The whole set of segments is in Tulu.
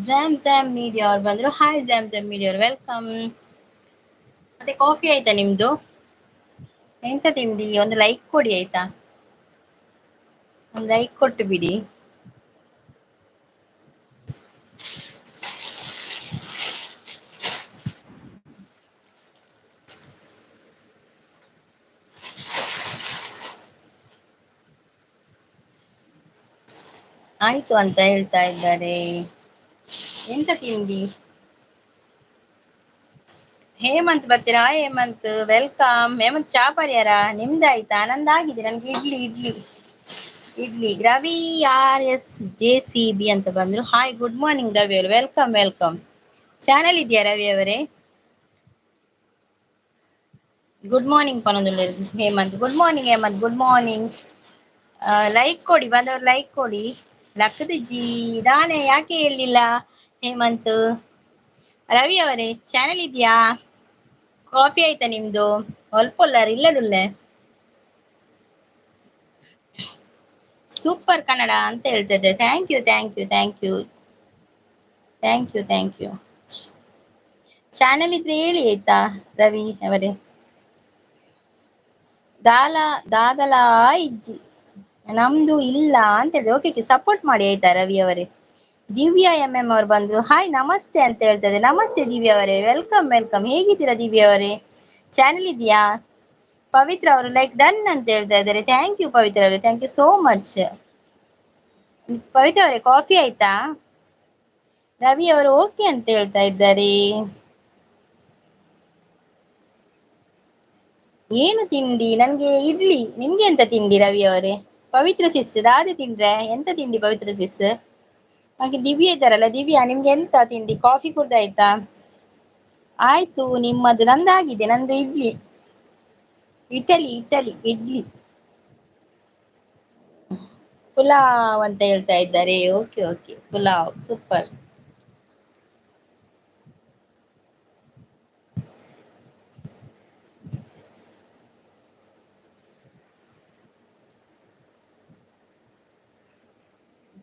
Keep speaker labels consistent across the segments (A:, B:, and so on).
A: ಝ್ಯಾಮ್ ಝ್ಯಾಮ್ ಮೀಡಿಯಾ ಅವ್ರು ಬಂದ್ರು. ಹಾಯ್ ಝ್ಯಾಮ್ ಝ್ಯಾಮ್ ಮೀಡಿಯಾ ಅವ್ರು, welcome. ಮತ್ತೆ ಕಾಫಿ ಆಯ್ತಾ ನಿಮ್ದು? ಎಂತ ತಿಂಡಿ? ಒಂದು ಲೈಕ್ ಕೊಡಿ ಆಯ್ತಾ, ಒಂದು ಲೈಕ್ ಕೊಟ್ಟು ಬಿಡಿ. ಆಯ್ತು ಅಂತ ಹೇಳ್ತಾ ಇದ್ದಾರೆ. ಎಂತ ತಿಂಡಿ? ಹೇಮಂತ್ ಬರ್ತೀರಾ? ಹೇಮಂತ್ welcome. Hemant ಚಾ ಪರಿಯಾರ? ನಿಮ್ದಾಯ್ತಾ? ನಂದಾಗಿದೆ. ನನ್ಗೆ idli idli idli. Ravi R S J C B ಅಂತ ಬಂದ್ರು. ಹಾಯ್, ಗುಡ್ ಮಾರ್ನಿಂಗ್ ರವಿ ಅವರು, welcome welcome. Channel ಇದೆಯಾ ರವಿ ಅವರೇ? ಗುಡ್ ಮಾರ್ನಿಂಗ್ ಪನೊಂದು Hemanth. Good morning Hemanth, good morning. Like ಕೊಡಿ, ಬಂದವರು ಲೈಕ್ ಕೊಡಿ. ಲಕ್ಕದಿಜ್ಜಿ ದಾನೆ ಯಾಕೆ ಹೇಳಲಿಲ್ಲ ಹೇಮಂತ್? ರವಿ ಅವರೇ ಚಾನೆಲ್ ಇದೆಯಾ? ಕಾಫಿ ಆಯ್ತಾ ನಿಮ್ದು? ಒಲ್ಪೊಲ್ಲಾರ ಇಲ್ಲಡುಲ್ಲೆ. ಸೂಪರ್ ಕನ್ನಡ ಅಂತ ಹೇಳ್ತಿದ್ದೆ. Thank you thank you thank you thank you thank you. Channel ಇದ್ರೆ ಹೇಳಿ ಆಯ್ತಾ ರವಿ ಅವರೇ. ದಾಲ ದಾದಲಾ ಇಜ್ಜಿ ನಮ್ದು ಇಲ್ಲ ಅಂತ ಹೇಳಿದೆ. ಓಕೆ, ಸಪೋರ್ಟ್ ಮಾಡಿ ಆಯ್ತಾ ರವಿ ಅವರೇ. ದಿವ್ಯಾ ಎಂ ಎಂ ಅವರು ಬಂದ್ರು. ಹಾಯ್ ನಮಸ್ತೆ ಅಂತ ಹೇಳ್ತಾರೆ. ನಮಸ್ತೆ ದಿವ್ಯಾ ಅವರೇ, welcome welcome. ಹೇಗಿದ್ದೀರಾ ದಿವ್ಯಾ ಅವರೇ? ಚಾನೆಲ್ ಇದೆಯಾ? ಪವಿತ್ರ ಅವರು ಲೈಕ್ ಡನ್ ಅಂತ ಹೇಳ್ತಾ ಇದ್ದಾರೆ. Thank you ಪವಿತ್ರ ಅವರೇ, thank you so much. Pavitra ಅವರೇ ಕಾಫಿ ಆಯ್ತಾ? ರವಿ ಅವರು ಓಕೆ ಅಂತ ಹೇಳ್ತಾ ಇದ್ದಾರೆ. ಏನು ತಿಂಡಿ? ನನ್ಗೆ ಇಡ್ಲಿ. ನಿಮ್ಗೆ ಎಂತ ತಿಂಡಿ ರವಿ ಅವರೇ? ಪವಿತ್ರ ಸಿಸ್ ದಾದೆ ತಿಂಡ್ರೆ? ಎಂತ ತಿಂಡಿ ಪವಿತ್ರ ಸಿಸ್? ಹಾಗೆ ದಿವ್ಯಾ ಇದ್ದಾರಲ್ಲ, ದಿವ್ಯಾ ನಿಮ್ಗೆ ಎಂತ ತಿಂಡಿ? ಕಾಫಿ ಕುಡ್ದಾಯ್ತಾ? ಆಯ್ತು ನಿಮ್ಮದು? ನಂದಾಗಿದೆ, ನಂದು ಇಡ್ಲಿ, ಇಟಲಿ ಇಟಲಿ ಇಡ್ಲಿ ಪುಲಾವ್ ಅಂತ ಹೇಳ್ತಾ ಇದ್ದಾರೆ. Okay okay, pulao super.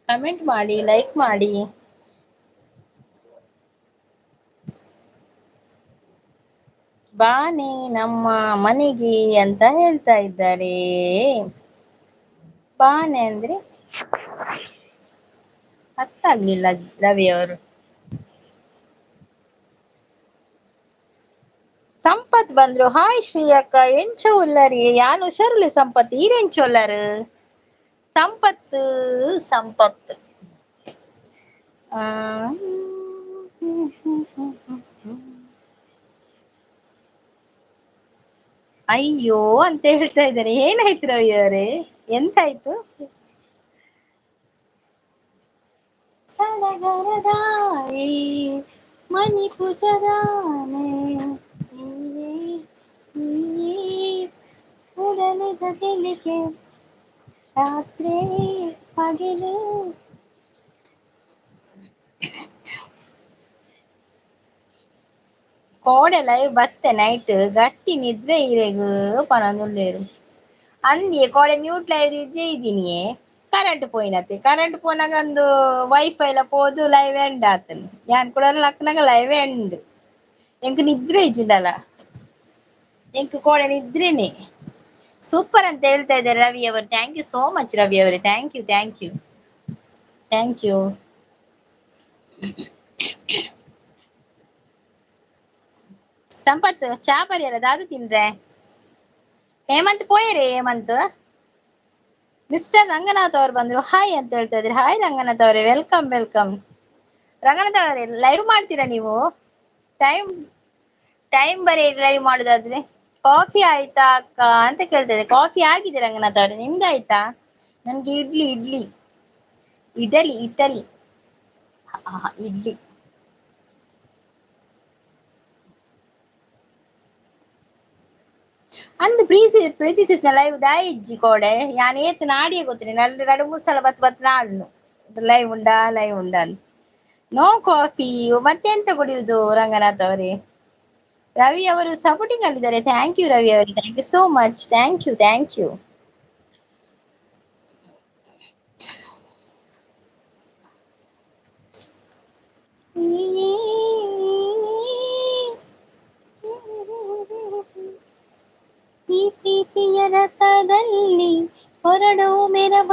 A: Comment ಮಾಡಿ, ಲೈಕ್ ಮಾಡಿ. ಬಾನೆ ನಮ್ಮ ಮನೆಗೆ ಅಂತ ಹೇಳ್ತಾ ಇದ್ದಾರೆ. ಬಾನೆ ಅಂದ್ರೆ ಅರ್ಥ ಆಗ್ಲಿಲ್ಲ ರವಿ ಅವರು. ಸಂಪತ್ ಬಂದ್ರು. ಹಾಯ್ ಶ್ರೀ ಅಕ್ಕ, ಎಂಚ ಉಲ್ಲರಿ? ಯಾನ್ ಹುಷಾರುಲೆ ಸಂಪತ್, ಈರೆಂಚ ಉಲ್ಲರು? ಸಂಪತ್ ಸಂಪತ್ ಆ, ಅಯ್ಯೋ ಅಂತ ಹೇಳ್ತಾ ಇದ್ದಾರೆ. ಏನಾಯ್ತು ರವಿ ಅವರೇ, ಎಂತಾಯ್ತು? ಸಡಗರದಾಯೇ ಮನಿ ಪೂಜದಾನೆ ಉಡಲಿದ ತಿಳಿಕೆ ರಾತ್ರಿ ಪಗಲು. ಕೋಡೆ ಲೈವ್ ಬತ್ತೆ ನೈಟ್ ಗಟ್ಟಿ ನಿದ್ರೆ ಇರೆಗು ಪನೊಂದುಲ್ಲೇರು ಅಂದಿಯೇ ಕೋಡೆ ಮ್ಯೂಟ್ ಲೈವ್ ಇಜ್ಜೆ ಇದ್ದೀನಿ. ಕರೆಂಟ್ ಪೋಯಿನತೆ, ಕರೆಂಟ್ ಪೋನಾಗ ಒಂದು ವೈಫೈ ಲ ಪೋದು ಲೈವ್ ಎಂಡ್ ಆತನು. ಯಾನ್ ಕೂಡ ಲಕ್ನಾಗ ಲೈವ್ ಎಂಡ್. ಎಂಕ್ ನಿದ್ರೆ ಇಜ್ಜಿಂಡಲ, ಎಂಕ್ ಕೋಡೆ ನಿದ್ರೆನೆ. ಸೂಪರ್ ಅಂತ ಹೇಳ್ತಾ ಇದ್ದಾರೆ ರವಿ ಅವರು. Thank you so much Ravi ಅವರೇ, thank you thank you thank you. Sampath ಚಾ ಪರಿಯಲ್ಲ ದಾದ ತಿಂದ್ರೆ? ಹೇಮಂತ್ ಪೋಯರೇ ಹೇಮಂತ್. ಮಿಸ್ಟರ್ ರಂಗನಾಥ್ ಅವರು ಬಂದ್ರು. ಹಾಯ್ ಅಂತ ಹೇಳ್ತಾ ಇದ್ದಾರೆ. ಹಾಯ್ ರಂಗನಾಥ್ ಅವರೇ, welcome welcome. Ranganatha ಅವರೇ ಲೈವ್ ಮಾಡ್ತೀರಾ ನೀವು? ಟೈಮ್ ಟೈಮ್ ಬರೀ ಲೈವ್ ಮಾಡುದಾದ್ರೆ. ಕಾಫಿ ಆಯ್ತಾ ಅಕ್ಕ ಅಂತ ಕೇಳ್ತಾ ಇದ್ದಾರೆ. ಕಾಫಿ ಆಗಿದೆ ರಂಗನಾಥ್ ಅವರೇ, ನಿಮ್ದು ಆಯ್ತಾ? ನನ್ಗೆ ಇಡ್ಲಿ ಇಡ್ಲಿ ಇಡಲಿ ಇಟಲಿ ಇಡ್ಲಿ. ಅಂದು ಪ್ರೀತಿ ಪ್ರೀತಿ ಸಿಸ್ನ ಲೈವ್ ದಾಯಿಜ್ಜಿ ಕೋಡೆ ಯಾನ್ ಏತ್ ನಾಡಿಯೇ ಗೊತ್ತಿನಿ ನಡು ನಡು ಮೂಸಲ ಬತ್ ಬತ್ ನಾಡ್ನು ಲೈವ್ ಉಂಡಾ ಲೈವ್ ಉಂಡಾ ಅಂತ. ನೋ ಕಾಫಿ ಮತ್ತೆ ಎಂತ ಕುಡಿಯುವುದು ರಂಗನಾಥ್ ಅವರೇ? ರವಿ ಅವರು ಸಪೋರ್ಟಿಂಗ್ ಅಲ್ಲಿದ್ದಾರೆ. Thank you Ravi ಅವರು, thank you so much, thank you thank you.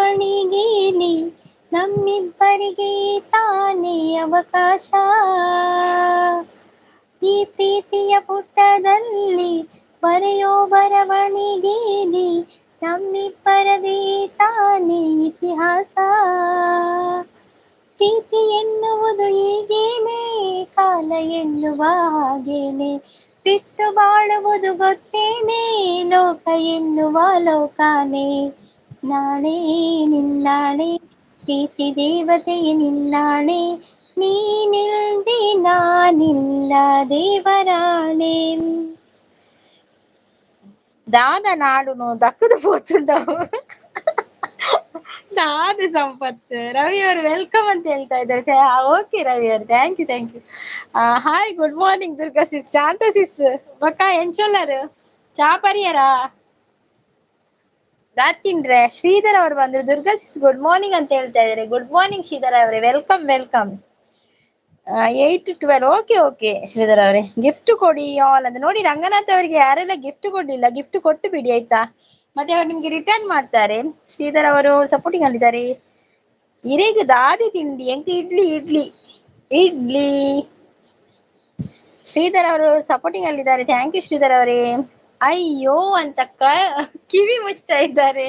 A: ಬರವಣಿಗೆಲಿ ನಮ್ಮಿಬ್ಬರಿಗೆ ತಾನೇ ಅವಕಾಶ. ಈ ಪ್ರೀತಿಯ ಪುಟದಲ್ಲಿ ಬರೆಯೋ ಬರವಣಿಗೆಲಿ ನಮ್ಮಿಬ್ಬರದೇ ತಾನೇ ಇತಿಹಾಸ. ಪ್ರೀತಿ ಎನ್ನುವುದು ಹೀಗೇನೆ, ಕಾಲ ಎನ್ನುವ ಹಾಗೇನೆ, ಬಿಟ್ಟು ಬಾಳುವುದು ಗೊತ್ತೇನೆ, ಲೋಕ ಎನ್ನುವ ಲೋಕಾನೆ. ನಾಳೆ ನಿನ್ನಾಳೆ ಪ್ರೀತಿ ದೇವತೆಯೇ ನಿನ್ನಾಳೆ, ನೀನಿಲ್ದೆ ನಾನಿಲ್ಲ ದೇವರಾಣೆ. ದಾದ ನಾಡುನು ದಕ್ಕದು ಪೋತುಂಡವು ದಾದ ಸಂಪತ್. ರವಿ ಅವರು welcome ಅಂತ ಹೇಳ್ತಾ ಇದ್ದಾರೆ. ಓಕೆ ರವಿ ಅವರು, thank you thank you. Hi good morning Durga sis, Shanta sis, ಬಕ್ಕ ಎಂಚೊಲ್ಲರು ಚಾ ಪರಿಯರ ದಾತಿನ್ರೆ. ಶ್ರೀಧರ್ ಅವರು ಬಂದ್ರು. ದುರ್ಗಾ ಸಿಸ್ ಗುಡ್ ಮಾರ್ನಿಂಗ್ ಅಂತ ಹೇಳ್ತಾ ಇದ್ದಾರೆ. ಗುಡ್ ಮಾರ್ನಿಂಗ್ ಶ್ರೀಧರ್ ಅವರೇ, welcome welcome. 8 to 12 okay okay Sridhar ಅವರೇ. ಗಿಫ್ಟ್ ಕೊಡಿ ಆಲ್ ಅಂತ ನೋಡಿ. ರಂಗನಾಥ್ ಅವರಿಗೆ ಯಾರೆಲ್ಲ ಗಿಫ್ಟ್ ಕೊಡ್ಲಿಲ್ಲ ಗಿಫ್ಟ್ ಕೊಟ್ಟು ಬಿಡಿ ಆಯ್ತಾ, ಮತ್ತೆ ಅವ್ರು ನಿಮ್ಗೆ ರಿಟರ್ನ್ ಮಾಡ್ತಾರೆ. ಶ್ರೀಧರ್ ಅವರು ಸಪೋರ್ಟಿಂಗ್ ಅಲ್ಲಿದ್ದಾರೆ. ಇರೇಗ ದಾದಿ ತಿಂಡಿ ಎಂಕ ಇಡ್ಲಿ ಇಡ್ಲಿ ಇಡ್ಲಿ. ಶ್ರೀಧರ್ ಅವರು ಸಪೋರ್ಟಿಂಗ್ ಅಲ್ಲಿದ್ದಾರೆ. Thank you Sridhar ಅವರೇ. ಅಯ್ಯೋ ಅಂತ ಕಿವಿ ಮುಚ್ತಾ ಇದ್ದಾರೆ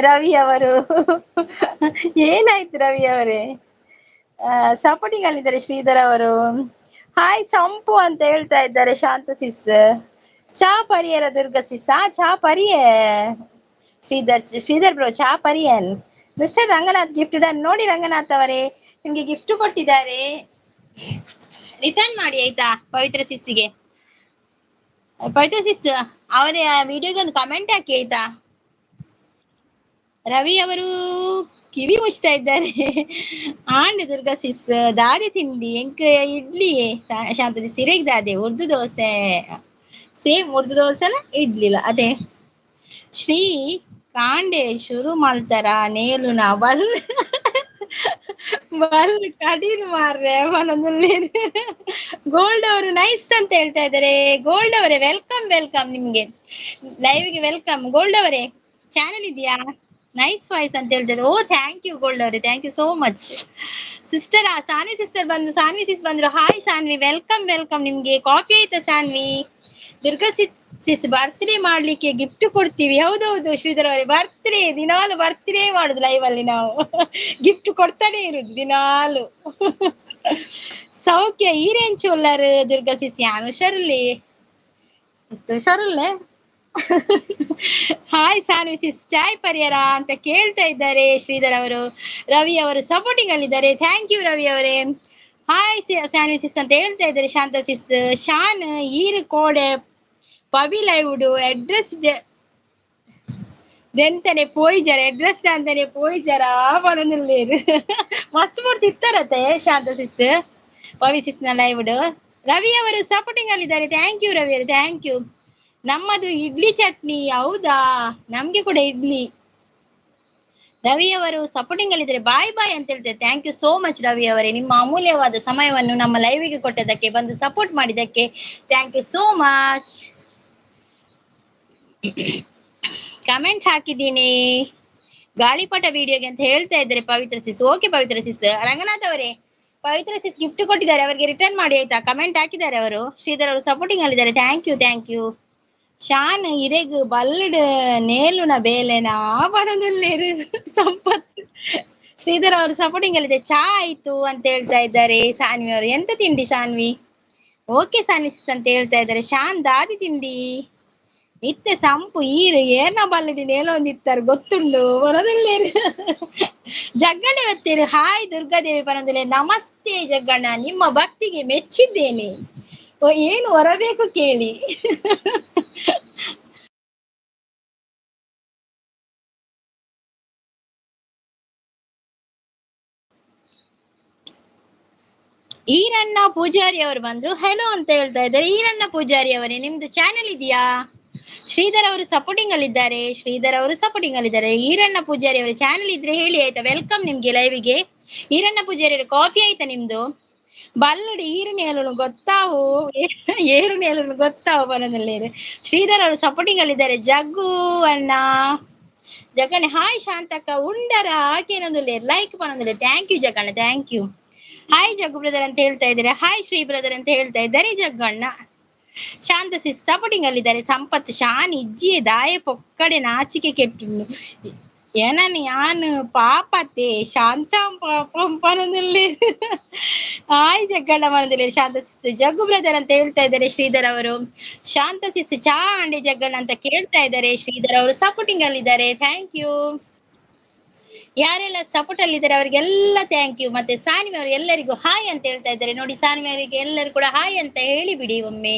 A: ರವಿ ಅವರು. ಏನಾಯ್ತು ರವಿ ಅವರೇ? ಸಪೋರ್ಟಿಂಗ್ ಅಲ್ಲಿದ್ದಾರೆ ಶ್ರೀಧರ್ ಅವರು. ಹಾಯ್ ಸಂಪು ಅಂತ ಹೇಳ್ತಾ ಇದ್ದಾರೆ ಶಾಂತ ಸಿಸ್. ಚಾ ಪರಿಯರ ದುರ್ಗಾ ಸಿಸ್. ಆ ಚಾ ಪರಿಯೇ ಶ್ರೀಧರ್, ಶ್ರೀಧರ್ ಬ್ರೋ ಚಾ ಪರಿಯನ್. Mister Ranganath gift done. ನೋಡಿ ರಂಗನಾಥ್ ಅವರೇ ನಿಮ್ಗೆ ಗಿಫ್ಟ್ ಕೊಟ್ಟಿದ್ದಾರೆ, ರಿಟರ್ನ್ ಮಾಡಿ ಆಯ್ತಾ ಪವಿತ್ರ ಸಿಸ್ಸಿಗೆ. ಪವಿತ್ರ ಸಿಸ್ ಅವರ ವಿಡಿಯೋಗೆ ಒಂದು ಕಮೆಂಟ್ ಹಾಕಿ ಆಯ್ತಾ. ರವಿ ಅವರು ಕಿವಿ ಮುಚ್ತಾ ಇದ್ದಾರೆ. ಆಂಡ್ ದುರ್ಗಾ ಸಿಸ್ ದಾದೆ ತಿಂಡಿ ಎಂಕ್ ಇಡ್ಲಿ ಶಾಂತ ಸಿರೆಗ್ ದಾದೆ ಉರ್ದು ದೋಸೆ ಸೇಮ್ ಉರ್ದು ದೋಸೆಲ ಇಡ್ಲಿಲ್ಲ ಅದೇ. ಶ್ರೀ ಕಾಂಡೆ ಶುರು ಮಾಡ್ತಾರ ನೇಲು ನಾ ಬಲ್ ಬಲ್ ಕಡೀಲ್ ಮಾರ್ರೆ ಮನದಲ್ಲಿ. ಗೋಲ್ಡ್ ಅವರು ನೈಸ್ ಅಂತ ಹೇಳ್ತಾ ಇದ್ದಾರೆ. ಗೋಲ್ಡ್ ಅವರೇ welcome welcome, ನಿಮ್ಗೆ ಲೈವ್ಗೆ welcome. Gold ಅವರೇ ಚಾನೆಲ್ ಇದೆಯಾ? ನೈಸ್ ವಾಯ್ಸ್ ಅಂತ ಹೇಳ್ತಾ ಇದ್ದಾರೆ. ಓ thank you gold ಅವರೇ, thank you so much. Sister Sanvi sister ಬಂದು, ಸಾನ್ವಿ ಸಿಸ್ ಬಂದ್ರು. Hi Saanvi, welcome welcome. ನಿಮ್ಗೆ ಕಾಫಿ ಆಯ್ತಾ ಸಾನ್ವಿ? ದುರ್ಗಾ ಸಿಸ್ ಬರ್ತ್ಡೇ ಮಾಡ್ಲಿಕ್ಕೆ ಗಿಫ್ಟ್ ಕೊಡ್ತೀವಿ. ಹೌದೌದು ಶ್ರೀಧರ್ ಅವರೇ, ಬರ್ತ್ಡೇ ದಿನಾಲು ಬರ್ತ್ಡೇ ಮಾಡುದು ಲೈವ್ ಅಲ್ಲಿ ನಾವು, ಗಿಫ್ಟ್ ಕೊಡ್ತಾನೆ ಇರುದು ದಿನಾಲು. ಸೌಖ್ಯ ಈರೇಂಚು ಉಲ್ಲಾರು ದುರ್ಗಾ ಸಿಸ್? ಯಾನು ಹುಷಾರಲ್ಲಿ ಹುಷಾರುಲ್ಲೆ. ಹಾಯ್ ಸಾನ್ವಿ ಸಿಸ್, ಚಾಯ್ ಪರಿಯರ ಅಂತ ಕೇಳ್ತಾ ಇದ್ದಾರೆ ಶ್ರೀಧರ್ ಅವರು. ರವಿ ಅವರು ಸಪೋರ್ಟಿಂಗ್ ಅಲ್ಲಿದ್ದಾರೆ. Thank you Ravi ಅವರೇ. ಹಾಯ್ ಸಾನ್ವಿ ಸಿಸ್ ಅಂತ ಹೇಳ್ತಾ ಇದ್ದಾರೆ ಶಾಂತ ಸಿಸ್. ಶಾನ್ ಈರು ಕೋಡೆ ಪವಿ ಲೈವುಡು ಅಡ್ರೆಸ್ ದೆಂತನೆ ಪೋಯ್ಜರ ಅಡ್ರೆಸ್ ಅಂತಾನೆ ಪೋಯ್ಜರ ಬರೋದಿಲ್ಲೇರು ಮಸ್ತ್ ಮೂರ್ತಿ ಇತ್ತಾರತ್ತೆ ಶಾಂತ ಸಿಸ್ ಪವಿ ಸಿಸ್ನ ಲೈವುಡು. ರವಿ ಅವರು ಸಪೋರ್ಟಿಂಗ್ ಅಲ್ಲಿದ್ದಾರೆ. Thank you Ravi ಅವರು, thank you. ನಮ್ಮದು ಇಡ್ಲಿ ಚಟ್ನಿ. ಹೌದಾ, ನಮ್ಗೆ ಕೂಡ ಇಡ್ಲಿ. ರವಿ ಅವರು ಸಪೋರ್ಟಿಂಗ್ ಅಲ್ಲಿದ್ದಾರೆ. ಬಾಯ್ ಬಾಯ್ ಅಂತ ಹೇಳ್ತಾರೆ. Thank you so much Ravi ಅವರೇ, ನಿಮ್ಮ ಅಮೂಲ್ಯವಾದ ಸಮಯವನ್ನು ನಮ್ಮ ಲೈವಿಗೆ ಕೊಟ್ಟದಕ್ಕೆ, ಬಂದು ಸಪೋರ್ಟ್ ಮಾಡಿದ್ದಕ್ಕೆ thank you so much. Comment ಹಾಕಿದ್ದೀನಿ ಗಾಳಿಪಟ ವಿಡಿಯೋಗೆ ಅಂತ ಹೇಳ್ತಾ ಇದ್ದಾರೆ Pavitra sis. Okay Pavitra sis. Ranganath ಅವರೇ ಪವಿತ್ರ ಸಿಸ್ ಗಿಫ್ಟ್ ಕೊಟ್ಟಿದ್ದಾರೆ, ಅವರಿಗೆ ರಿಟರ್ನ್ ಮಾಡಿ ಆಯ್ತಾ. ಕಮೆಂಟ್ ಹಾಕಿದ್ದಾರೆ ಅವರು. ಶ್ರೀಧರ್ ಅವರು ಸಪೋರ್ಟಿಂಗ್ ಅಲ್ಲಿದ್ದಾರೆ. Thank you thank you. Shan ಇರೆಗ್ ಬಲ್ಲಡ್ ನೇಲುನ ಬೇಲೆನಾ ಬರೋದಿಲ್ಲೇರು ಸಂಪತ್. ಶ್ರೀಧರ್ ಅವರು ಸಪೋರ್ಟಿಂಗ್ ಅಲ್ಲಿದೆ. ಚಾ ಆಯ್ತು ಅಂತ ಹೇಳ್ತಾ ಇದ್ದಾರೆ ಸಾನ್ವಿ ಅವರು. ಎಂತ ತಿಂಡಿ ಸಾನ್ವಿ? ಓಕೆ ಸಾನ್ವಿ ಸಿಸ್ ಅಂತ ಹೇಳ್ತಾ ಇದ್ದಾರೆ. ಶಾನ್ ದಾದಿ ತಿಂಡಿ ಇತ್ತೆ ಸಂಪು ಈರು ಏನ ಬಲ್ಲಡಿ ನೇಲೊಂದಿತ್ತಾರೆ ಗೊತ್ತುಂಡು ಬರೋದಿಲ್ಲೇರು. ಜಗ್ಗಣ್ಣ ಬತ್ತೀರು. ಹಾಯ್ ದುರ್ಗಾದೇವಿ ಪರಂದುಲೆ. ನಮಸ್ತೆ ಜಗ್ಗಣ್ಣ, ನಿಮ್ಮ ಭಕ್ತಿಗೆ ಮೆಚ್ಚಿದ್ದೇನೆ. ಏನು ಹೊರಬೇಕು ಕೇಳಿ. ಈರಣ್ಣ ಪೂಜಾರಿ ಅವರು ಬಂದ್ರು. ಹೆಲೋ ಅಂತ ಹೇಳ್ತಾ ಇದ್ದಾರೆ. ಈರಣ್ಣ ಪೂಜಾರಿ ಅವರೇ ನಿಮ್ದು ಚಾನೆಲ್ ಇದೆಯಾ? ಶ್ರೀಧರ್ ಅವರು ಸಪೋರ್ಟಿಂಗ್ ಅಲ್ಲಿದ್ದಾರೆ. ಶ್ರೀಧರ್ ಅವರು ಸಪೋರ್ಟಿಂಗ್ ಅಲ್ಲಿದ್ದಾರೆ. ಈರಣ್ಣ ಪೂಜಾರಿ ಅವರ ಚಾನೆಲ್ ಇದ್ರೆ ಹೇಳಿ ಆಯ್ತಾ. Welcome ನಿಮ್ಗೆ ಲೈವಿಗೆ. ಈರಣ್ಣ ಪೂಜಾರಿ ಅವರೇ ಕಾಫಿ ಆಯ್ತಾ ನಿಮ್ದು? ಬಲ್ಲಡಿ ಈರನೇಲನು ಗೊತ್ತಾವು, ಏರುನೇಲನು ಗೊತ್ತಾವು ಬನದಲ್ಲಿ. ಶ್ರೀಧರ್ ಅವರು ಸಪೋರ್ಟಿಂಗ್ ಅಲ್ಲಿದ್ದಾರೆ. ಜಗ್ಗು ಅಣ್ಣ ಜಗಣ್ಣ ಹಾಯ್ ಶಾಂತಕ್ಕ ಉಂಡರ ಆಕೇನೊಂದುಲ್ಲೇರ್ ಲೈಕ್ ಪನೊಂದುಲ್ಲೇರ್. Thank you Jagganna, thank you. Hi Jaggu brother ಅಂತ ಹೇಳ್ತಾ ಇದ್ದಾರೆ. ಹಾಯ್ ಶ್ರೀ ಬ್ರದರ್ ಅಂತ ಹೇಳ್ತಾ ಇದ್ದಾರೆ ಜಗ್ಗಣ್ಣ. ಶಾಂತ ಸಿಸ್ ಸಪೋರ್ಟಿಂಗ್ ಅಲ್ಲಿದ್ದಾರೆ. ಸಂಪತ್ ಶಾನ್ ಇಜ್ಜಿಯೇ ದಾಯ ಪೊಕ್ಕಡೆ ನಾಚಿಕೆ ಕೆಟ್ಟು ಏನನ್ ಯಾನ್ ಪಾಪತೆ ಶಾಂತ ಪನೊಂದುಲ್ಲೇರ್. ಹಾಯ್ ಜಗ್ಗಣ್ಣ ಮನದಲ್ಲಿ ಶಾಂತ ಸಿಸ್ ಜಗ್ಗು ಬ್ರದರ್ ಅಂತ ಹೇಳ್ತಾ ಇದ್ದಾರೆ ಶ್ರೀಧರ್ ಅವರು. ಶಾಂತ ಸಿಸ್ ಚಾ ಅಂಡೆ ಜಗ್ಗಣ್ಣ ಅಂತ ಕೇಳ್ತಾ ಇದ್ದಾರೆ ಶ್ರೀಧರ್ ಅವರು. ಸಪೋರ್ಟಿಂಗ್ ಅಲ್ಲಿದ್ದಾರೆ. Thank you. ಯಾರೆಲ್ಲ ಸಪೋರ್ಟ್ ಅಲ್ಲಿ ಇದ್ದಾರೆ ಅವರಿಗೆಲ್ಲ thank you. ಮತ್ತೆ ಸಾನ್ವಿ ಅವರು ಎಲ್ಲರಿಗೂ ಹಾಯ್ ಅಂತ ಹೇಳ್ತಾ ಇದ್ದಾರೆ ನೋಡಿ. ಸಾನ್ವಿ ಅವರಿಗೆ ಎಲ್ಲರೂ ಕೂಡ ಹಾಯ್ ಅಂತ ಹೇಳಿಬಿಡಿ ಒಮ್ಮೆ.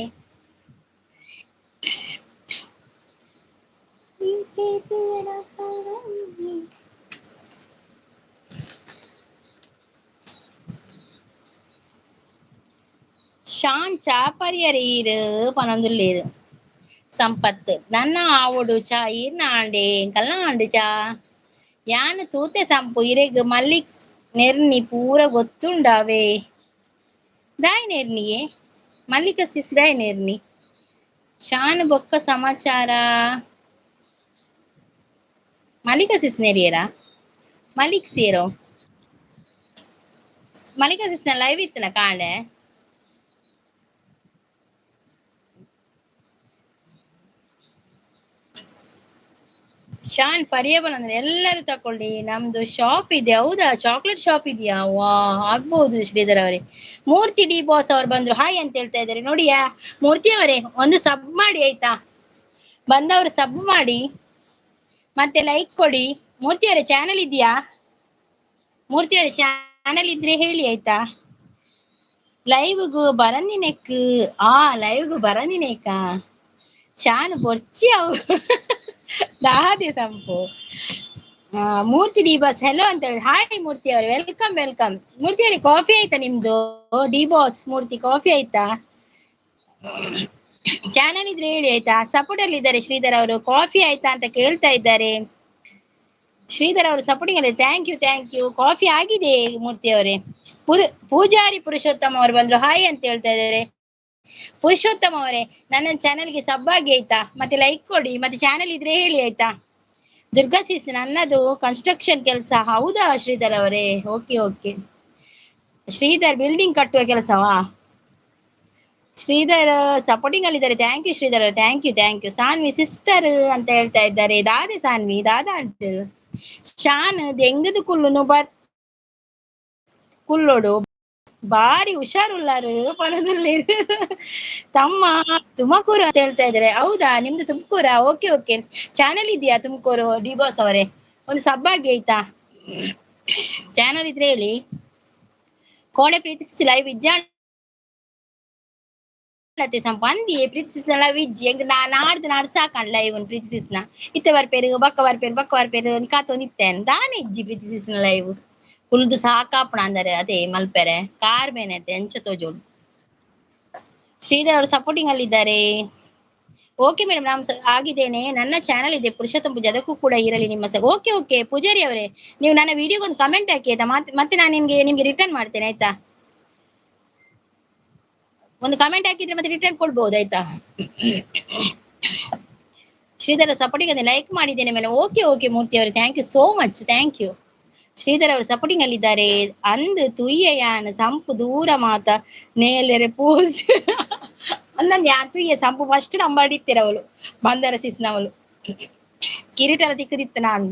A: ಶಾನ್ ಚಾಪರಿಯರ್ ಈರು ಪನೊಂದುಲ್ಲೇರು ಸಂಪತ್ ನನ್ನ ಆವೊಡು ಚಾ ಈರ್ನ ಆಂಡೆ ಎಂಕಲ್ನ ಆಂಡು ಚಾ ಯಾನ್ ತೂತೆ ಸಂಪು ಇರೆಗ್ ಮಲ್ಲಿಕ್ಸ್ ನೆರ್ನಿ ಪೂರ ಗೊತ್ತುಂಡಾವೆ ದಾಯ್ ನೆರ್ನಿಯೇ ಮಲ್ಲಿಕ ಸಿಸ್ ದಾಯ್ ನೆರ್ನಿ ಶಾನ್ ಬೊಕ್ಕ ಸಮಾಚಾರ ಮಲ್ಲಿಕ ಸಿಸ್ ನೆರಿಯರಾ ಮಲ್ಲಿಕ್ ಸೇರೋ ಮಲ್ಲಿಕ ಸಿಸ್ನ ಲೈವ್ ಇತ್ತನ ಕಾಂಡೆ. ಶಾನ್ ಪರ್ಯಬಲ ಅಂದ್ರೆ ಎಲ್ಲರೂ ತಕೊಳ್ಳಿ. ನಮ್ದು ಶಾಪ್ ಇದೆ. ಹೌದಾ, ಚಾಕ್ಲೇಟ್ ಶಾಪ್ ಇದೆಯಾ? ವಾ, ಆಗ್ಬಹುದು ಶ್ರೀಧರ್ ಅವರೇ. ಮೂರ್ತಿ ಡಿ ಬಾಸ್ ಅವ್ರು ಬಂದ್ರು ಹಾಯ್ ಅಂತ ಹೇಳ್ತಾ ಇದ್ದಾರೆ ನೋಡಿಯಾ. ಮೂರ್ತಿ ಅವರೇ ಒಂದು ಸಬ್ ಮಾಡಿ ಆಯ್ತಾ, ಬಂದವರು ಸಬ್ ಮಾಡಿ ಮತ್ತೆ ಲೈಕ್ ಕೊಡಿ. ಮೂರ್ತಿ ಅವರೇ ಚಾನೆಲ್ ಇದೆಯಾ? ಮೂರ್ತಿ ಅವರೇ ಚಾನೆಲ್ ಇದ್ರೆ ಹೇಳಿ ಆಯ್ತಾ. ಲೈವ್ಗೂ ಬರಂದಿನೆಕ್ ಆ ಲೈವ್ಗೂ ಬರಂದಿನೇಕ ಶಾನ್ ಬೊರ್ಚಿ ಅವು ದಾದೆ ಸಂಪು. ಮೂರ್ತಿ ಡಿ ಬಾಸ್ ಹೆಲೋ ಅಂತ ಹೇಳಿ. ಹಾಯ್ ಮೂರ್ತಿ ಅವರೇ, welcome welcome. ಮೂರ್ತಿ ಅವರೇ ಕಾಫಿ ಆಯ್ತಾ ನಿಮ್ದು? ಡಿ ಬಾಸ್ ಮೂರ್ತಿ ಕಾಫಿ ಆಯ್ತಾ? ಚಾನಲ್ ಇದ್ರೆ ಹೇಳಿ ಆಯ್ತಾ. ಸಪೋರ್ಟ್ ಅಲ್ಲಿ ಇದ್ದಾರೆ ಶ್ರೀಧರ್ ಅವರು. ಕಾಫಿ ಆಯ್ತಾ ಅಂತ ಕೇಳ್ತಾ ಇದ್ದಾರೆ ಶ್ರೀಧರ್ ಅವರು. ಸಪೋರ್ಟಿಂಗ್ ಅಲ್ಲಿ thank you thank you. Coffee ಆಗಿದೆ ಮೂರ್ತಿ ಅವರೇ. ಪೂಜಾರಿ ಪುರುಷೋತ್ತಮ ಅವರು ಬಂದ್ರು ಹಾಯ್ ಅಂತ ಹೇಳ್ತಾ ಇದ್ದಾರೆ. ಪುರುಷೋತ್ತಮ ಅವರೇ ನನ್ನ ಚಾನೆಲ್ಗೆ ಸಬ್ ಆಗಿ ಆಯ್ತಾ, ಮತ್ತೆ ಲೈಕ್ ಕೊಡಿ, ಮತ್ತೆ ಚಾನೆಲ್ ಇದ್ರೆ ಹೇಳಿ ಆಯ್ತಾ. ದುರ್ಗಾ ಸಿಸ್ ನನ್ನದು ಕನ್ಸ್ಟ್ರಕ್ಷನ್ ಕೆಲಸ. ಹೌದಾ ಶ್ರೀಧರ್ ಅವರೇ, ಓಕೆ ಓಕೆ. ಶ್ರೀಧರ್ ಬಿಲ್ಡಿಂಗ್ ಕಟ್ಟುವ ಕೆಲಸವಾ? ಶ್ರೀಧರ್ ಸಪೋರ್ಟಿಂಗ್ ಅಲ್ಲಿ ಇದ್ದಾರೆ. Thank you Sridhar, thank you thank you. Sanvi sister ಅಂತ ಹೇಳ್ತಾ ಇದ್ದಾರೆ. ದಾದೆ ಸಾನ್ವಿ ದಾದಾ ಅಂಟು ಶಾನ್ ದೆಂಗದ ಕುಲ್ಲುನು ಬತ್ ಕುಲ್ಲೋಡು ಬಾರಿ ಹುಷಾರುಲ್ಲಾರು ಪನದುಲ್ಲೇರು. ತಮ್ಮ ತುಮಕೂರು ಅಂತ ಹೇಳ್ತಾ ಇದ್ದಾರೆ. ಹೌದಾ, ನಿಮ್ದು ತುಮಕೂರಾ? Okay okay. ಚಾನೆಲ್ ಇದೆಯಾ ತುಮಕೂರು ಡಿ ಬಾಸ್ ಅವರೇ? ಒಂದು ಸಬ್ಬಾಗಿ ಆಯ್ತಾ, ಚಾನೆಲ್ ಇದ್ರೆ ಹೇಳಿ. ಕೋಣೆ ಪ್ರೀತಿಸಿ ಲೈವ್ ಇಜ್ಜಾಂಡತೆ ಸಂಪ ಅಂದಿಯೇ ಪ್ರೀತಿಸಿಸ್ನ ಲೈವ್ ಇಜ್ಜಿ ಎಂಗ್ ನಾ ನಾಡ್ದು ನಾಡ್ ಸಾಕಂಡ್ ಲೈವ್ ಪ್ರೀತಿಸಿಸ್ನ ಇತ್ತೆ ಬರ್ಪೇರು ಬಕ್ಕ ಬರ್ಪೇರು ಬಕ್ಕ ಬರ್ಪೇರು ಕಾತೊಂದಿತ್ತೇನೆ ದಾನೆ ಇಜ್ಜಿ ಪ್ರೀತಿಸಿಸ್ನ ಲೈವ್ ಕುಲ್ದು ಸಾಕಾಪಣ ಅಂದರೆ ಅದೇ ಮಲ್ಪೆರೆ ಕಾರ್ ಬೇನೈತೆ ಎಂಚ ತೋಜೋಡು. ಶ್ರೀಧರ್ ಅವರು ಸಪೋರ್ಟಿಂಗ್ ಅಲ್ಲಿ ಇದ್ದಾರೆ. ಓಕೆ ಮೇಡಮ್, ನಾನು ಆಗಿದ್ದೇನೆ. ನನ್ನ ಚಾನಲ್ ಇದೆ ಪುರುಷೋತ್ತಮ ಪೂಜೆ, ಅದಕ್ಕೂ ಕೂಡ ಇರಲಿ ನಿಮ್ಮ ಸ. ಓಕೆ ಓಕೆ ಪೂಜಾರಿ ಅವರೇ, ನೀವು ನನ್ನ ವಿಡಿಯೋಗೆ ಒಂದು ಕಮೆಂಟ್ ಹಾಕಿ ಆಯ್ತಾ, ಮತ್ತೆ ನಾನು ನಿಮ್ಗೆ ನಿಮ್ಗೆ ರಿಟರ್ನ್ ಮಾಡ್ತೇನೆ ಆಯ್ತಾ. ಒಂದು ಕಮೆಂಟ್ ಹಾಕಿದ್ರೆ ಮತ್ತೆ ರಿಟರ್ನ್ ಕೊಡ್ಬೋದು ಆಯ್ತಾ. ಶ್ರೀಧರ್ ಸಪೋರ್ಟಿಂಗ್ ಅದೇ ಲೈಕ್ ಮಾಡಿದ್ದೇನೆ ಮೇಡಮ್. ಓಕೆ ಓಕೆ ಮೂರ್ತಿ ಅವರೇ, thank you so much, thank you. Sridhar ಅವರು ಸಪೋರ್ಟಿಂಗ್ ಅಲ್ಲಿದ್ದಾರೆ. ಅಂದ್ ತುಯ್ಯ ಯಾನ್ ಸಂಪು ದೂರ ಮಾತ ನೇಲೆರೆ ಪೋಸ್ ಅಂದಂದು ಯಾನ್ ತುಯ್ಯ ಸಂಪು ಫಸ್ಟ್ ನಂಬರ್ ಇತ್ತೀರ ಅವಳು ಬಂದರ ಸಿಸ್ನವಳು ಕಿರೀಟನ ತಿಕ್ಕದಿತ್ತು ನಾನು.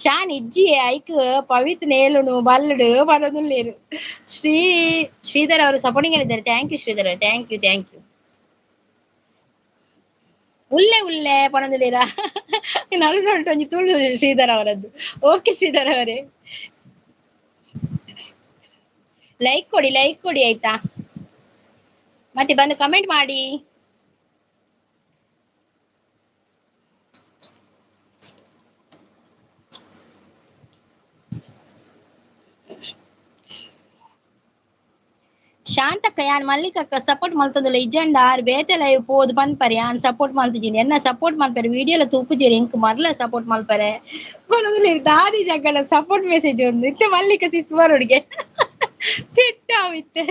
A: ಶಾನ್ ಇಜ್ಜಿ ಐಕ್ ಪವಿತ್ ನೇಲುನು ಬಲ್ಲುಡು ಬರೋದುಲ್ಲೇರು. ಶ್ರೀಧರ್ ಅವರು ಸಪೋರ್ಟಿಂಗ್ ಅಲ್ಲಿದ್ದಾರೆ. Thank you Sridhar ಅವರು, thank you thank you. ಉಲ್ಲೆ ಉಲ್ಲೆ ಪಣಂದುಲೇರಾ ನಡು ನಡು ಒಂಜಿ ತುಳು ಶ್ರೀಧರ್ ಅವರದ್ದು. ಓಕೆ ಶ್ರೀಧರ್ ಅವರೇ, ಲೈಕ್ ಕೊಡಿ ಲೈಕ್ ಕೊಡಿ ಆಯ್ತಾ, ಮತ್ತೆ ಬಂದು ಕಮೆಂಟ್ ಮಾಡಿ. ಶಾಂತಕ್ಕ ಯಾನ್ ಮಲ್ಲಿಕಕ್ಕ ಸಪೋರ್ಟ್ ಮಲ್ತೊಂದುಲ್ಲ ಇಜ್ಜಂಡ ಆರ್ ಬೇತೆ ಲೈವ್ ಪೋದು ಪನ್ಪರೆ ಯಾನ್ ಸಪೋರ್ಟ್ ಮಲ್ತಿದ್ದೀನಿ ಎನ್ನ ಸಪೋರ್ಟ್ ಮಲ್ಪರೆ ವಿಡಿಯೋಲ ತೂಪುಜೆರ್ ಎಂಕ್ ಮರ್ಲ ಸಪೋರ್ಟ್ ಮಲ್ಪರೆ ಪನೊಂದುಲ್ಲೆರ್ ದಾದಿ ಜಗ್ಗಡ ಸಪೋರ್ಟ್ ಮೆಸೇಜ್ ಒಂದು ಇತ್ತೆ ಮಲ್ಲಿಕ ಸಿಸ್ ಬರೋಡಿಗೆ ಫಿಟ್ ಅವು ಇತ್ತೆ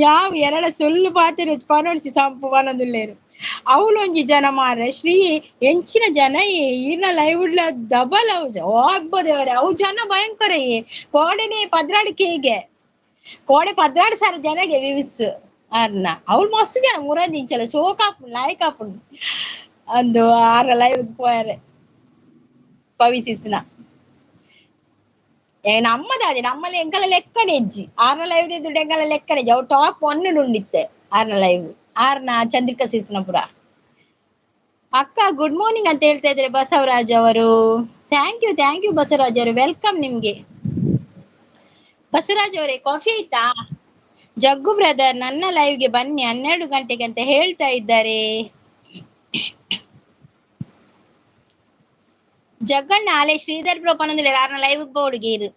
A: ಯಾವ ಎರಡ ಸೊಲ್ಲು ಪಾತೆರ ಪನೊಡ್ಚಿ ಸಂಪು ಪನೊಂದುಲ್ಲೆರ್. ಅವಳೊಂಜಿ ಜನ ಮಾರ್ರೆ ಶ್ರೀ ಎಂಚಿನ ಜನ ಈರ್ನ ಲೈವ್ ಡಬಲ್ ಅವು ಆಗ್ಬೋದೇವರೆ ಅವು ಜನ ಭಯಂಕರ ಕೋಡೆನೆ ಪದ್ರಾಡ್ ಕೇಗೆ ಕೋಡೆ 12,000 ಜನಗೆ ವ್ಯೂಸ್ ಅರ್ನ ಅವ್ಳು ಮಸ್ತ್ ಜನ ಮುರಂದಿ ಇಂಚಲ ಶೋಕ್ ಆಪುಂಡು ಲಾಯ್ಕ್ ಆಪುಂಡು ಅಂದು ಆರ ಲೈವ್ ಪೋಯರೆ ಪವಿಸಿಸ್ನ ಏ ನಮ್ಮದಾದೆ ನಮ್ಮಲ್ಲಿ ಎಂಕಲ ಲೆಕ್ಕನೆ ಇಜ್ಜಿ ಆರ್ನ ಲೈವ್ ದುಡ್ಡು ಎಂಕಲ ಲೆಕ್ಕನೆ ಇಜ್ಜಿ ಅವು ಟಾಪ್ ಒನ್ ಉಂಡಿತ್ತೆ ಆರ್ನ ಲೈವ್ ಆರ್ನ ಚಂದ್ರಿಕಾ ಸಿಸ್ನ ಪುರ. ಅಕ್ಕ ಗುಡ್ ಮಾರ್ನಿಂಗ್ ಅಂತ ಹೇಳ್ತಾ ಇದ್ದಾರೆ ಬಸವರಾಜ್ ಅವರು. Thank you thank you Basavaraj ಅವರು, welcome ನಿಮ್ಗೆ. ಬಸವರಾಜ್ ಅವರೇ ಕಾಫಿ ಆಯ್ತಾ? ಜಗ್ಗು ಬ್ರದರ್ ನನ್ನ ಲೈವ್ಗೆ ಬನ್ನಿ 12 ಗಂಟೆಗೆ ಅಂತ ಹೇಳ್ತಾ ಇದ್ದಾರೆ. ಜಗ್ಗಣ್ಣ ಅಲೆ ಶ್ರೀಧರ್ ಬ್ರೋ ಪನೊಂದಿಲ್ಲ ಯಾರನ್ನ ಲೈವ್ ಬೋರ್ಡ್ಗೀರು.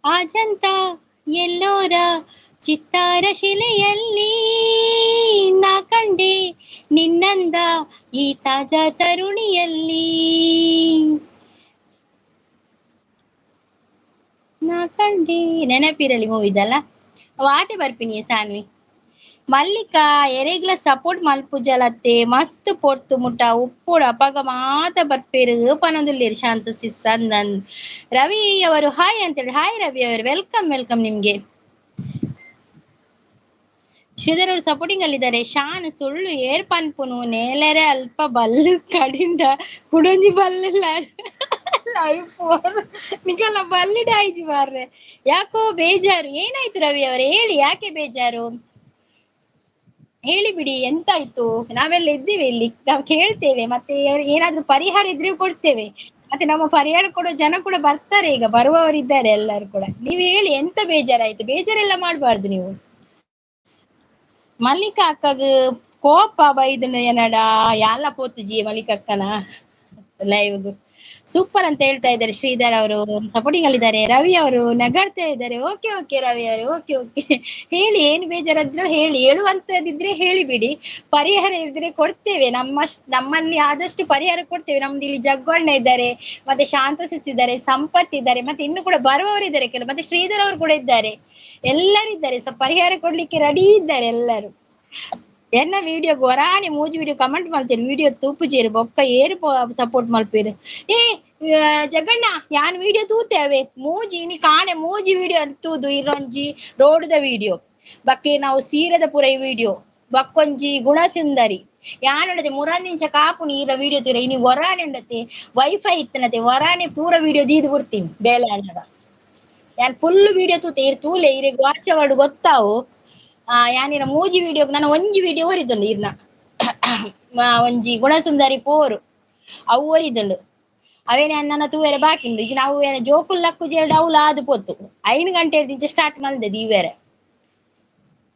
A: ಅಜಂತ ಎಲ್ಲೋರ ಚಿತ್ತಾರ ಶಿಲೆಯಲ್ಲಿ ನಾ ಕಂಡೆ ನಿನ್ನಂದ ಈ ತಾಜಾ ತರುಣಿಯಲ್ಲಿ ನಾ ಕಂಡೆ. ನೆನಪಿರಲಿ ಮೂವಿದಲ್ಲ ವಾತೆ ಬರ್ಪಿನಿ ಸಾನ್ವಿ. ಮಲ್ಲಿಕಾ ಎರೆಗ್ಲ ಸಪೋರ್ಟ್ ಮಲ್ಪುಜಲತ್ತೆ ಮಸ್ತ್ ಪೊರ್ತು ಮುಟ್ಟ ಉಪ್ಪುಡು ಅಪಗ ಮಾತ ಬರ್ಪೇರು ಪನೊಂದುಲ್ಲೇರು ಶಾಂತ ಸಿಸ್ ಅಂದನ್. ರವಿ ಅವರು ಹಾಯ್ ಅಂತೇಳಿ, ಹಾಯ್ ರವಿ ಅವರು, welcome welcome ನಿಮ್ಗೆ. ಶ್ರೀಧರ್ ಅವರು ಸಪೋರ್ಟಿಂಗ್ ಅಲ್ಲಿದ್ದಾರೆ. ಶಾನ್ ಸುಳ್ಳು ಏರ್ ಪನ್ಪುನು ನೇಲೆರೆ ಅಲ್ಪ ಬಲ್ಲು ಕಡಿಂಡ ಕುಡೊಂಜಿ ಬಲ್ಲು ಲೈಫ್ ನಿಕಲ್ಲ ಬಲ್ಲಿಡ ಆಯ್ಜಿ ಮಾರ್ರೆ. ಯಾಕೋ ಬೇಜಾರು ಏನಾಯ್ತು ರವಿ ಅವರೇ ಹೇಳಿ, ಯಾಕೆ ಬೇಜಾರು ಹೇಳಿ ಬಿಡಿ, ಎಂತಾಯ್ತು? ನಾವೆಲ್ಲ ಇದ್ದೀವಿ ಇಲ್ಲಿ, ನಾವು ಕೇಳ್ತೇವೆ, ಮತ್ತೆ ಏನಾದ್ರೂ ಪರಿಹಾರ ಇದ್ರೆ ಕೊಡ್ತೇವೆ. ಮತ್ತೆ ನಮ್ಮ ಪರಿಹಾರ ಕೊಡೋ ಜನ ಕೂಡ ಬರ್ತಾರೆ, ಈಗ ಬರುವವರಿದ್ದಾರೆ ಎಲ್ಲರೂ ಕೂಡ. ನೀವು ಹೇಳಿ ಎಂತ ಬೇಜಾರಾಯ್ತು? ಬೇಜಾರೆಲ್ಲ ಮಾಡ್ಬಾರ್ದು ನೀವು. ಮಲ್ಲಿಕಾ ಅಕ್ಕಗ ಕೋಪ ಬೈದನ ಏನಡ ಯಾಲ ಪೋತುಜಿ ಮಲ್ಲಿಕಾ ಅಕ್ಕನ ಲೈವ್ ಸೂಪರ್ ಅಂತ ಹೇಳ್ತಾ ಇದ್ದಾರೆ. ಶ್ರೀಧರ್ ಅವರು ಸಪೋರ್ಟಿಂಗ್ ಅಲ್ಲಿದ್ದಾರೆ. ರವಿ ಅವರು ನಗಾಡ್ತಾ ಇದ್ದಾರೆ. ಓಕೆ ಓಕೆ ರವಿ ಅವರು, ಓಕೆ ಓಕೆ. ಹೇಳಿ ಏನು ಬೇಜಾರಾದ್ರೂ ಹೇಳಿ, ಹೇಳುವಂತದಿದ್ರೆ ಹೇಳಿ ಬಿಡಿ, ಪರಿಹಾರ ಇದ್ರೆ ಕೊಡ್ತೇವೆ. ನಮ್ಮಲ್ಲಿ ಆದಷ್ಟು ಪರಿಹಾರ ಕೊಡ್ತೇವೆ. ನಮ್ದು ಇಲ್ಲಿ ಜಗ್ಗಣ್ಣ ಇದ್ದಾರೆ, ಮತ್ತೆ ಶಾಂತಸಿಸ್ ಇದ್ದಾರೆ, ಸಂಪತ್ ಇದ್ದಾರೆ, ಮತ್ತೆ ಇನ್ನು ಕೂಡ ಬರುವವರು ಇದ್ದಾರೆ ಕೆಲವು, ಮತ್ತೆ ಶ್ರೀಧರ್ ಅವರು ಕೂಡ ಇದ್ದಾರೆ, ಎಲ್ಲರಿದ್ದಾರೆ. ಸೊ ಪರಿಹಾರ ಕೊಡ್ಲಿಕ್ಕೆ ರೆಡಿ ಇದ್ದಾರೆ ಎಲ್ಲರೂ. ಎನ್ನ ವಿಡಿಯೋ ಗೊರಾನಿ ಮೂಜಿ ವಿಡಿಯೋ ಕಮೆಂಟ್ ಮಾಡ್ತೀರಿ, ವಿಡಿಯೋ ತೂಪುಜೇರು ಬೊಕ್ಕ ಏರು ಸಪೋರ್ಟ್ ಮಲ್ಪೇರು. ಏ ಜಗಣ್ಣ ಯಾನ್ ವಿಡಿಯೋ ತೂತೆ ಅವೇ ಮೂಜಿ ಇನಿ ಕಾಣೆ ಮೂಜಿ ವಿಡಿಯೋ ತೂದು ಇರೊಂಜಿ ರೋಡ್ದ ವಿಡಿಯೋ ಬಕ್ಕೆ ನಾವು ಸೀರೆದ ಪುರ ವಿಡಿಯೋ ಬಕ್ಕೊಂಜಿ ಗುಣಸುಂದರಿ ಯಾನುಂಡತೆ ಮುರಂದಿಂಚ ಕಾಪು ನೀರ ವಿಡಿಯೋ ತೂರ ಇನಿ ಒರಾನೆ ಉಂಡತೆ ವೈಫೈ ಇತ್ತನತೆ ಒರಾನೆ ಪೂರ ವಿಡಿಯೋ ದೀದು ಕೊಡ್ತೀನಿ ಬೇಲೆ ಅಣ್ಣಗ. ಯಾನ್ ಫುಲ್ ವಿಡಿಯೋ ತೂತೆ ಇರ್ ತೂಲೆ ಇರೆಗ್ ವಾಚ ವರ್ಡ್ ಗೊತ್ತಾವು. ಯಾನಿರ ಮೂಜಿ ವಿಡಿಯೋ ನಾನು ಒಂಜಿ ವಿಡಿಯೋ ಓರಿದುಂಡು ಇರ್ನ ಒಂಜಿ ಗುಣಸುಂದರಿ ಪೋರು ಅವು ಓರಿದುಂಡು. ಅವೇನೆ ನನ್ನ ತೂವೆರೆ ಬಾಕಿ ಉಂಡು. ಈಗ ನಾವು ಏನ ಜೋಕುಲ್ ಲಕ್ಕು ಜೇಡು ಅವ್ಲು ಆದು ಪೊತ್ತು 5 ಗಂಟೆ ದಿಂಚ ಸ್ಟಾರ್ಟ್ ಮಲ್ದೆ ದೀವೆರೆ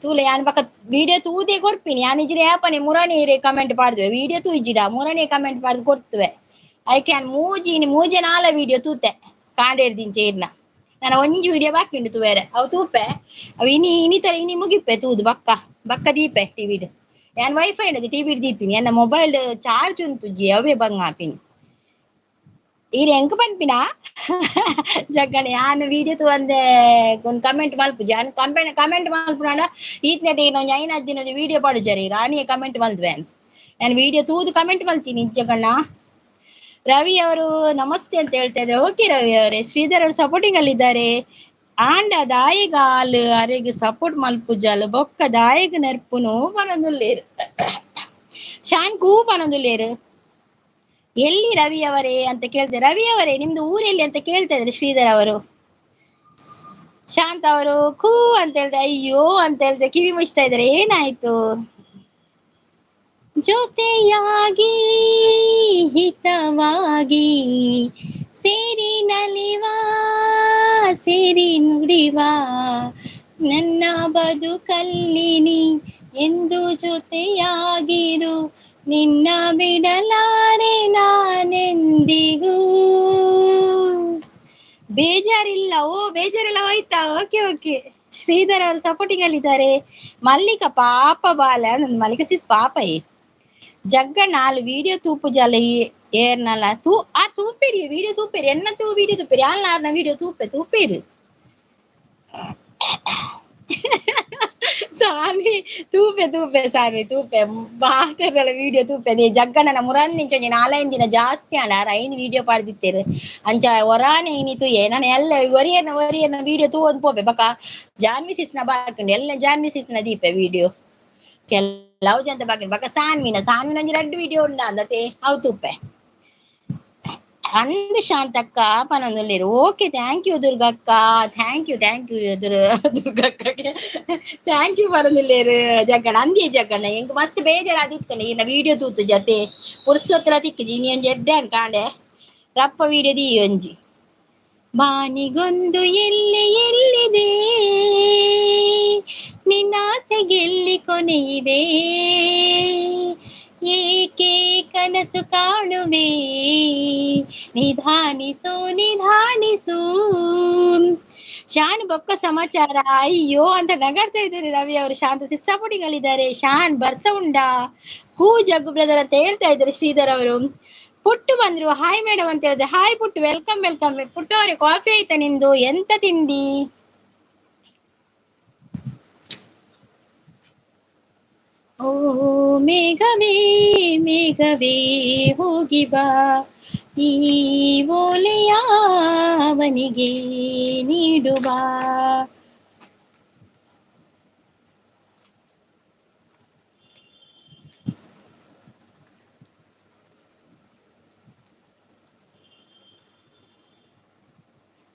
A: ತೂಲೆ. ಯಾನ್ ಬಕ ವಿಡಿಯೋ ತೂದೆ ಕೊರ್ಪಿನಿ ಯಾನ್ ಇಜ್ರೆ ಯಾಪನೆ ಮುರಾಣಿ ಕಮೆಂಟ್ ಪಾಡ್ದುವೆ ವಿಡಿಯೋ ತೂಯಿಜಿಡ ಮುರಾಣಿ ಕಮೆಂಟ್ ಪಾಡ್ದು ಕೊರ್ತುವೆ. ಐಕೆ ಯಾನ್ ಮೂಜಿ ಮೂಜೆ ನಾಲ ವಿಡಿಯೋ ತೂತೆ ಕಾಂಡೇರ್ ದಿಂಚ ಇರ್ನ ನಾನು ಒಂಜಿ ವಿಡಿಯೋ ಬಾಕಿ ಉಂಡು ತೂವೆರೆ ಅವು ತೂಪೆ ಅವು ಇನಿ ಇನಿ ತರ ಇನಿ ಮುಗಿಪೆ ತೂದು ಬಕ್ಕ ಬಕ್ಕ ದೀಪೆ ಟಿವಿಡ್. ಯಾನ್ ವೈಫೈ ಉಂಡದು ಟಿವಿಡ್ ದೀಪಿನಿ ಎನ್ನ ಮೊಬೈಲ್ ಚಾರ್ಜ್ ಉಂಟು ಜಿ ಅವೇ ಬಂಗ ಆಪಿನಿ ಈರ್ ಎಂಕ್ ಪನ್ಪಿನ ಜಗ್ಗಣ ಯಾನ್ ವಿಡಿಯೋ ತೂವಂದೆ ಒಂದ್ ಕಮೆಂಟ್ ಮಲ್ಪುಜಿ. ಯಾನ್ ಕಮೆಂಟ್ ಮಲ್ಪುನಾಂಡ ಈತ್ನೆಟ್ ಒಂಜಿ 5 ದಿನ ಒಂಜಿ ವಿಡಿಯೋ ಪಾಡುಜಾರಿ ರಾಣಿಯೇ ಕಮೆಂಟ್ ಮಲ್ದುವೆ. ನಾನು ವಿಡಿಯೋ ತೂದು ಕಮೆಂಟ್ ಮಲ್ತೀನಿ ಜಗಣ್ಣ. ರವಿ ಅವರು ನಮಸ್ತೆ ಅಂತ ಹೇಳ್ತಾ ಇದ್ದಾರೆ. ಓಕೆ ರವಿ ಅವರೇ. ಶ್ರೀಧರ್ ಅವರು ಸಪೋರ್ಟಿಂಗ್ ಅಲ್ಲಿದ್ದಾರೆ. ಆಂಡ ದಾಯಿಗ ಆಲ್ ಅರೆಗ್ ಸಪೋರ್ಟ್ ಮಲ್ಪುಜಾಲ್ ಬೊಕ್ಕ ದಾಯಿಗ ನೆರ್ಪುನು ಪನೊಂದುಲ್ಲೇರು ಶಾನ್ ಕೂ ಪನೊಂದುಲ್ಲೇರು. ಎಲ್ಲಿ ರವಿ ಅವರೇ ಅಂತ ಕೇಳ್ತಾರೆ. ರವಿ ಅವರೇ ನಿಮ್ದು ಊರೆಲ್ಲಿ ಅಂತ ಕೇಳ್ತಾ ಇದ್ದಾರೆ ಶ್ರೀಧರ್ ಅವರು. ಶಾಂತ ಅವರು ಕೂ ಅಂತ ಹೇಳ್ತಾರೆ, ಅಯ್ಯೋ ಅಂತ ಹೇಳ್ತಾರೆ, ಕಿವಿ ಮುಚ್ತಾ ಇದ್ದಾರೆ. ಏನಾಯ್ತು? ಜೊತೆಯಾಗಿ ಹಿತವಾಗಿ ಸೇರಿ ನಲಿವಾ ಸೇರಿ ನುಡಿವಾ ನನ್ನ ಬದುಕಲ್ಲಿ ನೀ ಎಂದು ಜೊತೆಯಾಗಿರು ನಿನ್ನ ಬಿಡಲಾರೆ ನಾನೆಂದಿಗೂ. ಬೇಜಾರಿಲ್ಲ, ಓ ಬೇಜಾರಿಲ್ಲ ಹೋಯ್ತಾ? Okay okay. ಶ್ರೀಧರ್ ಅವರು ಸಪೋರ್ಟಿಂಗ್ ಅಲ್ಲಿದ್ದಾರೆ. ಮಲ್ಲಿಕ ಪಾಪ ಬಾಲ ಮಲ್ಲಿಕ ಸಿಸ್ ಪಾಪ ಏ ಜಗ್ಗ ನಾಲ್ ವಿಡಿಯೋ ತೂಪು ಜಲ ಏರ್ನಲ್ಲ ತೂ ಆ ತೂಪೇರಿ ವಿಡಿಯೋ ತೂಪೇರಿ ಎನ್ನ ತೂ ವಿಡಿಯೋ ತೂಪೇರಿ ಅಲ್ಲ ಆರ್ನ ವಿಡಿಯೋ ತೂಪೆ ತೂಪೇರು. ಸಾನ್ವಿ ತೂಪೆ ತೂಪೆ ಸಾನ್ವಿ ತೂಪೆ ಮಾತೆರ್ನಲ ವಿಡಿಯೋ ತೂಪೆ. ದೇ ಜಗ್ಗಣ್ಣನ ಮುರನ್ನಿಂಚ ಒಂಜಿ 4-5 ದಿನ ಜಾಸ್ತಿ ಆಂಡ ಆರ್ 5 ವಿಡಿಯೋ ಪಾಡ್ದಿತ್ತೇರು. ಅಂಚ ಒರಾನೆ ಇನಿ ತೂಯೆ ನಾನು ಎಲ್ಲ ಒರಿಯನ ಒರಿಯನ ವಿಡಿಯೋ ತೂವೊಂದು ಪೋಪೆ. ಬೊಕ ಜಾನ್ವಿ ಸಿಸ್ನ ಬಾಕಿ ಉಂಡು, ಎಲ್ಲ ಜಾನ್ವಿ ಸಿಸ್ನ ದೀಪೆ ವಿಡಿಯೋ. ಕೆಲವು ಜನ ಬಾಕಿ ಬೊಕ ಸಾನ್ವಿನ ಸಾನ್ವಿನ ಒಂಜಿ 2 ವಿಡಿಯೋ ಉಂಡ ಅಂದತೆ ಅವು ತೂಪೆ. ಅಂದ್ ಶಾಂತಕ್ಕ ಪನೊಂದುಲ್ಲೆರ್. ಓಕೆ thank you ದುರ್ಗಕ್ಕ, thank you thank you ದುರ್ಗಕ್ಕಗೆ thank you ಪನೊಂದುಲ್ಲೆರ್ ಜಗ್ಗಣ್ಣ. ಅಂದೇ ಜಗ್ಗಣ್ಣ ಎಂಕ್ ಮಸ್ತ್ ಬೇಜಾರಾದಿತ್ತುಂಡು ಈರ್ನ ವಿಡಿಯೋ ತೂತು ಜತೆ ಪುರ್ಸೊತ್ತಲ ತಿಕ್ಕುಜಿ. ಇನಿ ಒಂಜಿ ಎಡ್ಡೆ ಕಾಂಡೆ ರಪ್ಪ ವಿಡಿಯೋ ದೀಯೊಂಜಿ. ಬಾನಿಗೊಂದು ಎಲ್ಲಿ ಎಲ್ಲಿದೆ ನಿನ್ನಾಸೆಗೆಲ್ಲಿ ಕೊನೆಯಿದೆ, ಏಕೆ ಕನಸು ಕಾಣುವೆ ನಿಧಾನಿಸು ನಿಧಾನಿಸು. ಶಾನ್ ಬೊಕ್ಕ ಸಮಾಚಾರ ಅಯ್ಯೋ ಅಂತ ನಗಾಡ್ತಾ ಇದ್ದಾರೆ ರವಿ ಅವರು. ಶಾಂತ ಸಿಸ್ಸಾಪುಡಿಗಳಿದ್ದಾರೆ. ಶಾನ್ ಬರ್ಸ ಉಂಡಾ ಹೂ ಜಗ್ಗು ಬ್ರದರ್ ಅಂತ ಹೇಳ್ತಾ ಇದ್ದಾರೆ ಶ್ರೀಧರ್ ಅವರು. ಪುಟ್ಟು ಬಂದ್ರು, ಹಾಯ್ ಮೇಡಮ್ ಅಂತ ಹೇಳಿದ್ರೆ. ಹಾಯ್ ಪುಟ್ಟು, welcome welcome. ಪುಟ್ಟು ಅವರೇ ಕಾಫಿ ಆಯ್ತಾ ನಿಂದು? ಎಂತ ತಿಂಡಿ? ಓ ಮೇಘವೇ ಮೇಘವೇ ಹೋಗಿ ಬಾ, ಈ ಓಲೆಯ ಅವನಿಗೆ ನೀಡುವ.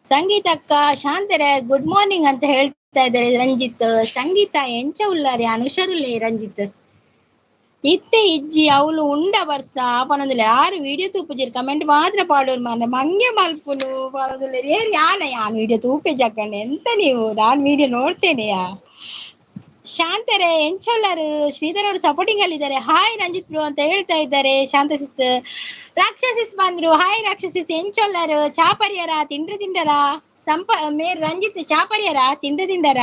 A: ಸಂಗೀತಕ್ಕ ಶಾಂತರೆ ಗುಡ್ ಮಾರ್ನಿಂಗ್ ಅಂತ ಹೇಳ್ತಾ ಇದ್ದಾರೆ ರಂಜಿತ್. ಸಂಗೀತ ಎಂಚ ಉಲ್ಲಾರೆ ಅನುಷರುಲ್ಲೇ ರಂಜಿತ್. ಇತ್ತೆ ಇಜ್ಜಿ ಅವಳು ಉಂಡ ಬರ್ಸ ಪನೊಂದುಲ್ಲೆ. ಯಾರು ವಿಡಿಯೋ ತೂಪುಜೆರ್, ಕಮೆಂಟ್ ಮಾತ್ರ ಪಾಡೋರು ಮಾರ್ರೆ. ಮಂಗೆ ಮಲ್ಪುನು ಪನೊಂದುಲ್ಲೆರ್. ಏರ್ ಯಾನ ಯಾನ್ ವಿಡಿಯೋ ತೂಪೆ ಜಕ್ಕಂಡೆ ಎಂತ ನೀವು, ನಾನ್ ವಿಡಿಯೋ ನೋಡ್ತೇನೆಯಾ. ಶಾಂತರೆ ಎಂಚೊಲ್ಲರು ಶ್ರೀಧರ್ ಅವರು ಸಪೋರ್ಟಿಂಗ್ ಅಲ್ಲಿ ಇದ್ದಾರೆ. ಹಾಯ್ ರಂಜಿತ್ ಬ್ರೋ ಅಂತ ಹೇಳ್ತಾ ಇದ್ದಾರೆ ಶಾಂತ ಸಿಸ್. ರಾಕ್ಷಸಿಸ್ ಬಂದ್ರು, ಹಾಯ್ ರಾಕ್ಷಸಿಸ್. ಎಂಚೊಲ್ಲರು ಚಾಪರಿಯರ ತಿಂಡ್ರ ತಿಂಡರ ಸಂಪ ಮೇರ್ ರಂಜಿತ್ ಚಾಪರಿಯರ ತಿಂಡ್ರ ತಿಂಡರ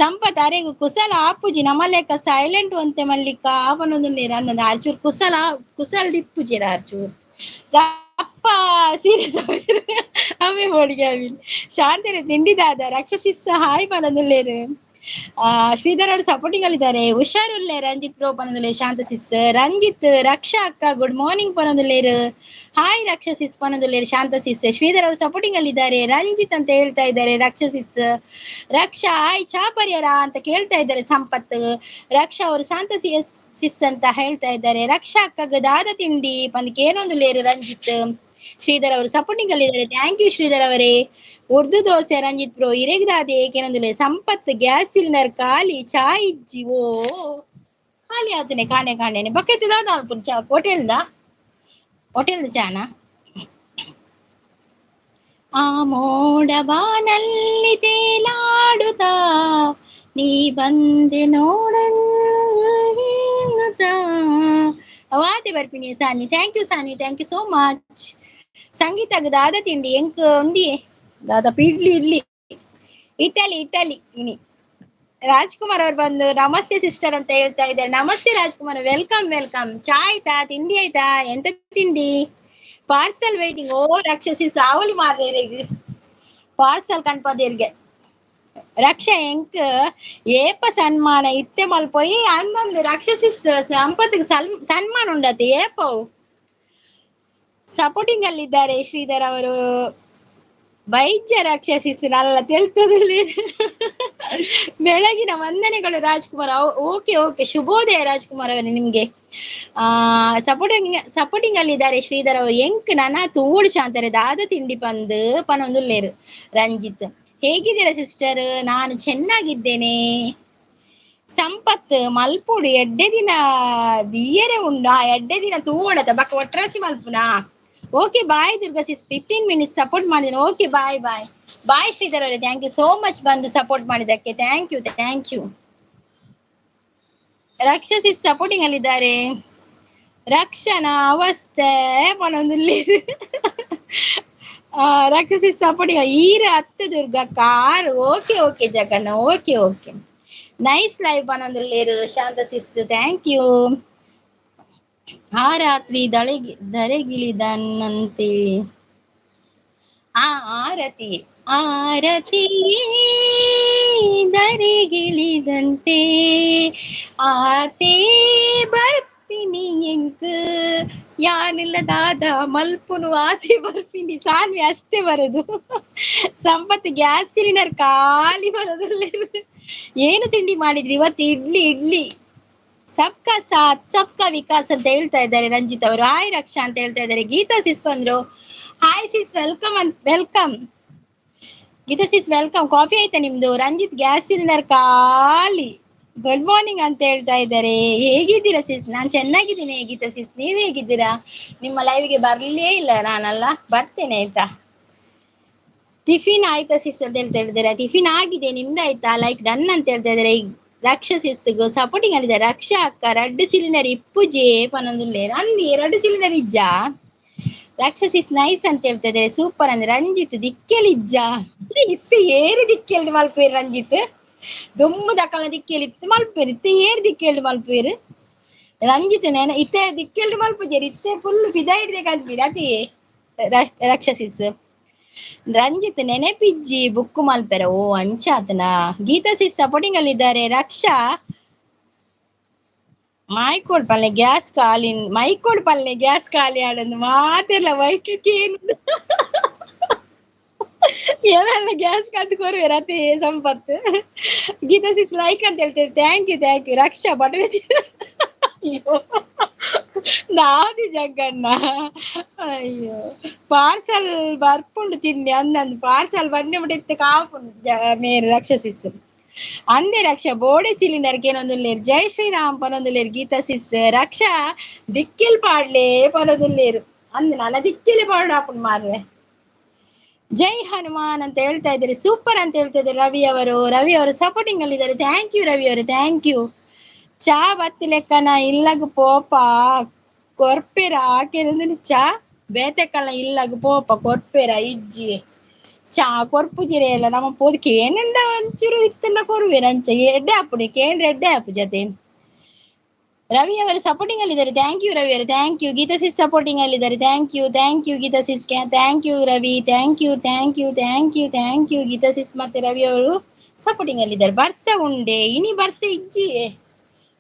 A: ಸಂಪತ್ ಅರೆಗು ಕುಸಲ ಆಪುಜಿ ನಮ್ಮಲೆಕ್ಕ ಸೈಲೆಂಟ್ ಒಂತೆ ಮಲ್ಲಿಕ ಆಪನೊಂದು ಅನ್ನದ ಆರ್ಚೂರ್ ಕುಸಲ ಕುಸಲ್ ಡಿಪ್ಪುಜಿರ ಆರ್ಚೂರ್ ಅಪ್ಪ ಸೀರಿಯಸ್ ಅವೇ ಹೋಳಿಗೆ ಅವಿಲ್. ಶಾಂತರೆ ತಿಂಡಿದಾದ ರಾಕ್ಷಸಿಸ್ ಹಾಯ್ ಪನೊಂದುಲ್ಲೇರು. ಶ್ರೀಧರ್ ಅವರು ಸಪೋರ್ಟಿಂಗ್ ಅಲ್ಲಿ ಇದ್ದಾರೆ. ಹುಷಾರುಲ್ಲೆ ರಂಜಿತ್ ಬ್ರೋ ಪನೊಂದುಲ್ಲೆ ಶಾಂತ ಸಿಸ್. ರಂಜಿತ್ ರಕ್ಷಾ ಅಕ್ಕ ಗುಡ್ ಮಾರ್ನಿಂಗ್ ಪನೊಂದುಲ್ಲೇರು. ಹಾಯ್ ರಾಕ್ಷಸಿಸ್ ಪನೊಂದುಲ್ಲೇರು ಶಾಂತ ಸಿಸ್. ಶ್ರೀಧರ್ ಅವರು ಸಪೋರ್ಟಿಂಗ್ ಅಲ್ಲಿ ಇದ್ದಾರೆ. ರಂಜಿತ್ ಅಂತ ಹೇಳ್ತಾ ಇದ್ದಾರೆ ರಾಕ್ಷಸಿಸ್. ರಕ್ಷಾ ಹಾಯ್ ಚಾಪರ್ಯರ ಅಂತ ಕೇಳ್ತಾ ಇದ್ದಾರೆ ಸಂಪತ್. ರಕ್ಷಾ ಅವರು ಶಾಂತ ಸಿಸ್ ಅಂತ ಹೇಳ್ತಾ ಇದ್ದಾರೆ. ರಕ್ಷಾ ಅಕ್ಕಗ ದಾದ ತಿಂಡಿ ಪಂದಕ್ಕೆ ರಂಜಿತ್. ಶ್ರೀಧರ್ ಅವರು ಸಪೋರ್ಟಿಂಗ್ ಅಲ್ಲಿ ಇದ್ದಾರೆ. Thank you Sridhar ಅವರೇ. ಉರ್ದು ದೋಸೆ ರಂಜಿತ್ ಬ್ರೋ ಇರೆಗ್ದಾದೆ ಏಕೆನೊಂದುಲೆ ಸಂಪತ್ ಗ್ಯಾಸ್ ಸಿಲಿಂಡರ್ ಖಾಲಿ ಚಾಯ್ ಇಜ್ಜಿ. ಓ ಖಾಲಿ ಆತನೆ ಕಾಣೆ ಕಾಣೆನೆ ಬಕ್ಕೆತ್ತದ ಚಾ ಹೋಟೆಲ್ದ ಹೋಟೆಲ್ದ ಚಾನ. ಆ ಮೋಡ ಬಾನಲ್ಲಿ ತೇಲಾಡುತ್ತಾ ನೀ ಬಂದೆ ನೋಡಲು ವಾತೆ ಬರ್ಪಿನಿ Sani. Thank you Sani, thank you so much. ಸಂಗೀತಗ್ ದಾದ ತಿಂಡಿ ಎಂಕ್ ಒಂದಿಯೇ ದಾದಪ್ಪ ಇಡ್ಲಿ ಇಡ್ಲಿ ಇಟಲಿ ಇಟಲಿ ಇನಿ. ರಾಜ್ಕುಮಾರ್ ಅವ್ರು ಬಂದು ನಮಸ್ತೆ ಸಿಸ್ಟರ್ ಅಂತ ಹೇಳ್ತಾ ಇದ್ದಾರೆ. Namaste Rajkumar, welcome welcome. ಚಾ ಆಯ್ತಾ? ತಿಂಡಿ ಆಯ್ತಾ? ಎಂತ ತಿಂಡಿ? Parcel waiting. ಓ ರಾಕ್ಷಸಿ ಸಾವಲಿ ಮಾರ್ರೆ ಪಾರ್ಸಲ್ ಕಣ್ಪದೇರ್ಗೆ. ರಕ್ಷಾ ಎಂಕ್ ಏಪ ಸನ್ಮಾನ ಇತ್ತೆ ಮಲ್ಪೊಯಿ ಅಂದೊಂದು ರಾಕ್ಷಸಿ ಸಂಪತ್ತಿಗೆ ಸನ್ಮಾನ ಉಂಡತೆ ಏಪವು. ಸಪೋರ್ಟಿಂಗ್ ಅಲ್ಲಿದ್ದಾರೆ ಶ್ರೀಧರ್ ಅವರು. ವೈದ್ಯ ರಾಕ್ಷಸಿಸ್ ನಲ್ಲ ತೆಲ್ತದಲ್ಲಿ. ಬೆಳಗಿನ ವಂದನೆಗಳು ರಾಜ್ಕುಮಾರ್. ಓಕೆ ಓಕೆ, ಶುಭೋದಯ ರಾಜ್ಕುಮಾರ್ ಅವರೇ ನಿಮ್ಗೆ. ಸಪೋರ್ಟಿಂಗ್ ಸಪೋರ್ಟಿಂಗ್ ಅಲ್ಲಿ ಇದ್ದಾರೆ ಶ್ರೀಧರ್ ಅವರು. ಎಂಕ್ ನನ ತೋಡು ಶಾಂತರೆ ದಾದ ತಿಂಡಿ ಪಂದು ಪನೊಂದುಲ್ಲೇರು. ರಂಜಿತ್ ಹೇಗಿದ್ದೀರಾ ಸಿಸ್ಟರ್? ನಾನು ಚೆನ್ನಾಗಿದ್ದೇನೆ. ಸಂಪತ್ ಮಲ್ಪುಡು ಎಡ್ಡೆ ದಿನ ದಿಯರೆ ಉಂಡು, ಆ ಎಡ್ಡೆ ದಿನ ತೂವಣದ ಬಕ್ಕ ಒಟ್ರಾಸಿ ಮಲ್ಪುನಾ. Okay bye Durga sis, 15 minutes support ಮಾಡಿದ್ದೀನಿ. Okay bye bye bye Sridhar ಅವರೇ, thank you so much ಬಂದು ಸಪೋರ್ಟ್ ಮಾಡಿದ್ದಕ್ಕೆ. Thank you thank you. Raksha sis supporting ಅಲ್ಲಿದ್ದಾರೆ. ರಕ್ಷಣಾ ಅವಸ್ಥೆ ಪನೊಂದುಲ್ಲೇರು. ರಾಕ್ಷಸಿ ಸಪೋರ್ಟಿಂಗ್ ಈರ ಅತ್ತು Durga car. Okay okay Jaganna, okay okay. Nice live ಪನೊಂದುಲ್ಲೇರು Shanta sis, thank you. ಆ ರಾತ್ರಿ ಧರೆಗಿಳಿದನಂತೆ ಆ ಆರತಿ ಆರತಿ ಧರೆಗಿಳಿದಂತೆ ಆತೇ ಬರ್ಪಿನಿ ಎಂಕ್ ಯಾನಿಲ್ಲ ದಾದ ಮಲ್ಪುನು ಆತೆ ಬರ್ಪಿನಿ. ಸಾನ್ವಿ ಅಷ್ಟೇ ಬರೋದು. ಸಂಪತ್ ಗ್ಯಾಸ್ ಸಿಲಿಂಡರ್ ಖಾಲಿ ಬರೋದಿಲ್ಲ. ಏನು ತಿಂಡಿ ಮಾಡಿದ್ರಿ ಇವತ್ತು? ಇಡ್ಲಿ ಇಡ್ಲಿ. ಸಬ್ಕಾ ಸಾಥ್ ಸಬ್ಕಾ ವಿಕಾಸ್ ಅಂತ ಹೇಳ್ತಾ ಇದ್ದಾರೆ ರಂಜಿತ್ ಅವರು. ಹಾಯ್ ರಕ್ಷಾ ಅಂತ ಹೇಳ್ತಾ ಇದ್ದಾರೆ. ಗೀತಾ ಸಿಸ್ ಬಂದ್ರು. ಹಾಯ್ ಸಿಸ್, welcome ಅಂತ welcome Geetha sis, welcome. Coffee ಆಯ್ತಾ ನಿಮ್ದು? ರಂಜಿತ್ ಗ್ಯಾಸ್ ಸಿಲಿಂಡರ್ ಖಾಲಿ. ಗುಡ್ ಮಾರ್ನಿಂಗ್ ಅಂತ ಹೇಳ್ತಾ ಇದ್ದಾರೆ. ಹೇಗಿದ್ದೀರಾ ಸಿಸ್? ನಾನ್ ಚೆನ್ನಾಗಿದ್ದೀನಿ ಗೀತಾ ಸಿಸ್, ನೀವ್ ಹೇಗಿದ್ದೀರಾ? ನಿಮ್ಮ ಲೈವ್ಗೆ ಬರ್ಲೇ ಇಲ್ಲ ನಾನಲ್ಲ, ಬರ್ತೇನೆ ಆಯ್ತಾ? ಟಿಫಿನ್ ಆಯ್ತಾ ಸಿಸ್ ಅಂತ ಹೇಳ್ತಾ ಇದ್ದಾರೆ. ಟಿಫಿನ್ ಆಗಿದೆ, ನಿಮ್ದಾಯ್ತಾ? ಲೈಕ್ ಡನ್ ಅಂತ ಹೇಳ್ತಾ ಇದ್ದಾರೆ. ರಕ್ಷಾ ಸಿಸ್ ಸಪೋರ್ಟಿಂಗ್ ಅಲ್ಲಿದ್ದಾರೆ. ರಕ್ಷಾ ಅಕ್ಕ ರಡ್ಡು ಸಿಲಿಂಡರ್ ಇಪ್ಪುಜೆ ಪನೊಂದುಲ್ಲೇರು ಅಂದಿ ಎರಡು ಸಿಲಿಂಡರ್ ಇಜ್ಜಾ? ರಕ್ಷಾ ಸಿಸ್ ನೈಸ್ ಅಂತ ಹೇಳ್ತಾ ಇದ್ದಾರೆ. ಸೂಪರ್ ಅಂದ್ರೆ ರಂಜಿತ್ ದಿಕ್ಕೆಲಿಜ್ಜ ಇತ್ತು ಏರು ದಿಕ್ಕೆಲ್ ಮಲ್ಪೇರು ರಂಜಿತ್ ದುಮ್ಮು ದಕ್ಕಲ ದಿಕ್ಕೆಲ್ ಇತ್ತು ಮಲ್ಪೇರು ಇತ್ತೆ ಏರು ದಿಕ್ಕೆಲ್ ಮಲ್ಪೇರು ರಂಜಿತ್ ನೇನ ಇತ್ತೆ ದಿಕ್ಕೆಲ್ ಮಲ್ಪುಜೇರು ಇತ್ತೆ ಫುಲ್ ಫಿದಾ ಹಿಡ್ದೆ ಕಲ್ಪಿದೆ ಅತಿ ರಕ್ಷಾ ಸಿಸ್. ರಂಜಿತ್ ನೆನಪಿಜ್ಜಿ ಬುಕ್ ಮಲ್ಪೆರ ಓ ಅಂಚಾತನ. Gita sis supporting ಅಲ್ಲಿದ್ದಾರೆ. ರಕ್ಷಾ ಮಾಯ್ಕೋಡ್ ಪಲ್ಲೆ ಗ್ಯಾಸ್ ಖಾಲಿ, ಮೈಕೋಡ್ ಪಲ್ಲೆ ಗ್ಯಾಸ್ ಖಾಲಿ ಆಡೊಂದು ಮಾತೆಲ್ಲ ವೈಟ್ ಕೇನು ಏನೆಲ್ಲ ಗ್ಯಾಸ್ ಕಾದು ಕೊರುವೆರ್ ಅತೆ ಸಂಪತ್. ಗೀತಾ ಸಿಸ್ ಲೈಕ್ ಅಂತ ಹೇಳ್ತೇವೆ. Thank you thank you. Raksha button ಅಯ್ಯೋ ನಾದಿ ಜಗ್ಗಣ್ಣ ಅಯ್ಯೋ ಪಾರ್ಸಲ್ ಬರ್ಪುಂಡು ತಿಂಡಿ ಅಂದಂದು ಪಾರ್ಸಲ್ ಬರ್ನೆ ಮುಟ್ಟಿತ್ತು ಕಾಪುಂಡು ಮೇರು ರಕ್ಷಾ ಸಿಸ್ ಅಂದೆ. ರಕ್ಷಾ ಬೋಡೆ ಸಿಲಿಂಡರ್ ಏನೊಂದುಲ್ಲೇರು. ಜೈ ಶ್ರೀರಾಮ್ ಪನೊಂದುಲ್ಲೇರು ಗೀತಾ ಸಿಸ್. ರಕ್ಷಾ ದಿಕ್ಕೆಲ್ ಪಾಡ್ಲೇ ಪನೊಂದುಲ್ಲೇರು ಅಂದ್ ನನ್ನ ದಿಕ್ಕೆಲೆ ಪಾಡಾಪುಂಡು ಮಾರ್ರೆ. ಜೈ ಹನುಮಾನ್ ಅಂತ ಹೇಳ್ತಾ ಇದ್ದಾರೆ. ಸೂಪರ್ ಅಂತ ಹೇಳ್ತಾ ಇದ್ದಾರೆ ರವಿ ಅವರು. ರವಿ ಅವರು ಸಪೋರ್ಟಿಂಗ್ ಅಲ್ಲಿ ಇದ್ದಾರೆ. Thank you Ravi ಅವರು, thank you. ಚಾ ಬತ್ತಿ ಲೆಕ್ಕನ ಇಲ್ಲಗ ಪೋಪ ಕೊರ್ಪೆರ ಆಕೆರಂದ್ರೆ ಚಾ ಬೇತೆಕಲ್ಲ ಇಲ್ಲಗ ಪೋಪ ಕೊರ್ಪೆರ ಇಜ್ಜಿ ಚಾ ಕೊರ್ಪುಜಿರೆ ಎಲ್ಲ ನಮ್ಮ ಪೋದು ಕೇನಂಡ ಒಂಚೂರು ಇತ್ತನ್ನ ಕೊರುವೆರ ಅಂಚ ಎಡ್ಡೆ ಆಪುಡಿ ಕೇಂದ್ರ ಎಡ್ಡೆ ಆಪು ಜತೆ. ರವಿ ಅವರು ಸಪೋರ್ಟಿಂಗ್ ಅಲ್ಲಿದ್ದಾರೆ. Thank you Ravi ಅವರು, thank you. Geetha sis supporting ಅಲ್ಲಿದ್ದಾರೆ. Thank you thank you Geetha sis, thank you Ravi, thank you thank you thank you thank you Geetha sis ಮತ್ತೆ ರವಿ ಅವರು ಸಪೋರ್ಟಿಂಗ್ ಅಲ್ಲಿದ್ದಾರೆ. ಬರ್ಸ ಉಂಡೆ ಇನಿ ಬರ್ಸ ಇಜ್ಜಿ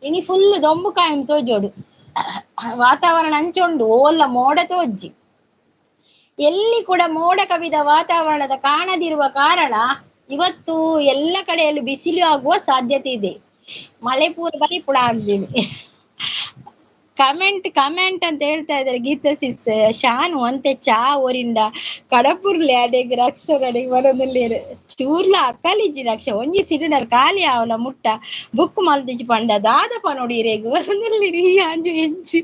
A: ಇನಿ ಫುಲ್ ದೊಂಬು ಕಾಯಿ ತೋಜೋಡು ವಾತಾವರಣ ಅಂಚೊಂಡು ಓಲ್ಲ ಮೋಡ ತೋಜ್ಜಿ ಎಲ್ಲಿ ಕೂಡ ಮೋಡ ಕವಿದ ವಾತಾವರಣದ ಕಾಣದಿರುವ ಕಾರಣ ಇವತ್ತು ಎಲ್ಲ ಕಡೆಯಲ್ಲೂ ಬಿಸಿಲು ಆಗುವ ಸಾಧ್ಯತೆ ಇದೆ. ಮಳೆ ಪೂರ ಬರೀ ಪುಡ ಆಗ್ತೀನಿ. ಕಮೆಂಟ್ ಕಮೆಂಟ್ ಅಂತ ಹೇಳ್ತಾ ಇದ್ದಾರೆ ಗೀತಾ ಸಿಸ್. ಶಾನು ಅಂತೆ ಚಾ ಓರಿಂಡ ಕಡಪುರ್ಲೆ ಅಡೆಗ್ ರಕ್ಷರಡೆಗ್ ಬರೋದಿಲ್ಲೇರು ಚೂರ್ಲ ಅಕ್ಕಲಿಜ್ಜಿ ರಕ್ಷ ಒಂಜಿ ಸಿಲಿಂಡರ್ ಖಾಲಿ ಆವಲ ಮುಟ್ಟ ಬುಕ್ ಮಲ್ದಿಜಿ ಪಂಡ ದಾದಪ್ಪ ನೋಡಿ ರೇಗು ಬರೋದಿಲ್ಲ ಅಂಜು ಎಂಚಿ.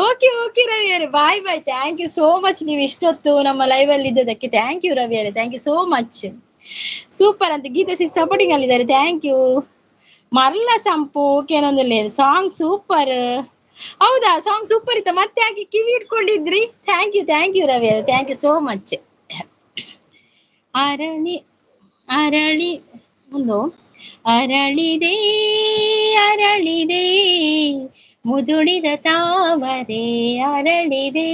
A: ಓಕೆ ಓಕೆ ರವಿ ಅವರೇ, bye bye, thank you so much. ನೀವು ಇಷ್ಟೊತ್ತು ನಮ್ಮ ಲೈವ್ ಅಲ್ಲಿ ಇದ್ದದಕ್ಕೆ thank you Ravi ಅವರೇ, thank you so much. Super ಅಂತ ಗೀತಾ ಸಿಸ್ ಸಪೋರ್ಟಿಂಗ್ ಅಲ್ಲಿದ್ದಾರೆ. Thank you. ಮರ್ಲ ಸಂಪು ಏನೊಂದಿಲ್ಲ ಸಾಂಗ್ ಸೂಪರ್. ಹೌದಾ ಸಾಂಗ್ ಸೂಪರ್ ಇತ್ತ ಮತ್ತೆ ಹಾಕಿ ಕಿವಿ ಇಟ್ಕೊಂಡಿದ್ರಿ. Thank you thank you Ravi ಅವರೇ, thank you so much. ಅರಳಿ ಅರಳಿ ಒಂದು ಅರಳಿದೆ ಅರಳಿದೆ ಮುದುಡಿದ ತಾವರೆ ಅರಳಿದೆ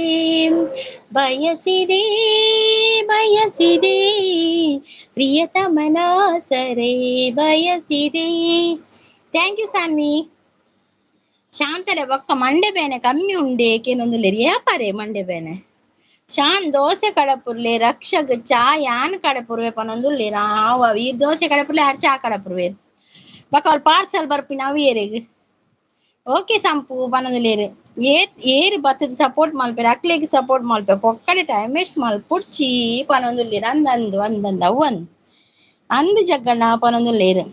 A: ಬಯಸಿದೆ ಬಯಸಿದೆ ಪ್ರಿಯತಮನ ಸರೆ ಬಯಸಿದೆ. Thank you Sanvi. ಶಾಂತರೆ ಬೊಕ್ಕ ಮಂಡೆ ಬೇನೆ ಕಮ್ಮಿ ಉಂಡೆ ಏಕೇನೊಂದುಲ್ಲೆರ್ ಏಪರೆ ಮಂಡೆ ಬೇನೆ ಶಾನ್ ದೋಸೆ ಕಡಪುರ್ಲೆ ರಕ್ಷಗ್ ಚಾ ಯಾನ್ ಕಡಪುರ್ವೆ ಪನೊಂದುಲ್ಲೆ ನಾವ್ ಈರ್ ದೋಸೆ ಕಡಪುರ್ಲೆ ಆರ್ ಚಾ ಕಡಪುರ್ವೆ ಬೊಕ್ಕ ಅವ್ಲು ಪಾರ್ಸಲ್ ಬರ್ಪಿನ ಅವು ಏರೆಗ್ ಓಕೆ ಸಂಪು ಪನೊಂದುಲ್ಲೆರ್ ಏರ್ ಬತ್ತದ ಸಪೋರ್ಟ್ ಮಲ್ಪೆರ್ ಅಕ್ಲೆಗ್ ಸಪೋರ್ಟ್ ಮಲ್ಪೆ ಪೊಕ್ಕಡೆ ಟೈಮ್ ವೇಸ್ಟ್ ಮಲ್ಪುಡ್ಚಿ ಪನೊಂದುಲ್ಲೆರ್ ಅಂದಂದು ಅಂದಂದು ಅವು ಅಂದ್ ಅಂದ್ ಜಗ್ಗಣ್ಣ ಪನೊಂದುಲ್ಲೆರ್.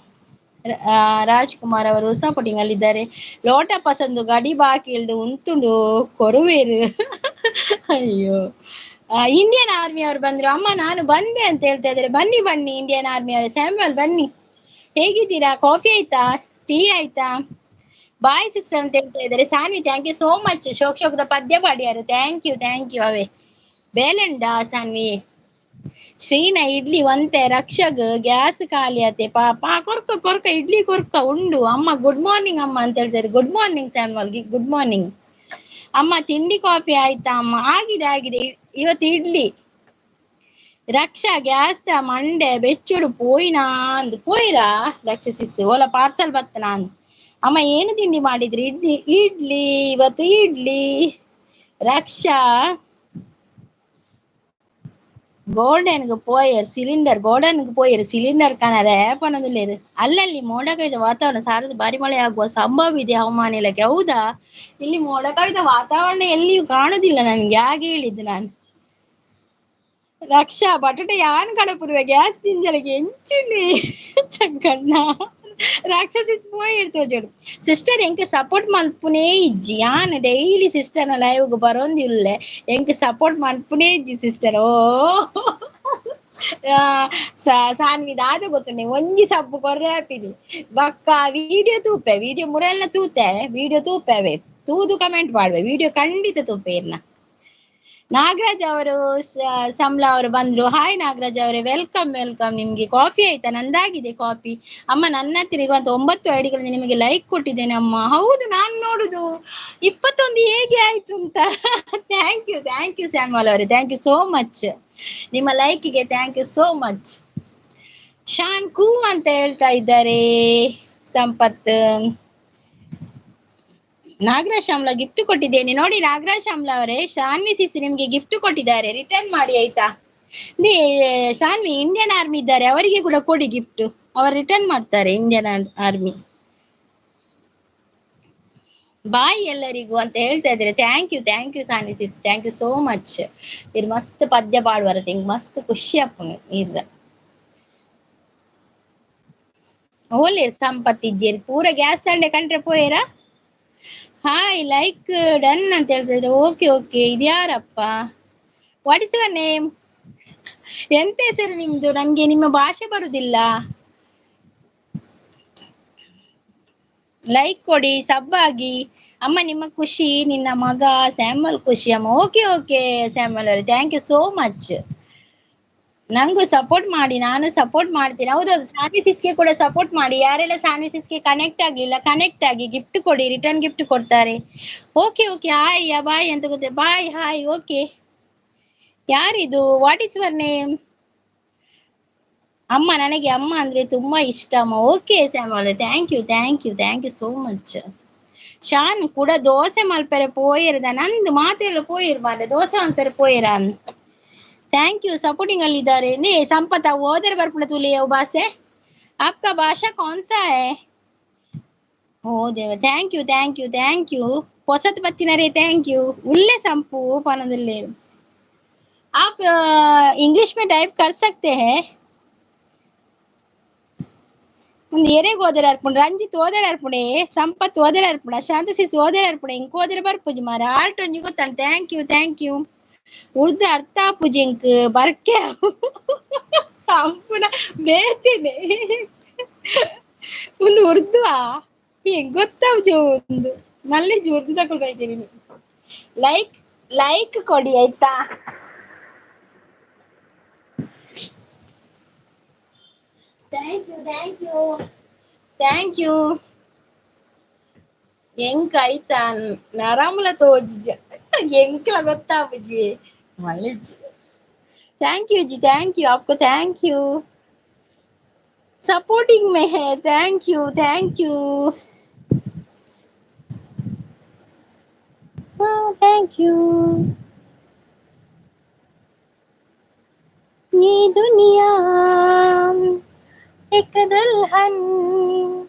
A: ರಾಜ್ಕುಮಾರ್ ಅವರು ಸಪೋರ್ಟಿಂಗ್ ಅಲ್ಲಿದ್ದಾರೆ. ಲೋಟ ಪಸಂದು ಗಡಿ ಬಾಕಿ ಇಲ್ದು ಉಂತುಂಡು ಕೊರುವೇರು. ಅಯ್ಯೋ ಇಂಡಿಯನ್ ಆರ್ಮಿ ಅವರು ಬಂದ್ರು. ಅಮ್ಮ ನಾನು ಬಂದೆ ಅಂತ ಹೇಳ್ತಾ ಇದ್ದಾರೆ. ಬನ್ನಿ ಬನ್ನಿ ಇಂಡಿಯನ್ ಆರ್ಮಿ ಅವರು. ಸ್ಯಾಮ್ಯುವಲ್ ಬನ್ನಿ, ಹೇಗಿದ್ದೀರಾ? ಕಾಫಿ ಆಯ್ತಾ? ಟೀ ಆಯ್ತಾ? ಬಾಯ್ ಸಿಸ್ಟರ್ ಅಂತ ಹೇಳ್ತಾ ಇದ್ದಾರೆ. Sanvi thank you so much. ಶೋಕ್ ಶೋಕದ ಪದ್ಯ ಪಾಡ್ಯಾರು, thank you thank you. ಅವೇ ಬೇಲೆಂಡ ಸಾನ್ವಿ. ಶ್ರೀನ ಇಡ್ಲಿ ಒಂತೆ ರಕ್ಷಗ್ ಗ್ಯಾಸ್ ಖಾಲಿ ಆತೆ ಪಾಪ ಕೊರ್ಕ ಕೊರ್ಕ ಇಡ್ಲಿ ಕೊರ್ಕ ಉಂಡು. ಅಮ್ಮ ಗುಡ್ ಮಾರ್ನಿಂಗ್ ಅಮ್ಮ ಅಂತ ಹೇಳ್ತಾರೆ. ಗುಡ್ ಮಾರ್ನಿಂಗ್ ಸ್ಯಾಮ್ವಲ್ಗೆ, ಗುಡ್ ಮಾರ್ನಿಂಗ್ ಅಮ್ಮ. ತಿಂಡಿ ಕಾಫಿ ಆಯ್ತಾ ಅಮ್ಮ? ಆಗಿದೆ ಆಗಿದೆ. ಇವತ್ತು ಇಡ್ಲಿ. ರಕ್ಷಾ ಗ್ಯಾಸ್ the ಮಂಡೆ ಬೆಚ್ಚೋಡು ಪೋಯಿನಾ ಅಂದ್ ಪೋಯಿರಾ ರಕ್ಷಸಿಸ್ ಓಲ ಪಾರ್ಸಲ್ ಬತ್ತನಾ ಅಂದ್. ಅಮ್ಮ ಏನು ತಿಂಡಿ ಮಾಡಿದ್ರಿ? ಇಡ್ಲಿ ಇಡ್ಲಿ ಇವತ್ತು ಇಡ್ಲಿ. ರಕ್ಷಾ ಗೋಲ್ಡನ್ಗೆ ಪೋಯರ್ ಸಿಲಿಂಡರ್ ಗೋಲ್ಡನ್ಗೆ ಪೋಯರ್ ಸಿಲಿಂಡರ್ ಕಾಣರೆ ಪನೊಂದುಲ್ಲೆರ್. ಅಲ್ಲಲ್ಲಿ ಮೋಡ ಕವಿದ ವಾತಾವರಣ ಸಾರದ ಭಾರಿ ಮಳೆ ಆಗುವ ಸಂಭವ ಇದೆ ಹವಾಮಾನ ಇಲಾಖೆ. ಹೌದಾ? ಇಲ್ಲಿ ಮೋಡ ಕವಿದ ವಾತಾವರಣ ಎಲ್ಲಿಯೂ ಕಾಣುದಿಲ್ಲ ನನ್ಗೆ, ಹಾಗೆ ಹೇಳಿದ್ದು ನಾನು. ರಕ್ಷಾ ಬಟಟೆ ಯಾನ್ ಕಡಪುರುವೆ ಗ್ಯಾಸ್ ದಿಂಜಲಗೆ ಎಂಚುನೆ ಚಕ್ಕಣ್ಣ ರಾಕ್ಷಸಿ ಪೋಯಿರ್ ತೋಜೋಡು. ಸಿಸ್ಟರ್ ಎಂಕ್ ಸಪೋರ್ಟ್ ಮಲ್ಪುನೇ ಇಜ್ಜಿ, ಯಾನ್ ಡೈಲಿ ಸಿಸ್ಟರ್ನ ಲೈವ್ಗ್ ಬರೋಂದಿಲ್ಲೆ, ಎಂಕ್ ಸಪೋರ್ಟ್ ಮಲ್ಪುನೇ ಇಜ್ಜಿ ಸಿಸ್ಟರ್. ಓ ಸಾನ್ವಿ ದಾದ ಗೊತ್ತುಂಡೆ ಒಂಜಿ ಸಬ್ಬು ಕೊರ್ರೆ ಆಪಿನಿ ಬಕ್ಕ ವಿಡಿಯೋ ತೂಪೆ, ವಿಡಿಯೋ ಮುರೆಲ್ಲ ತೂತೆ, ವಿಡಿಯೋ ತೂಪೆವೆ ತೂದು ಕಮೆಂಟ್ ಮಾಡುವೆ, ವಿಡಿಯೋ ಖಂಡಿತ ತೂಪೆ ಇರ್ನ. ನಾಗರಾಜ್ ಅವರು ಸಂಬ್ಲಾ ಅವರು ಬಂದ್ರು. ಹಾಯ್ ನಾಗರಾಜ್ ಅವರೇ, welcome welcome. ನಿಮ್ಗೆ ಕಾಫಿ ಆಯ್ತಾ? ನಂದಾಗಿದೆ ಕಾಫಿ. ಅಮ್ಮ ನನ್ನ ಹತ್ತಿರ ಇರುವಂತ 9 ಐಡಿಗಳಿಂದ ನಿಮಗೆ ಲೈಕ್ ಕೊಟ್ಟಿದ್ದೇನೆ ಅಮ್ಮ. ಹೌದು, ನಾನ್ ನೋಡುದು 21 ಹೇಗೆ ಆಯ್ತು ಅಂತ. Thank you thank you Samuel ಅವರೇ, thank you so much. ನಿಮ್ಮ ಲೈಕ್ಗೆ thank you so much. Shan ಕೂ ಅಂತ ಹೇಳ್ತಾ ಇದ್ದಾರೆ ಸಂಪತ್. ನಾಗರಾಜ್ ಶ್ಯಾಮ್ಲಾ ಗಿಫ್ಟ್ ಕೊಟ್ಟಿದ್ದೇನೆ ನೋಡಿ. ನಾಗರಾಜ್ ಶ್ಯಾಮ್ಲಾ ಅವರೇ, ಶಾನ್ವಿ ಸಿಸಿ ನಿಮ್ಗೆ ಗಿಫ್ಟ್ ಕೊಟ್ಟಿದ್ದಾರೆ, ರಿಟರ್ನ್ ಮಾಡಿ ಆಯ್ತಾ? ಶಾನ್ವಿ ಇಂಡಿಯನ್ ಆರ್ಮಿ ಇದ್ದಾರೆ, ಅವರಿಗೆ ಕೂಡ ಕೊಡಿ ಗಿಫ್ಟ್, ಅವರು ರಿಟರ್ನ್ ಮಾಡ್ತಾರೆ ಇಂಡಿಯನ್ ಆರ್ಮಿ. ಬಾಯ್ ಎಲ್ಲರಿಗೂ ಅಂತ ಹೇಳ್ತಾ ಇದ್ದಾರೆ. Thank you thank you Shanvi sis, thank you so much. ಇರ್ ಮಸ್ತ್ ಪದ್ಯ ಪಾಡುವರ ತಿಂಗ್ ಮಸ್ತ್ ಖುಷಿ ಆಪುಂಡು ಇರ್ರ. ಓಲೆ ಸಂಪತ್ ಇಜ್ಜೇರಿ ಪೂರ ಗ್ಯಾಸ್ ತಂಡೆ ಕಂಡ್ರೆ ಪೋಯೇರಾ? ಹಾಯ್ ಲೈಕ್ ಡನ್ ಅಂತ ಹೇಳ್ತಿದ್ರೆ. ಓಕೆ ಓಕೆ, ಇದ್ಯಾರಪ್ಪ? What is your name? ಎಂತ ಹೆಸರು ನಿಮ್ದು? ನನ್ಗೆ ನಿಮ್ಮ ಭಾಷೆ ಬರುದಿಲ್ಲ. ಲೈಕ್ ಕೊಡಿ, ಸಬ್ ಆಗಿ. ಅಮ್ಮ ನಿಮ್ಮ ಖುಷಿ, ನಿನ್ನ ಮಗ ಸ್ಯಾಮಲ್ ಖುಷಿ ಅಮ್ಮ. ಓಕೆ ಓಕೆ ಸ್ಯಾಮಲ್ ಅವರೇ, thank you so much. ನಂಗೂ ಸಪೋರ್ಟ್ ಮಾಡಿ, ನಾನು ಸಪೋರ್ಟ್ ಮಾಡ್ತೀನಿ. ಹೌದೌದು, ಸಾನ್ವಿ ಸಿಸ್ಗೆ ಕೂಡ ಸಪೋರ್ಟ್ ಮಾಡಿ. ಯಾರೆಲ್ಲ ಸಾನ್ವಿ ಸಿಸ್ಗೆ ಕನೆಕ್ಟ್ ಆಗ್ಲಿಲ್ಲ, ಕನೆಕ್ಟ್ ಆಗಿ ಗಿಫ್ಟ್ ಕೊಡಿ, ರಿಟರ್ನ್ ಗಿಫ್ಟ್ ಕೊಡ್ತಾರೆ. ಓಕೆ ಓಕೆ, ಹಾಯ್ ಬಾಯ್ ಅಂತ ಗೊತ್ತೆ. Bye hi okay. ಯಾರಿದು? What is your name? ಅಮ್ಮ ನನಗೆ ಅಮ್ಮ ಅಂದ್ರೆ ತುಂಬಾ ಇಷ್ಟ ಅಮ್ಮ. Okay Samuel, thank you thank you thank you so much. Shan ಕೂಡ ದೋಸೆ ಮಲ್ಪೆರೆ ಪೋಯಿರ್ದ ನಂದು ಮಾತೆಲ್ಲ ಪೋಯಿರ್ ಮಾರ್ರೆ, ದೋಸೆ ಮಲ್ಪೆರೆ ಪೋಯಿರ. Thank you, supporting ಅಲ್ಲಿದ್ದಾರೆ. ನೇ ಸಂಪತ್ ಓದರೆ ಬರ್ಪುಣ ತುಲಿ ಭಾಷೆ, ಆಪ್ಕಾ ಭಾಷಾ ಕೌನ್ ಸಾ ಹೈ? ಓ ದೇವ, thank you thank you thank you. ಹೊಸತ್ ಬತ್ತಿನರೇ thank you. ಉಲ್ಲೆ ಸಂಪು ಪನದುಲ್ಲೆ. आप इंग्लिश में टाइप कर सकते हैं. ಒಂದು ಎರೆಗ್ ಓದರ ಅರ್ಪುಂಡು, ರಂಜಿತ್ ಓದರ ಅರ್ಪುಣೆ, ಸಂಪತ್ ಓದರ ಅರ್ಪುಣ, ಶಾಂತ ಸಿಸ್ ಓದರ ಅರ್ಪುಣೆ, ಇಂಕ್ ಓದರ ಬರ್ಪುಜಿ ಮಾರ ಆರ್ಟ್ ಒಂಜಿ ಗೊತ್ತಾಂಡ್. Thank you thank you. Urdu ಅರ್ಥ ಆಪುಜಿ ಇಂಕ್ ಬರ್ಕೆ ಸಂಪುನ ಬೇತೇನೆ ಒಂದು ಉರ್ದು ಹೆಂಗ್ ಗೊತ್ತಾಪುಜಿ ಒಂದು ಮಲ್ಲಿಜಿ ಉರ್ದು ತಕೊಳ್ಬೈತೀನಿ. ಲೈಕ್ ಲೈಕ್ ಕೊಡಿ ಆಯ್ತಾ? Thank you thank you thank you. ಎಂಕ್ ಆಯ್ತಾ ನರಮುಲ ತೋಜಿ ಎಂಕ್ಲ ಗೊತ್ತಾಪುಜಿ ಮಲ್ಲಿಜಿ. Thank you G, thank you आपको, thank you. Supporting में है, thank you thank you thank you. ये दुनिया एक दुल्हन,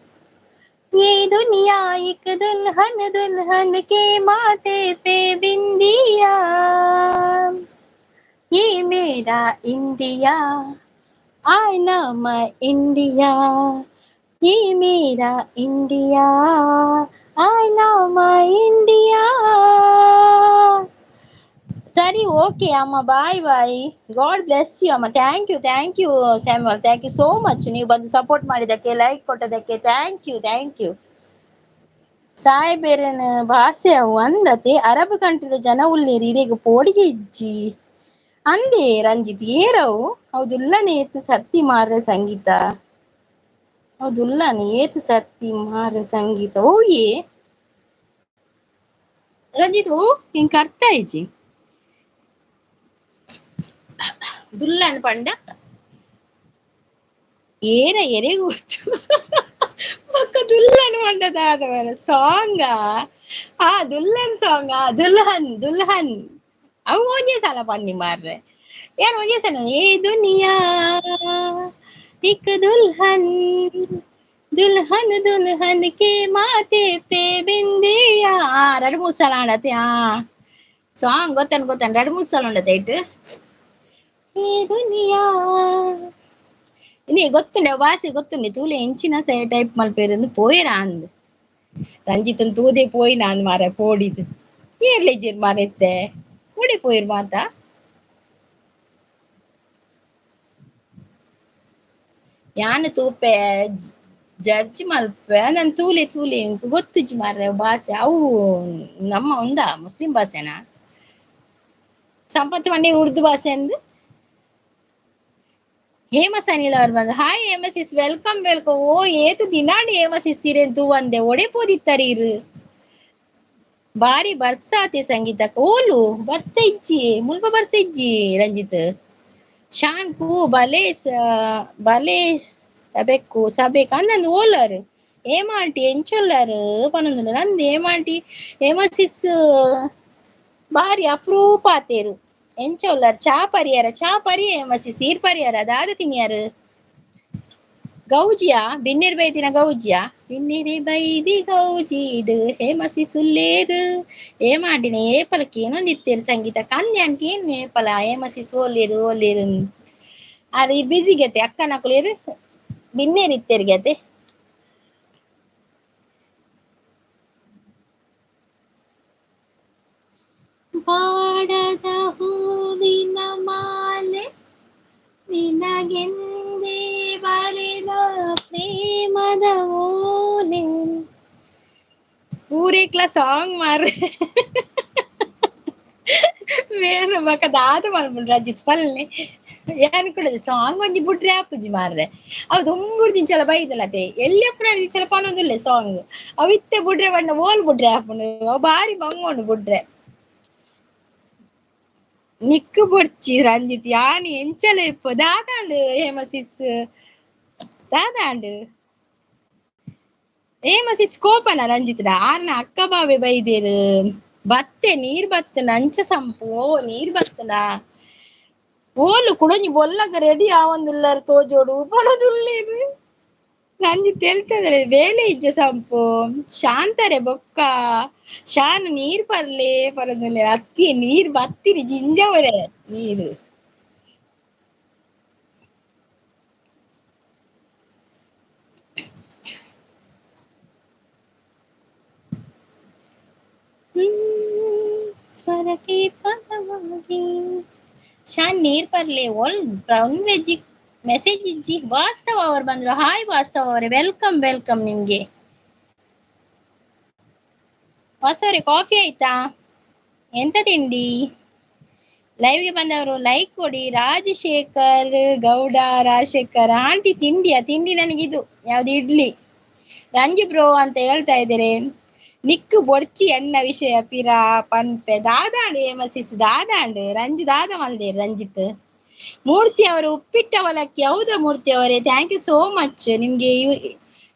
A: ये दुनिया एक दुल्हन, दुल्हन के माथे पे बिंदिया, ये मेरा India, I love my India, ये मेरा India, I love my India. ಸರಿ ಓಕೆ ಅಮ್ಮ, bye bye, God bless you ಅಮ್ಮ. Thank you thank you Samuel, thank you so much. ನೀವು ಬಂದು ಸಪೋರ್ಟ್ ಮಾಡಿದ್ದಕ್ಕೆ, ಲೈಕ್ ಕೊಟ್ಟದಕ್ಕೆ thank you thank you. ಸಾಯ್ಬೇರನ ಭಾಷೆ ಅವು ಅಂದತೆ ಅರಬ್ ಕಂಟ್ರಿದ ಜನ ಉಲ್ಲೇರಿ ಇರೆಗ್ ಪೋಡಿಗೆ ಇಜ್ಜಿ ಅಂದೆ ರಂಜಿತ್ ಏರವು. ಹೌದುಲ್ಲನೆ ಏತ್ ಸರ್ತಿ ಮಾರ್ರೆ ಸಂಗೀತ, ಹೌದುಲ್ಲನೆ ಏತ್ ಸರ್ತಿ ಮಾರ್ರೆ ಸಂಗೀತ. ಓ ಏ ರಂಜಿತ್, ಓ ಇಂಕ್ ಅರ್ಥ ಆಯ್ಜಿ. ದುಲ್ಲನ್ ಪಂಡ ಏರ ಎರೆಗ್ ಗೊತ್ತು ಬೊಕ್ಕ ದುಲ್ಲನ್ ಪಂಡ ದಾದ ಸಾಂಗ್ ಆ ದುಲ್ಲನ್ ಸಾಂಗ್ ಆ ದುಲ್ಹನ್ ದುಲ್ಹನ್ ಅವು ಒಂಜೇ ಸಲ ಪನ್ನಿ ಮಾರ್ರೆ ಯಾನ್ ಒಂಜೇ ಸಲ ಏ ದುನಿಯಾ ಇಕ್ ದುಲ್ಹನ್ ದುಲ್ಹನ್ ದುಲ್ಹನ್ ಕೆ ಮಾತೆ ಪೇ ಬಿಂದಿಯಾ. ರಡ್ಡ್ ಮೂರು ಸಲ ಆಂಡತೆ. ಆ ಸಾಂಗ್ ಗೊತ್ತನ್ ಗೊತ್ತನ್ ರಡ್ಡ್ ಮೂರು ಸಲ ಉಂಡತೆ ಇಟ್ಟು ಏ ದುನಿಯಾ ಇಂದೇ ಗೊತ್ತುಂಡೆ ಭಾಷೆ ಗೊತ್ತುಂಡೆ ತೂಲೆ ಎಂಚಿನ ಸೆ ಟೈಪ್ ಮಲ್ಪೇರಂದು ಪೋಯೆರ ಅಂದ್ ರಂಜಿತನ್ ತೂದೆ ಪೋಯಿನ ಅಂದ್ ಮಾರ ಪೋಡಿದ್ ಏರ್ಲೆಜ್ಜೆರ್ ಮಾರ ಇತ್ತೆ ಓಡೆ ಪೋಯೆರ್ ಮಾತ. ಯಾನ್ ತೂಪೆ ಜಡ್ಜ್ ಮಲ್ಪೆ ನನ್ ತೂಲೆ ತೂಲೆ ಎಂಕ್ ಗೊತ್ತುಜ್ಜಿ ಮಾರ್ರೆ ಭಾಷೆ ಅವು ನಮ್ಮ ಉಂದಾ ಮುಸ್ಲಿಂ ಭಾಷೆನಾ ಸಂಪತ್ ಮಂಡಿ ಉರ್ದು ಭಾಷೆ ಅಂದ್. ಹೇಮ ಸನಿಲ್ ಅವ್ರು ಬಂದ್ರು. Hi Hema sis, welcome welcome. ಓ ಏತು ದಿನಾಂಡ್ ಹೇಮ ಸಿಸ್ ಇರೇನ್ ತೂವಂದೆ ಒಡೆ ಪೋದಿತ್ತರ್ ಇರ್. ಬಾರಿ ಬರ್ಸಾತೆ ಸಂಗೀತ ಓಲು ಬರ್ಸ ಇಜ್ಜಿ ಮುಲ್ಪ ಬರ್ಸ ಇಜ್ಜಿ ರಂಜಿತ್. ಶಾನ್ ಕೂ ಬಲೆ ಬಲೆ ಸಬೆಕ್ಕು ಸಬೆಕ್ ಅಂದಂದು ಓಲಾರು ಹೇಮ ಆಂಟಿ ಎಂಚೊಲ್ಲಾರು ಪನೊಂದುಲ್ಲೆರ್ ಅಂದ್ ಹೇಮ ಆಂಟಿ ಹೇಮ ಸಿಸ್ ಬಾರಿ ಅಪ್ರೂಪ ಆತೇರು. ಎಂಚ ಉಲ್ಲರ್ ಚಾ ಪರಿಯರ ಚಾ ಪರಿ ಹೇಮ ಸಿಸ್ ಈರ್ ಪರಿಯರ ದಾದ ತಿನಿಯರು ಗೌಜಿಯಾ ಬಿನ್ನೆರ್ ಬೈದಿನ ಗೌಜಿಯಾ ಬಿನ್ನೆರೆ ಬೈದಿ ಗೌಜಿಡ್ ಹೇಮ ಸಿಸ್ ಉಲ್ಲೇರು. ಹೇಮ ಆಂಟಿನ ಏಪಲ ಕೇನೊಂದಿತ್ತೆರ್ ಸಂಗೀತ ಕಂದ್ಯಾನ್ ಕೇನ್ ಏಪಲ ಹೇಮ ಸಿಸ್ ಓಲ್ಲೇರು ಓಲ್ಲೇರು ಆರ್ ಈ ಬಿಸಿ ಗತೆ ಅಕ್ಕನಕುಲೇರು ಬಿನ್ನೆರ್ ಇತ್ತೆರ್ ಗತೆ. ಬಾಡದ ಹೂವಿನ ಮಾಲೆ ನಿನಗೆಂದೇ ಬರೆದ ಪ್ರೇಮದ ಓಲೆ. ಪೂರೇಕ್ಲ ಸಾಂಗ್ ಮಾರ್ರೆ ಬೇರೆ ಬೊಕ ದಾದ ಮಲ್ಪುಂಡು ರಂಜಿತ್ ಪಲ್ಲೆ ಯಾನ್ ಕೂಡ ಸಾಂಗ್ ಒಂಜಿ ಬುಡ್ರೆ ಆಪುಜಿ ಮಾರ್ರೆ. ಅವು ದುಂಬುರ್ದಿಂಚಲ ಬೈದಲತೆ ಎಲ್ಯಪ್ಪುನ ಇಂಚಲ ಪನೊಂದುಲ್ಲೆ ಸಾಂಗ್ ಅವು ಇತ್ತೆ ಬುಡ್ರೆ ಪಂಡ ಓಲ್ ಬುಡ್ರೆ ಆಪುಂಡು ಅವು ಬಾರಿ ಬಂಗುಂಡು ಬುಡ್ರೆ. ನಿಕ್ಕು ಬೊಡ್ಚಿ ರಂಜಿತ್ ಯಾನ್ ಎಂಚಲ ಇಪ್ಪ ದಾದಾಂಡ್ ಹೇಮ ಸಿಸ್ ದಾದಾಂಡ್ ಹೇಮ ಸಿಸ್ ಕೋಪನ ರಂಜಿತ್ ಆರ್ನ ಅಕ್ಕ ಬಾವೆ ಬೈದೇರು ಬತ್ತೆ ನೀರ್ ಬತ್ತನ ಅಂಚ ಸಂಪು ಓ ನೀರ್ ಬತ್ತನ ಓಲು ಕುಡೊಂಜಿ ಬೊಲ್ಲಗ ರೆಡಿ ಆವೊಂದುಲ್ಲರ್ ತೋಜೋಡು ಪನೊಂದುಲ್ಲೆರ್ ರಂಜಿತ್ ಹೇಳ್ತದ್ರೆ ಬೇಲೆ ಇಜ್ಜ ಸಂಪು ಶಾಂತರೆ ಬೊಕ್ಕ ಶಾನ್ ನೀರ್ ಪರ್ಲೆ ಪನೊಂದುಲ್ಲೆರ್ ಅತ್ತಿ ನೀರ್ ಬತ್ತಿನಿ ಜಿಂಜವರೆ ನೀರು. ಸ್ವರಕ್ಕೆ ಪದವಾಗಿ ಶಾನ್ ನೀರ್ ಪರ್ಲೆ ಓಲ್ ಬ್ರೌನ್ ವೆಜ್ ಮೆಸೇಜ್ ಇಜ್ಜಿ. ವಾಸ್ತವ ಅವರು ಬಂದ್ರು. ಹಾಯ್ ವಾಸ್ತವ ಅವರೇ, welcome welcome ನಿಮ್ಗೆ. ವಾಸ್ತವ ಕಾಫಿ ಆಯ್ತಾ? ಎಂತ ತಿಂಡಿ? ಲೈವ್ಗೆ ಬಂದವರು ಲೈಕ್ ಕೊಡಿ. ರಾಜಶೇಖರ್ ಗೌಡ ರಾಜಶೇಖರ್ ಆಂಟಿ ತಿಂಡಿಯಾ? ತಿಂಡಿ ನನಗಿದು ಯಾವ್ದು ಇಡ್ಲಿ. ರಂಜು ಬ್ರೋ ಅಂತ ಹೇಳ್ತಾ ಇದ್ದಾರೆ. ನಿಕ್ಕು ಬೊಡ್ಚಿ ಎನ್ನ ವಿಷಯ ಪಿರಾ ಪನ್ಪೆ ದಾದಾಂಡ್ ಹೇಮಸಿಸ್ ದಾದಾಂಡ್ ರಂಜು ದಾದ ಮಲ್ದೇರ್ ರಂಜಿತ್. ಮೂರ್ತಿ ಅವರು ಉಪ್ಪಿಟ್ಟ ಅವಲಕ್ಕಿ ಹೌದಾ ಮೂರ್ತಿ ಅವರೇ? Thank you so much. ನಿಮ್ಗೆ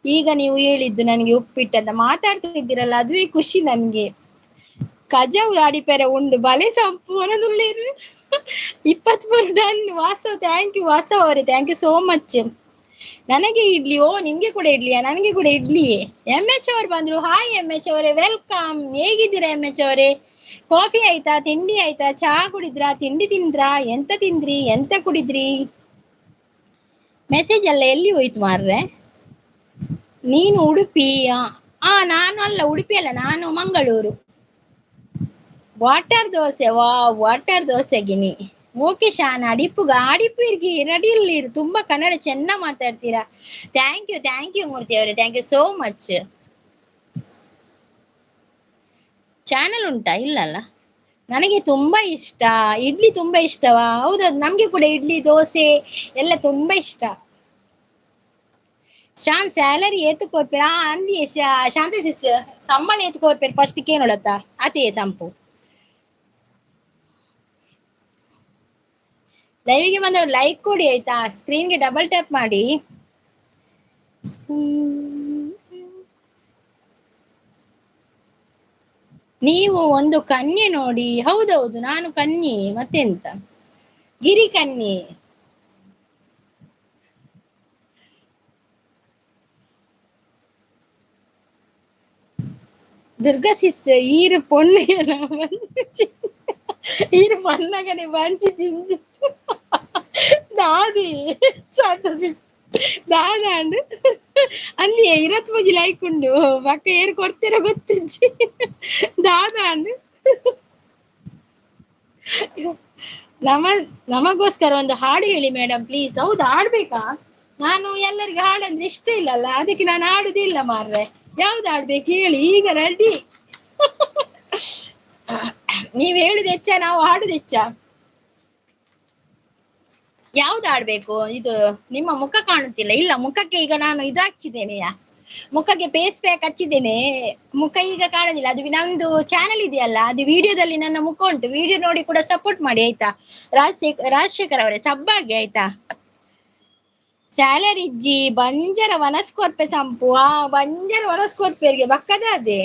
A: ಈಗ ನೀವು ಹೇಳಿದ್ದು ನನಗೆ ಉಪ್ಪಿಟ್ಟು ಅಂತ ಮಾತಾಡ್ತಿದ್ದೀರಲ್ಲ ಅದುವೇ ಖುಷಿ ನನ್ಗೆ. ಕಜವು ಅಡಿಪೆರೆ ಉಂಡು ಬಲೆ ಸಂಪು ಅನ್ನೋದುಲ್ಲೇರು. 23 ಡನ್. ವಾಸವ್ thank you Vasav ಅವರೇ, thank you so much. ನನಗೆ ಇಡ್ಲಿ. ಓ ನಿಮ್ಗೆ ಕೂಡ ಇಡ್ಲಿಯಾ? ನನಗೆ ಕೂಡ ಇಡ್ಲಿಯೇ. ಎಂ ಎಚ್ ಅವರು ಬಂದ್ರು. ಹಾಯ್ ಎಂ ಎಚ್ ಅವರೇ, welcome. ಹೇಗಿದ್ದೀರಾ ಎಂ ಎಚ್ ಅವರೇ? ಕಾಫಿ ಆಯ್ತಾ? ತಿಂಡಿ ಆಯ್ತಾ? ಚಹಾ ಕುಡಿದ್ರಾ? ತಿಂಡಿ ತಿಂದ್ರಾ? ಎಂತ ತಿಂದ್ರಿ? ಎಂತ ಕುಡಿದ್ರಿ? ಮೆಸೇಜ್ ಎಲ್ಲ ಎಲ್ಲಿ ಹೋಯ್ತು ಮಾರ್ರೆ? ನೀನು ಉಡುಪಿ? ಆ ನಾನು ಅಲ್ಲ ಉಡುಪಿ ಅಲ್ಲ, ನಾನು ಮಂಗಳೂರು. ವಾಟರ್ ದೋಸೆ, ವಾ ವಾಟರ್ ದೋಸೆ ಗಿನಿ. ಓಕೆ ಶಾನ್, ಅಡಿಪುಗ ಅಡಿಪು ಇರ್ಗಿ ರೆಡಿ ಇಲ್ಲಿರು. ತುಂಬಾ ಕನ್ನಡ ಚೆನ್ನಾಗಿ ಮಾತಾಡ್ತೀರಾ. Thank you thank you Murthy ಅವರೇ, thank you so much. Channel ಉಂಟಾ? ಇಲ್ಲಲ್ಲ. ನನಗೆ ತುಂಬಾ ಇಷ್ಟ ಇಡ್ಲಿ, ತುಂಬಾ ಇಷ್ಟವಾ? ಹೌದೌದು, ನಮ್ಗೆ ಕೂಡ ಇಡ್ಲಿ ದೋಸೆ ಎಲ್ಲ ತುಂಬಾ ಇಷ್ಟ. ಶಾನ್ ಸ್ಯಾಲರಿ ಏತು ಕೊರ್ಪೇರ? ಅಂದಿ ಶಾಂತ ಸಿಸ್ ಸಂಬಳ ಏತು ಕೊರ್ಪೇರು ಫಸ್ಟ್ ಕೇಳತ್ತ ಅದೇ ಸಂಪು. ಲೈವ್ಗೆ ಬಂದವರು ಲೈಕ್ ಕೊಡಿ ಆಯ್ತಾ, ಸ್ಕ್ರೀನ್ಗೆ ಡಬಲ್ ಟ್ಯಾಪ್ ಮಾಡಿ. ನೀವು ಒಂದು ಕನ್ಯೆ ನೋಡಿ. ಹೌದೌದು, ನಾನು ಕನ್ಯೆ, ಮತ್ತೆಂತ ಗಿರಿ ಕನ್ಯೆ. ದುರ್ಗಾ ಸಿಸ್ ಈರು ಪೊಣ್ಣು ಈರು ಪನ್ನಗನೆ ಬಂಚಿ ಜಿಂಜಿ ದಾದಿ ಶಾಂತ ಸಿಸ್ ದಾದಾಂಡ್ ಅಂದಿಯೇ 21 ಲೈಕ್ ಉಂಡು ಬಕ್ಕ ಏರು ಕೊಡ್ತೀರ ಗೊತ್ತಿಜ್ಜಿ ದಾದಾಂಡ್. ನಮಗೋಸ್ಕರ ಒಂದು ಹಾಡು ಹೇಳಿ ಮೇಡಮ್ ಪ್ಲೀಸ್. ಹೌದು, ಹಾಡ್ಬೇಕಾ? ನಾನು ಎಲ್ಲರಿಗೂ ಹಾಡಂದ್ರೆ ಇಷ್ಟ ಇಲ್ಲಲ್ಲ, ಅದಕ್ಕೆ ನಾನು ಹಾಡುದಿಲ್ಲ ಮಾರ್ರೆ. ಯಾವ್ದು ಹಾಡ್ಬೇಕು ಹೇಳಿ, ಈಗ ರೆಡಿ. ನೀವ್ ಹೇಳುದು ಹೆಚ್ಚ, ನಾವು ಹಾಡುದು ಹೆಚ್ಚ. ಯಾವ್ದು ಆಡ್ಬೇಕು? ಇದು ನಿಮ್ಮ ಮುಖ ಕಾಣುತ್ತಿಲ್ಲ. ಇಲ್ಲ, ಮುಖಕ್ಕೆ ಈಗ ನಾನು ಇದು ಹಚ್ಚಿದ್ದೇನೆಯಾ, ಮುಖಕ್ಕೆ ಫೇಸ್ ಪ್ಯಾಕ್ ಹಚ್ಚಿದ್ದೇನೆ, ಮುಖ ಈಗ ಕಾಣುದಿಲ್ಲ. ಅದು ನಮ್ದು ಚಾನೆಲ್ ಇದೆಯಲ್ಲ, ಅದು ವಿಡಿಯೋದಲ್ಲಿ ನನ್ನ ಮುಖ ಉಂಟು, ವಿಡಿಯೋ ನೋಡಿ ಕೂಡ ಸಪೋರ್ಟ್ ಮಾಡಿ ಆಯ್ತಾ. ರಾಜಶೇಖರ್ ಅವರೇ ಸಬ್ಬಾಗಿ ಆಯ್ತಾ. ಸ್ಯಾಲರಿ ಇಜ್ಜಿ ಬಂಜರ ವನಸ್ಕೊರ್ಪೆ ಸಂಪು, ಆ ಬಂಜರ ವನಸ್ಕೊರ್ಪೆರಿಗೆ ಬಕ್ಕದ ಅದೇ.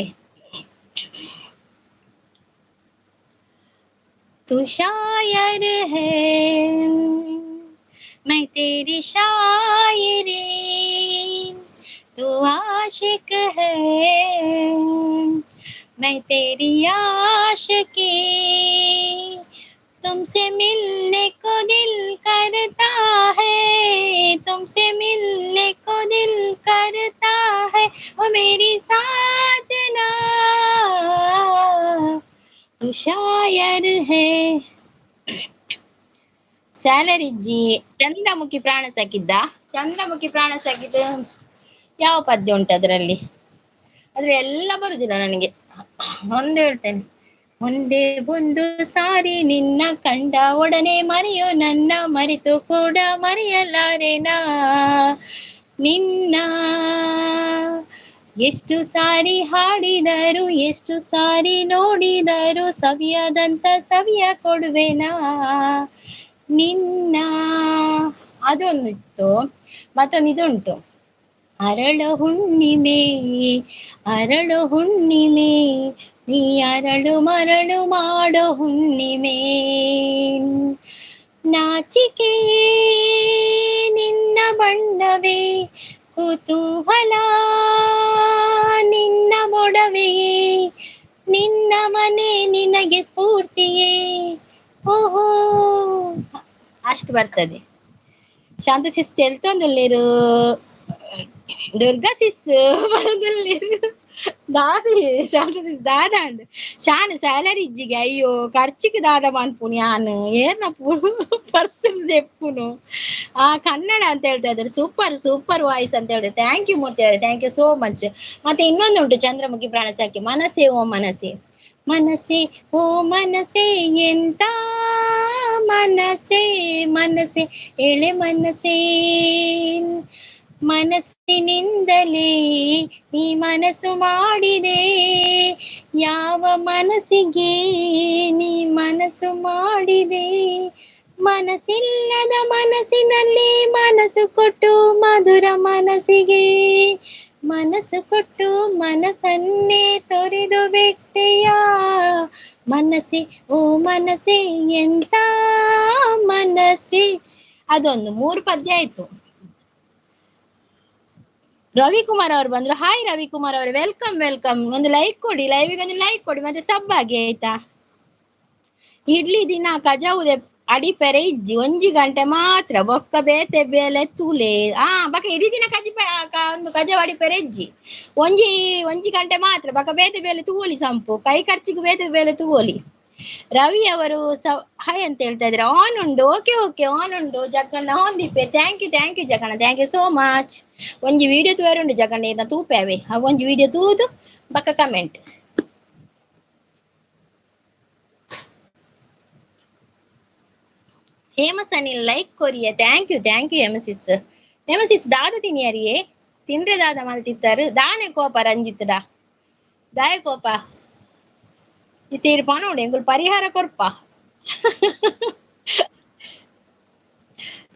A: तू शायर है मैं तेरी शायरी, तू आशिक है मैं तेरी आशिकी, तुमसे मिलने को दिल करता है, तुमसे मिलने को दिल करता है, ओ मेरी साजना तू शायर है. ಸ್ಯಾಲರಿ ಇಜ್ಜಿ ಚಂದ್ರಮುಖಿ ಪ್ರಾಣ ಸಖಿದ್ದ, ಚಂದ್ರಮುಖಿ ಪ್ರಾಣ ಸಖಿದ್ದು ಯಾವ ಪದ್ಯ ಉಂಟು ಅದರಲ್ಲಿ? ಆದ್ರೆ ಎಲ್ಲ ಬರುದಿಲ್ಲ ನನಗೆ. ಒಂದು ಹೇಳ್ತೇನೆ, ಒಂದೇ ಒಂದು ಸಾರಿ ನಿನ್ನ ಕಂಡ ಒಡನೆ ಮರೆಯೋ ನನ್ನ ಮರೆತು ಕೂಡ ಮರೆಯಲಾರೆನಾ ನಿನ್ನ, ಎಷ್ಟು ಸಾರಿ ಹಾಡಿದರು ಎಷ್ಟು ಸಾರಿ ನೋಡಿದರು ಸವಿಯಾದಂತ ಸವಿಯ ಕೊಡುವೆನಾ ನಿನ್ನ. ಅದೊಂದು ಇತ್ತು. ಮತ್ತೊಂದು ಇದುಂಟು, ಅರಳು ಹುಣ್ಣಿಮೆ ಅರಳು ಹುಣ್ಣಿಮೆ ನೀ ಅರಳು ಮರಳು ಮಾಡೋ ಹುಣ್ಣಿಮೆ, ನಾಚಿಕೆ ನಿನ್ನ ಬಣ್ಣವೇ ಕುತೂಹಲ ನಿನ್ನ ಮೊಡವೆಯೇ, ನಿನ್ನ ಮನೆ ನಿನಗೆ ಸ್ಫೂರ್ತಿಯೇ. ಓಹೋ, ಅಷ್ಟು ಬರ್ತದೆ. ಶಾಂತ ಸಿಸ್ ತೆಲ್ತೊಂದುಲ್ಲೇರು, ದುರ್ಗಾ ಸಿಸ್ ಬರೋದುಲ್ಲೇರು, ದಾದಿ ಶಾಂತ ಸಿಸ್ ದಾದಾಂಡ್ ಶಾನ್ ಸ್ಯಾಲರಿ ಇಜ್ಜಿಗೆ ಅಯ್ಯೋ ಖರ್ಚಿಗೆ ದಾದ ಮನ್ಪುನು ಯಾನ್ ಏನ ಪರ್ಸನ್ ದೆಪ್ಪುನು. ಆ ಕನ್ನಡ ಅಂತ ಹೇಳ್ತಾ ಇದ್ದಾರೆ, ಸೂಪರ್ ಸೂಪರ್ ವಾಯ್ಸ್ ಅಂತ ಹೇಳ್ತಾರೆ. Thank you ಮೂರ್ತಿ ಅವರೇ, thank you so much. ಮತ್ತೆ ಇನ್ನೊಂದುಂಟು ಚಂದ್ರಮುಖಿ ಪ್ರಾಣ ಸಾಕಿ, ಮನಸ್ಸೇ ಓ ಮನಸ್ಸೇ ಮನಸ್ಸೇ ಓ ಮನಸ್ಸೇ ಎಂತ ಮನಸ್ಸೇ ಮನಸ್ಸೇ ಎಳೆ ಮನಸ್ಸೇ, ಮನಸ್ಸಿನಿಂದಲೇ ನೀ ಮನಸ್ಸು ಮಾಡಿದೆ, ಯಾವ ಮನಸ್ಸಿಗೆ ನೀ ಮನಸ್ಸು ಮಾಡಿದೆ, ಮನಸ್ಸಿಲ್ಲದ ಮನಸ್ಸಿನಲ್ಲಿ ಮನಸ್ಸು ಕೊಟ್ಟು ಮಧುರ ಮನಸ್ಸಿಗೆ ಮನಸ್ಸು ಕೊಟ್ಟು ಮನಸ್ಸನ್ನೇ ತೊರೆದು ಬಿಟ್ಟೆಯ, ಮನಸ್ಸೇ ಓ ಮನಸ್ಸೇ ಎಂತ ಮನಸ್ಸೇ. ಅದೊಂದು 3 ಪದ್ಯ ಆಯ್ತು. ರವಿಕುಮಾರ್ ಅವರು ಬಂದ್ರು. ಹಾಯ್ ರವಿಕುಮಾರ್ ಅವರು, welcome welcome. ಒಂದು ಲೈಕ್ ಕೊಡಿ, ಲೈವಿಗೆ ಒಂದು ಲೈಕ್ ಕೊಡಿ, ಮತ್ತೆ ಸಬ್ ಆಗಿ ಆಯ್ತಾ. ಇಡ್ಲಿ ದಿನ ಕಜಾವುದೆ ಅಡಿಪೆರೆ ಇಜ್ಜಿ ಒಂಜಿ ಗಂಟೆ ಮಾತ್ರ ಬೊಕ್ಕ ಬೇತೆ ಬೇಲೆ ತೂಲೆ. ಆ ಬಕ ಇಡೀ ದಿನ ಕಜಿ ಒಂದು ಕಜಾವು ಅಡಿಪೆರೆ ಇಜ್ಜಿ ಒಂಜಿ ಒಂಜಿ ಗಂಟೆ ಮಾತ್ರ ಬಕ ಬೇತೆ ಬೇಲೆ ತೂವೊಲಿ ಸಂಪು ಕೈ ಖರ್ಚಿಗೆ ಬೇತೆ ಬೇಲೆ ತೂವೊಲಿ. ರವಿ ಅವರು ಹಾಯ್ ಅಂತ ಹೇಳ್ತಾ ಇದ್ರೆ ಆನ್ ಉಂಡು, ಓಕೆ ಓಕೆ ಆನ್ ಉಂಡು ಜಗಣ್ಣ ಆನ್ ದಿಪ್ಪೆ. Thank you thank you Jaganna, thank you so much. ಒಂಜಿ ವಿಡಿಯೋ ತೂವರೆ ಉಂಡು ಜಗಣ್ಣ ಇದನ್ನ ತೂಪೇವೆ, ಆ ಒಂಜಿ ವಿಡಿಯೋ ತೂದು ಬಕ್ಕ ಕಮೆಂಟ್. ಹೇಮಸ್ ಅನಿಲ್ ಲೈಕ್ ಕೊರಿಯ, thank you thank you Hema sis. Hema sis ದಾದ ತಿನ್ನಿಯರಿಯೇ ತಿಂಡ್ರೆ ದಾದ ಮಲ್ತಿತ್ತಾರೆ ದಾನೆ ಕೋಪ ರಂಜಿತ್ಡ ದಾಯ ಕೋಪ ಇತ್ತೀರ್ ಪನೋಡು ಎಂಗುಲ್ ಪರಿಹಾರ ಕೊರ್ಪ.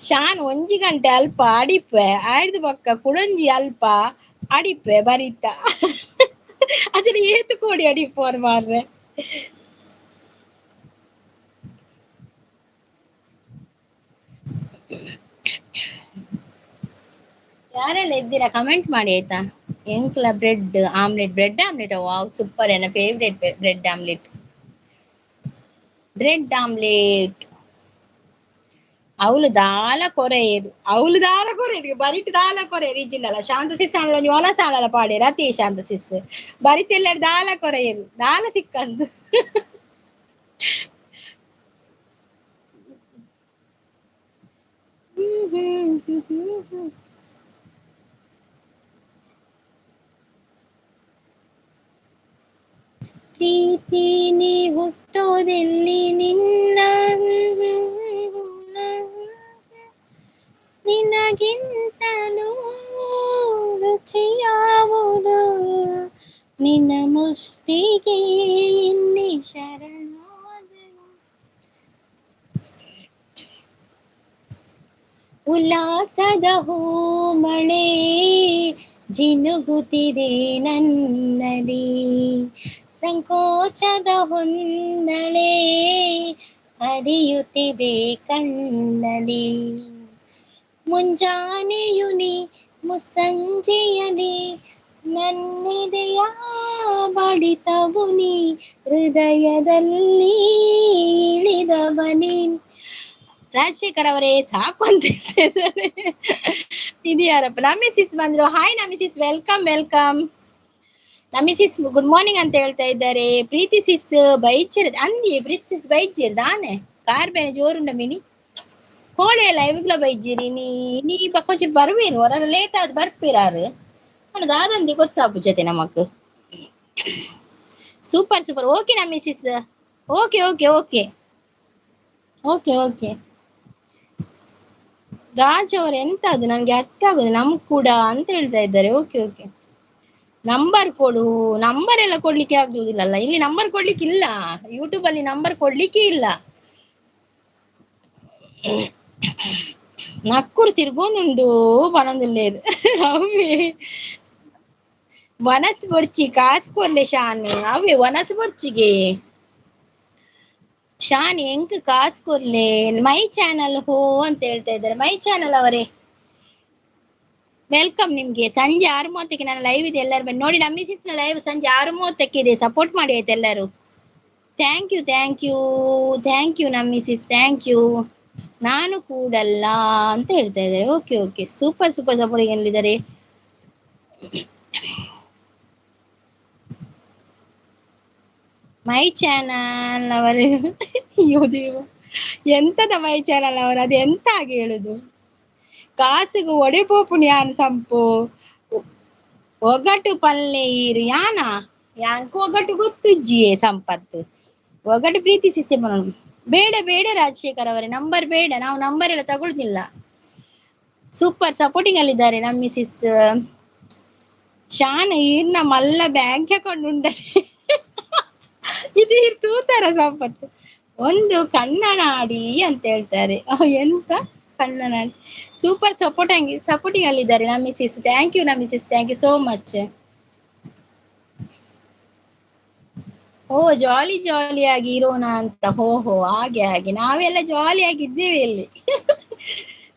A: ಶಾನ್ ಒಂಜಿ ಗಂಟೆ ಅಲ್ಪ ಅಡಿಪೆ ಆಯ್ದು ಬೊಕ್ಕ ಕುಡೊಂಜಿ ಅಲ್ಪ ಅಡಿಪೆ ಬರಿತ ಅಚನೆ ಏತು ಕೋಡಿ ಅಡಿಪೋರ್ ಮಾರ್ರೆ. ಯಾರೆಲ್ಲ ಇದ್ದೀರಾ ಕಮೆಂಟ್ ಮಾಡಿ ಆಯ್ತಾ. ಎಂಕ್ಲ bread omelette, bread omelette wow super, ಎನ್ನ favourite bread omelette. Bread omelette ಅವಳು ದಾಲ ಕೊರೆಯದು, ಅವಳು ದಾಲ ಕೊರೆಯದು ಬರಿಟ್ ದಾಲ ಕೊರೆಯರು ಇಜ್ಜಿಂಡಲ್ಲ. ಶಾಂತ ಸಿಸ್ ಆಂಡಲ ಒಂಜಿ ಒಣ ಸಾಲಲ ಪಾಡೇರು ಅತಿ ಶಾಂತ ಸಿಸ್ ಬರಿತೆಲ್ಲ ದಾಲ ಕೊರೆಯರು ದಾಲ ತಿಕ್ಕಂದು. ಪ್ರೀತಿ ನೀ ಹುಟ್ಟೋದೆಲ್ಲಿ ನಿನ್ನ ನಿನಗಿಂತಲೂ ರುಚಿಯಾವುದು ನಿನ್ನ ಮುಷ್ಟಿಗೆ ಇನ್ನಿ ಶರಣಾದನು. ಉಲ್ಲಾಸದ ಹೂಮಳೆ ಜಿನುಗುತ್ತಿದೆ ನನ್ನಲ್ಲಿ, ಸಂಕೋಚದ ಹೊನ್ನಳೆ ಹರಿಯುತ್ತಿದೆ ಕಣ್ಣಲ್ಲಿ. ಮುಂಜಾನೆಯು ನೀ ಮುಸ್ಸಂಜೆಯಲಿ ನನ್ನೆದೆಯ ಬಡಿತವು ನೀ ಹೃದಯದಲ್ಲಿ ಇಳಿದವನೇ. ರಾಜಶೇಖರ್ ಅವರೇ ಸಾಕು ಅಂತ ಹೇಳ್ತಾ ಇದ್ದಾರೆ. ಇದು ಯಾರಪ್ಪ? ನಮಿಸಿಸ್ ಬಂದ್ರು. Hi Nami sis, welcome welcome. Nami sis good morning ಅಂತ ಹೇಳ್ತಾ ಇದ್ದಾರೆ. ಪ್ರೀತಿ ಸಿಸ್ ಬೈಚಿರ್ ಅಂದಿ, ಪ್ರೀತಿ ಸಿಸ್ ಬೈಚಿರ್ ದಾನೆ ಕಾರ್ ಬೇನೆ ಜೋರುಂಡ ಮಿನಿ ಕೋಡೆ ಲೈವ್ಗ್ಲ ಬೈಜಿರಿ ನೀ ನೀ ಕೊಂಚ ಬರುವೀರು ಹೊರ ಲೇಟ್ ಆದ್ ಬರ್ಪಿರಾರು ದಾದಂದಿ ಗೊತ್ತಾಪು ಜೊತೆ ನಮಕ್. Super super okay Nami sis, okay okay okay okay okay. Raj ಅವರು ಎಂತ ಅದು ನನ್ಗೆ ಅರ್ಥ ಆಗುದು ನಮ್ ಕೂಡ ಅಂತ ಹೇಳ್ತಾ ಇದ್ದಾರೆ. ಓಕೆ ಓಕೆ ನಂಬರ್ ಕೊಡು, ನಂಬರ್ ಎಲ್ಲ ಕೊಡ್ಲಿಕ್ಕೆ ಆಗುದಿಲ್ಲಲ್ಲ ಇಲ್ಲಿ, ನಂಬರ್ ಕೊಡ್ಲಿಕ್ಕೆ ಇಲ್ಲ, ಯೂಟ್ಯೂಬ್ ಅಲ್ಲಿ ನಂಬರ್ ಕೊಡ್ಲಿಕ್ಕೆ ಇಲ್ಲ. ನಕ್ಕೂರು ತಿರ್ಗೊಂದುಂಡು ಪನೊಂದುಲ್ಲೇದು ಅವೇ ವನಸ್ ಬೊರ್ಚಿ ಕಾಸು ಕೊರ್ಲೆ ಶಾನ್, ಅವೇ ವನಸ್ ಬೊರ್ಚಿಗೆ ಶಾನ್ ಎಂಕ್ ಕಾಸು ಕೊರ್ಲೆ my channel ಹೋ ಅಂತ ಹೇಳ್ತಾ ಇದ್ದಾರೆ. ಮೈ ಚಾನಲ್ ಅವರೇ welcome ನಿಮ್ಗೆ. ಸಂಜೆ 6:30ಕ್ಕೆ ನನ್ನ ಲೈವ್ ಇದೆ, ಎಲ್ಲರೂ ಬನ್ನಿ ನೋಡಿ. ನಮ್ಮ ಮಿಸಿಸ್ನ ಲೈವ್ ಸಂಜೆ 6:30ಕ್ಕೆ ಇದೆ, ಸಪೋರ್ಟ್ ಮಾಡಿ ಆಯ್ತು ಎಲ್ಲರೂ. Thank you thank you thank you ನಮ್ಮ ಮಿಸಿಸ್, thank you. ನಾನು ಕೂಡಲ್ಲ ಅಂತ ಹೇಳ್ತಾ ಇದ್ದಾರೆ. Okay okay super super supporting ಎಲ್ಲಿದ್ದಾರೆ. ಮೈ ಚಾನಲ್ ಅವರು ಅಯ್ಯೋ ದೇವ ಎಂತದ ಮೈ ಚಾನಲ್ ಅವರು ಅದು ಎಂತ ಹಾಗೆ ಹೇಳುದು. ಕಾಸುಗು ಒಡೆಪೋಪುನು ಯಾನ್ ಸಂಪು ಒಗಟು ಪಲ್ಲೆ ಈರು ಯಾನ ಯಾನ್ಕು ಒಗಟು ಗೊತ್ತುಜ್ಜಿಯೇ ಸಂಪತ್ತು ಒಗಟು ಪ್ರೀತಿ ಸಿಸೆ ಬರೋಣ. ಬೇಡ ಬೇಡ ರಾಜಶೇಖರ್ ಅವರೇ ನಂಬರ್ ಬೇಡ, ನಾವು ನಂಬರ್ ಎಲ್ಲ ತಗೊಳ್ಳುದಿಲ್ಲ. ಸೂಪರ್ ಸಪೋರ್ಟಿಂಗ್ ಅಲ್ಲಿದ್ದಾರೆ ನಮ್ಮ ಮಿಸಿಸ್ ಶಾನ್. ಈರ್ನ ಮಲ್ಲ ಬ್ಯಾಂಕ್ ಅಕೌಂಟ್ ಉಂಟದೆ ಇದು ತೂತಾರ ಸಂಪತ್ತು. ಒಂದು ಕನ್ನನಾಡಿ ಅಂತ ಹೇಳ್ತಾರೆ. ಎಂತ ಕನ್ನನಾಡಿ. ಸೂಪರ್ ಸಪೋರ್ಟಿಂಗ್ ಸಪೋರ್ಟಿಂಗ್ ಅಲ್ಲಿದ್ದಾರೆ ನಮ್ಮ ಮಿಸಿಸ್, thank you ನಮ್ಮ missus, thank you so much. Oh jolly ಜಾಲಿಯಾಗಿ ಇರೋಣ ಅಂತ, ಹೋ ಹೋ ಹಾಗೆ ಹಾಗೆ ನಾವೆಲ್ಲ ಜಾಲಿಯಾಗಿ ಇದ್ದೇವೆ ಇಲ್ಲಿ.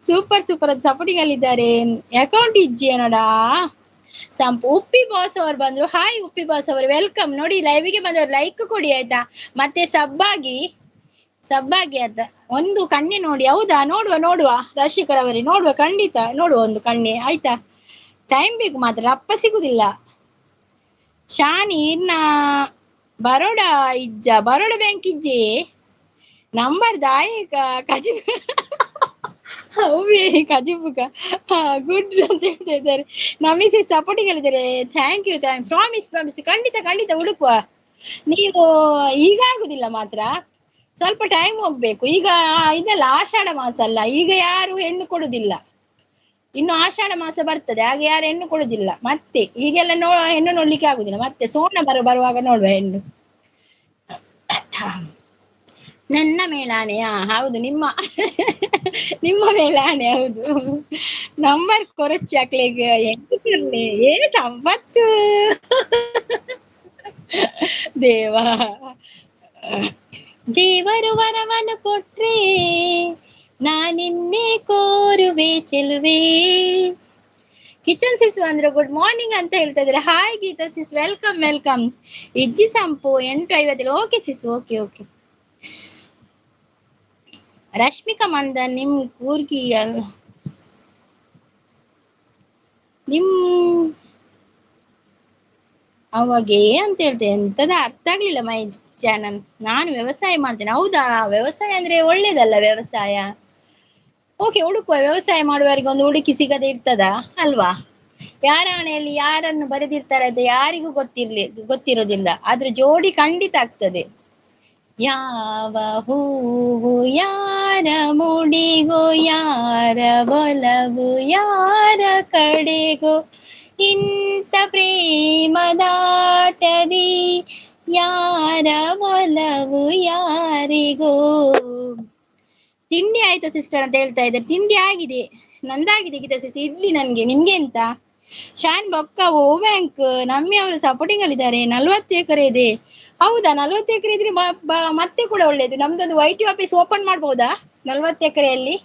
A: ಸೂಪರ್ ಸೂಪರ್ ಅದು ಸಪೋರ್ಟಿಂಗ್ ಅಲ್ಲಿದ್ದಾರೆ. ಅಕೌಂಟ್ ಇಜ್ಜಿ ನೋಡಾ ಸಂಪು. ಉಪ್ಪಿ ಬಾಸ್ ಅವರು ಬಂದ್ರು. ಹಾಯ್ ಉಪ್ಪಿ ಬಾಸ್ ಅವರು, welcome. ನೋಡಿ ಲೈವಿಗೆ ಬಂದವರು ಲೈಕ್ ಕೊಡಿ ಆಯ್ತಾ, ಮತ್ತೆ ಸಬ್ಬಾಗಿ ಸಬ್ಬಾಗಿ ಆಯ್ತಾ. ಒಂದು ಕಣ್ಣೆ ನೋಡಿ, ಹೌದಾ? ನೋಡುವ ನೋಡುವ ರಾಜಶೇಖರ್ ಅವರೇ, ನೋಡುವ ಖಂಡಿತ ನೋಡುವ ಒಂದು ಕಣ್ಣೆ ಆಯ್ತಾ. ಟೈಮ್ ಬೇಕು ಮಾತ್ರ, ರಪ್ಪ ಸಿಗುದಿಲ್ಲ. ಶಾನಿ ಇನ್ನ ಬರೋಡ ಇಜ್ಜ, ಬರೋಡ ಬ್ಯಾಂಕ್ ಇಜ್ಜೆ ನಂಬರ್ ದಾಯಕ ಕಜಿ ಅವೇ ಕಜಿಬುಕ ಗುಡ್ ಅಂತ ಹೇಳ್ತಾ ಇದ್ದಾರೆ. ನಮಿಸಿ ಸಪೋರ್ಟಿಂಗ್ ಅಲ್ಲಿದ್ದಾರೆ. Thank you thank promise promise ಖಂಡಿತ ಖಂಡಿತ ಹುಡುಕುವ. ನೀವು ಈಗ ಆಗುದಿಲ್ಲ ಮಾತ್ರ, ಸ್ವಲ್ಪ ಟೈಮ್ ಹೋಗ್ಬೇಕು. ಈಗ ಇದೆಲ್ಲ ಆಷಾಢ ಮಾಸ ಅಲ್ಲ, ಈಗ ಯಾರು ಹೆಣ್ಣು ಕೊಡುದಿಲ್ಲ. ಇನ್ನು ಆಷಾಢ ಮಾಸ ಬರ್ತದೆ, ಆಗ ಯಾರು ಹೆಣ್ಣು ಕೊಡುದಿಲ್ಲ. ಮತ್ತೆ ಈಗೆಲ್ಲ ಹೆಣ್ಣು ನೋಡ್ಲಿಕ್ಕೆ ಆಗುದಿಲ್ಲ. ಮತ್ತೆ ಸೋಣ ಬರುವಾಗ ನೋಡುವ ಹೆಣ್ಣು. ನನ್ನ ಮೇಲಾಣೆಯಾ? ಹೌದು, ನಿಮ್ಮ ನಿಮ್ಮ ಮೇಲಾಣೆ. ಹೌದು, ನಂಬರ್ ಕೊರಚಿ ಅಕ್ಲೆಗ್ ಏ ಸಂಪತ್ತು ದೇವಾ. ದೇವರು ವರವನ್ನು ಕೊಟ್ರೆ ನಾನಿನ್ನೇ ಕೋರುವೆ ಚೆಲುವೆ. ಕಿಚನ್ ಸಿಸ್ ಅಂದ್ರೆ ಗುಡ್ ಮಾರ್ನಿಂಗ್ ಅಂತ ಹೇಳ್ತಾ ಇದ್ದಾರೆ. Hi Geetha sis, welcome welcome. ಇಜ್ಜಿ ಸಂಪು 8:50. Okay sis, okay okay. Rashmika Mandanna ನಿಮ್ ಕೂರ್ಗಿ ಅಲ್ಲ ನಿಮ್ ಅವಾಗೆ ಅಂತ ಹೇಳ್ತೇನೆ, ಎಂತದ ಅರ್ಥ ಆಗ್ಲಿಲ್ಲ my channel. ನಾನು ವ್ಯವಸಾಯ ಮಾಡ್ತೇನೆ. ಹೌದಾ? ವ್ಯವಸಾಯ ಅಂದ್ರೆ ಒಳ್ಳೇದಲ್ಲ ವ್ಯವಸಾಯ. ಓಕೆ, ಹುಡುಕುವ ವ್ಯವಸಾಯ ಮಾಡುವವರಿಗೆ ಒಂದು ಹುಡುಕಿ ಸಿಗದೆ ಇರ್ತದ ಅಲ್ವಾ? ಯಾರ ಹಣೆಯಲ್ಲಿ ಯಾರನ್ನು ಬರೆದಿರ್ತಾರೆ ಅಂತ ಯಾರಿಗೂ ಗೊತ್ತಿರೋದಿಲ್ಲ. ಆದ್ರೆ ಜೋಡಿ ಖಂಡಿತ ಆಗ್ತದೆ. ಯಾವ ಹೂವು ಯಾರ ಮುಡಿಗೋ, ಯಾರ ಒಲವು ಯಾರ ಕಡೆಗೋ, ಇಂಥ ಪ್ರೇಮದಾಟದಿ ಯಾರ ಒಲವು ಯಾರಿಗೋ. ತಿಂಡಿ ಆಯ್ತಾ ಸಿಸ್ಟರ್ ಅಂತ ಹೇಳ್ತಾ ಇದ್ದಾರೆ. ತಿಂಡಿ ಆಗಿದೆ, ನಂದಾಗಿದೆ ಗೀತಾ ಸಿಸ್ಟರ್. ಇಡ್ಲಿ ನನ್ಗೆ, ನಿಮ್ಗೆ ಎಂತ? ಶಾನ್ ಬೊಕ್ಕ ಓ ಬ್ಯಾಂಕ್ ನಮ್ಮಿ ಅವರು ಸಪೋರ್ಟಿಂಗ್ ಅಲ್ಲಿ ಇದ್ದಾರೆ. 40 ಎಕರೆ ಇದೆ. ಹೌದಾ? 40 ಎಕರೆ ಇದ್ರೆ ಮತ್ತೆ ಕೂಡ ಒಳ್ಳೇದು. ನಮ್ದೊಂದು ವೈ ಟಿ ಆಫೀಸ್ ಓಪನ್ ಮಾಡ್ಬೋದಾ 40 ಎಕರೆಯಲ್ಲಿ?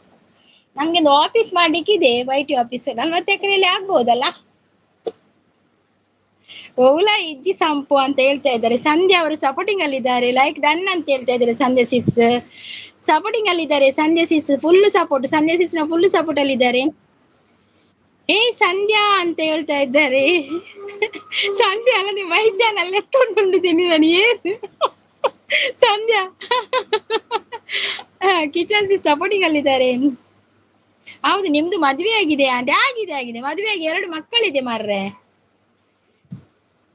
A: ನಮ್ಗೆ ಒಂದು ಆಫೀಸ್ ಮಾಡ್ಲಿಕ್ಕಿದೆ, ವೈ ಟಿ ಆಫೀಸ್ 40 ಎಕರೆಯಲ್ಲಿ ಆಗ್ಬೋದಲ್ಲ? ಓಲಾ ಇಜ್ಜಿ ಸಂಪು ಅಂತ ಹೇಳ್ತಾ ಇದ್ದಾರೆ. ಸಂಧ್ಯಾ ಅವರು ಸಪೋರ್ಟಿಂಗ್ ಅಲ್ಲಿ ಇದ್ದಾರೆ. ಲೈಕ್ ಡನ್ ಅಂತ ಹೇಳ್ತಾ ಇದ್ದಾರೆ. ಸಂಧ್ಯಾ ಸಿಸ್ ಸಪೋರ್ಟಿಂಗ್ ಅಲ್ಲಿ ಇದ್ದಾರೆ. Sandhya sis full support. Sandhya sis ನ ಫುಲ್ ಸಪೋರ್ಟ್ ಅಲ್ಲಿ ಇದ್ದಾರೆ. ಏ ಸಂಧ್ಯಾ ಅಂತ ಹೇಳ್ತಾ ಇದ್ದಾರೆ. ಸಂಧ್ಯಾ ಅಲ್ಲ, ನೀವು ಮೈ ಚಾನಲ್ ಎತ್ಕೊಂಡು ಬಂದಿದ್ದೀನಿ ನಾನು. ಏನು ಸಂಧ್ಯಾ ಕಿಚನ್ ಸಿಸ್ ಸಪೋರ್ಟಿಂಗ್ ಅಲ್ಲಿ ಇದ್ದಾರೆ. ಹೌದು, ನಿಮ್ದು ಮದ್ವೆ ಆಗಿದೆ ಆಂಟಿ? ಆಗಿದೆ ಆಗಿದೆ, ಮದುವೆ ಆಗಿ 2 ಮಕ್ಕಳಿದೆ ಮಾರ್ರೆ.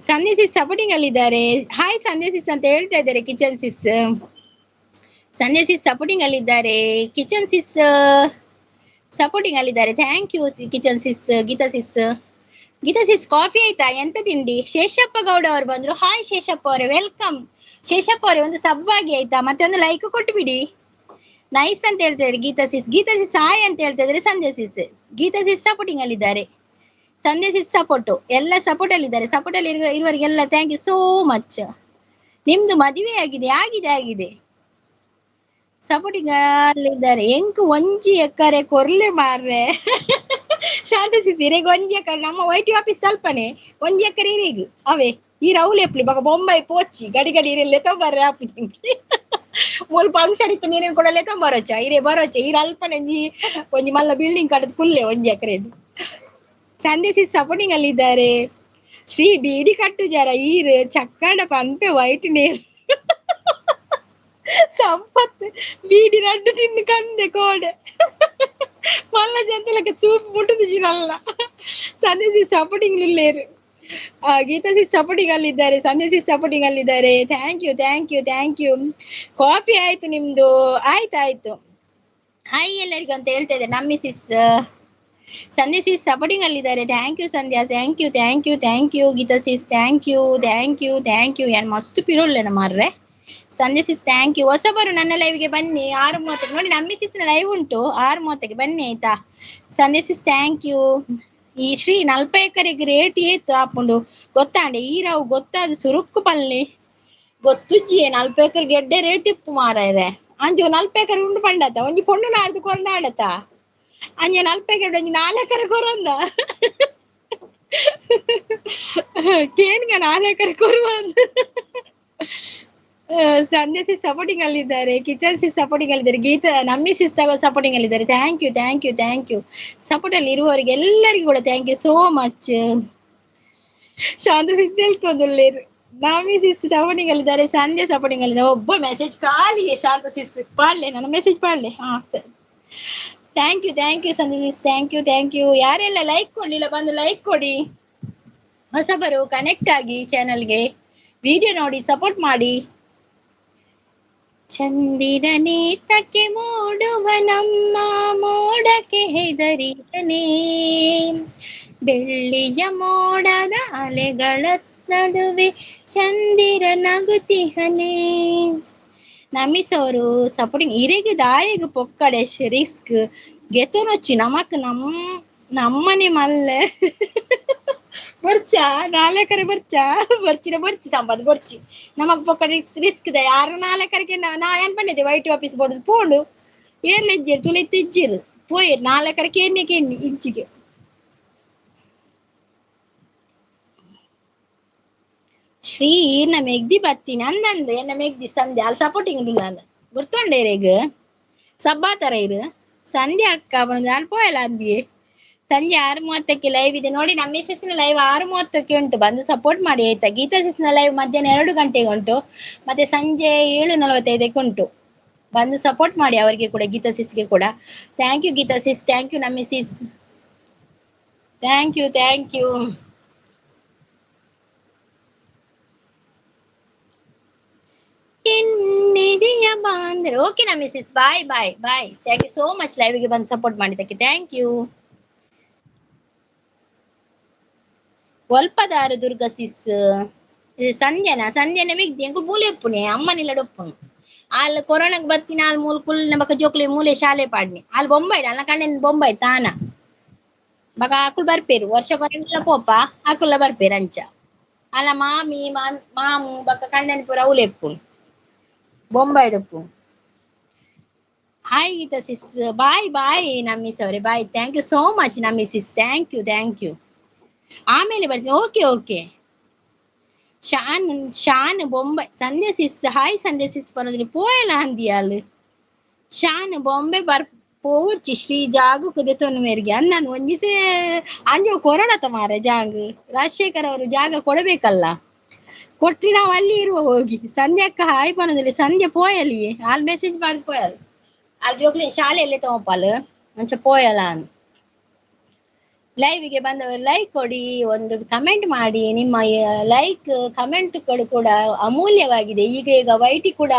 A: ಸಂಧ್ಯಾ ಸಿಸ್ ಸಪೋರ್ಟಿಂಗ್ ಅಲ್ಲಿ ಇದ್ದಾರೆ. ಹಾಯ್ ಸಂಧ್ಯಾ ಸಿಸ್ ಅಂತ ಹೇಳ್ತಾ ಇದ್ದಾರೆ. Kitchen sis, Sandhya sis supporting ಅಲ್ಲಿ ಇದ್ದಾರೆ. ಕಿಚನ್ ಸಿಸ್ ಸಪೋರ್ಟಿಂಗ್ ಅಲ್ಲಿ ಇದ್ದಾರೆ. Thank you kitchen sis. Geetha sis, Geetha sis coffee ಆಯ್ತಾ? ಎಂತ ತಿಂಡಿ? ಶೇಷಪ್ಪ ಗೌಡ ಅವರು ಬಂದ್ರು. ಹಾಯ್ ಶೇಷಪ್ಪ ಅವರೇ, welcome. Sheshappa ಅವರೇ ಒಂದು ಸಬ್ ಆಗಿ ಆಯ್ತಾ, ಮತ್ತೆ ಒಂದು ಲೈಕ್ ಕೊಟ್ಟು ಬಿಡಿ. ನೈಸ್ ಅಂತ ಹೇಳ್ತಾ ಇದ್ದಾರೆ ಗೀತಾ ಸಿಸ್. ಗೀತಾ ಸಿಸ್ ಹಾಯ್ ಅಂತ ಹೇಳ್ತಾ ಇದ್ದಾರೆ. Sandhya sis, Geetha sis supporting ಅಲ್ಲಿ ಇದ್ದಾರೆ. ಸಂಧ್ಯಾ ಸಿಸ್ ಸಪೋರ್ಟ್, ಎಲ್ಲ ಸಪೋರ್ಟ್ ಅಲ್ಲಿ ಇದ್ದಾರೆ. ಸಪೋರ್ಟ್ ಅಲ್ಲಿ ಇರುವವರಿಗೆಲ್ಲ thank you so much. ನಿಮ್ದು ಮದುವೆ ಆಗಿದೆ? ಆಗಿದೆ ಆಗಿದೆ. ಸಪೋರ್ಟಿಂಗ್ ಅಲ್ಲಿದ್ದಾರೆ. ಎಂಕ್ ಒಂಜಿ ಎಕರೆ ಕೊರ್ಲೆ ಮಾರ್ರೆ. ಶಾಂತ ಸಿಸ್ ಇರೆಗ್ ಒಂಜಿ ಎಕರೆ ನಮ್ಮ ವೈ ಟಿ ಆಫೀಸ್ ತಲ್ಪನೆ ಒಂಜಿ ಎಕರೆ ಇರೆಗ್ ಅವೇ ಈ ರೌಲ್ ಎಪ್ಲಿ ಬೊಕ ಬೊಂಬೈ ಪೋಚಿ ಗಡಿ ಗಡಿ ಇರೆಲ್ಲೆ ತೊಂಬರ್ರೆ ಆಪುಜಿ. ಮೂಲು ಫಂಕ್ಷನ್ ಇತ್ತು ನೀನೇನು ಕೊಡಲೆ ತೊಂಬರೋಚ ಇರೆ ಬರೋಚ ಇರ ಅಲ್ಪನೆ ಒಂಜಿ ಒಂಜಿ ಮಲ್ಲ ಬಿಲ್ಡಿಂಗ್ ಕಟ್ಟದ್ ಕುಲ್ಲೆ ಒಂಜಿ ಎಕರೆ. ಸಂಧ್ಯಾ ಸಿಸ್ ಸಪೋರ್ಟಿಂಗ್ ಅಲ್ಲಿ ಇದ್ದಾರೆ. ಶ್ರೀ ಬೀಡಿ ಕಟ್ಟು ಜರ ಈರ್ ಚಕ್ಕಡ ಪಂಪೆ ವೈಟ್ ನೇರ್ ಸಂಪತ್ ಬೀಡಿ ರಡ್ಡು ತಿನ್ನು ಕಂದೆ ಕೋಡೆ ಮಲ್ಲ ಜಂತಲಕ್ಕೆ ಸೂಪ್ ಮುಟ್ಟುದು ನಲ್ಲ. ಸಂಧ್ಯಾ ಸಿಸ್ ಸಪೋರ್ಟಿಂಗ್ ಲೇರು. ಗೀತಾ ಸಿಸ್ ಸಪೋರ್ಟಿಂಗ್ ಅಲ್ಲಿ ಇದ್ದಾರೆ. ಸಂಧ್ಯಾ ಸಿಸ್ ಸಪೋರ್ಟಿಂಗ್ ಅಲ್ಲಿ ಇದ್ದಾರೆ. Thank you thank you thank you. Coffee ಆಯ್ತು ನಿಮ್ದು? ಆಯ್ತಾಯ್ತು. ಹಾಯ್ ಎಲ್ಲರಿಗೂ ಅಂತ ಹೇಳ್ತಾ ಇದ್ದಾರೆ ನಮ್ಮಿ ಸಿಸ್. ಸಂಧ್ಯಾ ಸಿಸ್ ಸಪೋರ್ಟಿಂಗ್ ಅಲ್ಲಿ ಇದ್ದಾರೆ. Thank you Sandhya, thank you thank you thank you. Geetha sis thank you thank you thank you. ಏನ್ ಮಸ್ತ್ ಪಿರೋಲ್ಲೇನ ಮಾರ್ರೆ. ಸಂಧ್ಯಾ ಸಿಸ್ thank you. ಹೊಸಬರು ನನ್ನ ಲೈವ್ಗೆ ಬನ್ನಿ 6:30ಕ್ಕೆ. ನೋಡಿ ನಮ್ಮಿ ಸಿಸ್ನ ಲೈವ್ ಉಂಟು 6:30ಕ್ಕೆ ಬನ್ನಿ ಆಯ್ತಾ. ಸಂಧ್ಯಾ ಸಿಸ್ thank you. ಈ ಶ್ರೀ 40 ಎಕರೆಗೆ ರೇಟ್ ಏತು ಆಪುಂಡು ಗೊತ್ತಾಂಡೆ ಈರಾವು ಗೊತ್ತಾದ ಸುರುಕ್ಕು ಪಲ್ಲೆ ಗೊತ್ತುಜ್ಜಿಯೇ 40 ಎಕರೆ ಗೆಡ್ಡೆ ರೇಟ್ ಇಪ್ಪು ಮಾರಾಯ್ರೆ. ಅಂಜು 40 ಎಕರೆ ಉಂಡು ಪಂಡತ ಒಂಜಿ ಪೊಣ್ಣು ನಾಡ್ದು ಕೊರ್ನಾಡತ ಅಂಜೆ 40 ಎಕರೆ ಒಂಜಿ 4 ಎಕರೆ ಕೊರಂದ ಕೇನ್ಗ 4 ಎಕರೆ ಕೊರುವ. ಸಂಧ್ಯಾ ಸಿಸ್ ಸಪೋರ್ಟಿಂಗ್ ಅಲ್ಲಿ ಇದ್ದಾರೆ. ಕಿಚನ್ ಸಿಸ್ ಸಪೋರ್ಟಿಂಗ್ ಅಲ್ಲಿ ಇದ್ದಾರೆ. ಗೀತಾ ನಮ್ಮಿ ಸಿಸ್ ಸಪೋರ್ಟಿಂಗ್ ಅಲ್ಲಿ ಇದ್ದಾರೆ. Thank you thank you thank you. Support ಅಲ್ಲಿ ಇರುವವರಿಗೆ ಎಲ್ಲರಿಗೂ ಕೂಡ thank you so much. Shanta sis ಹೇಳ್ಕೊಂದುಳ್ಳೇರು. ನಮ್ಮಿ ಸಿಸ್ ಸಪೋರ್ಟಿಂಗ್ ಅಲ್ಲಿ ಇದ್ದಾರೆ. ಸಂಧ್ಯಾ ಸಪೋರ್ಟಿಂಗ್ ಅಲ್ಲಿ ಇದ್ದಾರೆ. ಒಬ್ಬ ಮೆಸೇಜ್ ಖಾಲಿ. ಶಾಂತ ಸಿಸ್ ಪಾಡ್ಲೆ, ನನ್ನ ಮೆಸೇಜ್ ಪಾಡ್ಲೆ. ಹಾ ಸರಿ, thank you thank you Sandhya sis, thank you thank you. ಯಾರೆಲ್ಲ ಲೈಕ್ ಕೊಡ್ಲಿಲ್ಲ ಬಂದು ಲೈಕ್ ಕೊಡಿ. ಹೊಸಬರು ಕನೆಕ್ಟ್ ಆಗಿ ಚಾನಲ್ಗೆ ವಿಡಿಯೋ ನೋಡಿ ಸಪೋರ್ಟ್ ಮಾಡಿ. ಚಂದಿರನೇತಕ್ಕೆ ಮೂಡುವ ನಮ್ಮ ಮೋಡಕ್ಕೆ ಹೆದರಿದನೆ, ಬೆಳ್ಳಿಯ ಮೋಡದ ಅಲೆಗಳ ನಡುವೆ ಚಂದಿರ ನಗುತಿಹನೆ. ನಮಿಸ್ ಅವರು ಸಪೋರ್ಟಿಂಗ್ ಇರೆಗ್ ದಾಯೆಗ್ ಪೊಕ್ಕಡೆ ರಿಸ್ಕ್ ಗೆತೊನೊಚ್ಚಿ ನಮಕ್ ನಮ್ ನಮ್ಮನೆ ಮಲ್ಲೆ ಬರ್ಚಾ ನಾಲ್ಕರೆ ಬರ್ಚಾ ಬರ್ಚಿನ ಬರ್ಚಿ ಸಂಬಂಧ ಬರ್ಚಿ ನಮಕ್ ಪೊಕ್ಕಡೆ ರಿಸ್ಕ್ ದ ಯಾರು ನಾಲ್ಕರಿಗೆ ನಾ ಏನ್ ಪಂಡಿದ್ದೆ ವೈಟ್ ಆಫೀಸ್ ಬೋರ್ಡ್ ಪೋಂಡು ಏರ್ಲ ಇಜ್ಜೇರು ತುಳಿತ್ ಇಜ್ಜೇರು ಪೋಯೇರು ನಾಲ್ಕರೆ ಕೇನ್ನೆ ಕೇನ್ನಿ ಇಂಚಿಗೆ. ಶ್ರೀ ಈರ್ನ ಮೆಗ್ದಿ ಬತ್ತೀನಿ ಅಂದಂದು ಎನ್ನ ಮೆಗ್ದಿ ಸಂಧ್ಯಾ ಅಲ್ಲಿ ಸಪೋರ್ಟಿಂಗ್ ಉಂಡು ಗುರ್ತೊಂಡೇರೆಗ್ ಸಬ್ಬಾತರ ಇರು ಸಂಧ್ಯಾ ಅಕ್ಕ ಬಂದು ಅಲ್ಲಿ ಪೋಯಲ್ಲ ಅಂದಿಯೇ. ಸಂಜೆ 6:30ಕ್ಕೆ ಲೈವ್ ಇದೆ ನೋಡಿ. ನಮ್ಮ ಮಿಸಸ್ನ ಲೈವ್ 6:30ಕ್ಕೆ ಉಂಟು, ಬಂದು ಸಪೋರ್ಟ್ ಮಾಡಿ ಆಯ್ತಾ. ಗೀತಾ ಸಿಸ್ನ ಲೈವ್ ಮಧ್ಯಾಹ್ನ 2 ಗಂಟೆಗೆ ಉಂಟು, ಮತ್ತೆ ಸಂಜೆ 7:45ಕ್ಕೆ ಉಂಟು. ಬಂದು ಸಪೋರ್ಟ್ ಮಾಡಿ ಅವರಿಗೆ ಕೂಡ, ಗೀತಾ ಸಿಸ್ಗೆ ಕೂಡ. Thank you Geetha sis, thank you ನಮ್ಮ sis, thank you thank you. ಎನ್ನಿದೆಯ ಬಾಂಧವ್ಯ. ಓಕೆ ನಮ್ಮ missus, bye bye bye, thank you so much ಲೈವ್ಗೆ ಬಂದು ಸಪೋರ್ಟ್ ಮಾಡಿದ್ದಕ್ಕೆ, thank you. ಒಲ್ಪದಾರು ದುರ್ಗಾ ಸಿಸ್ ಸಂಧ್ಯನ ಸಂಧ್ಯನ ಮಿಗ್ದಿ ಎಂಕುಲು ಮೂಲೆ ಉಪ್ಪುನೆ ಅಮ್ಮನಿಲ್ಲಡ ಉಪ್ಪುನು. ಆಲ್ ಕೊರೋನಾಗ್ ಬತ್ತಿನ ಆಲ್ ಮೂಲು ಕುಲ್ನ ಬೊಕ ಜೋಕುಲೆ ಮೂಲೆ ಶಾಲೆ ಪಾಡ್ನಿ. ಆಲ್ ಬೊಂಬೈಡ್ ಅಲ್ನ ಕಣ್ಣೆನ್ ಬೊಂಬೈ ತಾನ ಬೊಕ ಅಕುಲು ಬರ್ಪೇರು ವರ್ಷ ಕೊರೋನ ಪೋಪ ಅಕುಲ್ಲ ಬರ್ಪೇರು ಅಂಚ. ಅಲ್ಲ ಮಾಮಿ ಮಾಮು ಬೊಕ ಕಣ್ಣನ್ ಪೂರ ಅವ್ಲೆ ಉಪ್ಪುನು ಬೊಂಬೈಡ್ ಉಪ್ಪುನು. Hi Geetha sis, bye bye Nammis ಅವರೇ, bye, thank you so much Nammi sis, thank you thank you. ಆಮೇಲೆ ಬರ್ತೀನಿ, okay okay. Shan Shan Bombay Sandhya sis, hi Sandhya sis ಪನೊಂದಿನಿ ಪೋಯಲ ಅಂದಿಯಾಲ್. ಶಾನ್ ಬೊಂಬೆ ಬರ್ ಪೋರ್ಚಿ ಶ್ರೀ ಜಾಗು ಕುದೆತೊನ್ನು ಮೇರಿಗೆ ಅಂದ್ ಒಂಜಿಸೆ ಅಂಜು ಕೊರೋಣತ ಮಾರೆ ಜಾಂಗ್ ರಾಜಶೇಖರ್ ಅವರು ಜಾಗ ಕೊಡಬೇಕಲ್ಲ, ಕೊಟ್ಟಿ ನಾವು ಅಲ್ಲಿ ಇರುವ ಹೋಗಿ. ಸಂಧ್ಯಕ್ಕ ಹಾಯ್ ಪನೊಂದಿಲ್ಲ, ಸಂಧ್ಯಾ ಪೋಯಲಿ ಅಲ್ಲಿ ಮೆಸೇಜ್ ಮಾಡಿ ಪೋಯಲ್ ಅಲ್ಲಿ ಜೋಕ್ಲಿ ಶಾಲೆಯಲ್ಲಿ ತಗೋಪಾಲ್ ಅಂಚ ಪೋಯಲ ಅನ್. ಲೈವಿಗೆ ಬಂದವರು ಲೈಕ್ ಕೊಡಿ, ಒಂದು ಕಮೆಂಟ್ ಮಾಡಿ. ನಿಮ್ಮ ಲೈಕ್ ಕಮೆಂಟ್ಗಳು ಕೂಡ ಅಮೂಲ್ಯವಾಗಿದೆ. ಈಗ ಈಗ ವೈಟಿ ಕೂಡ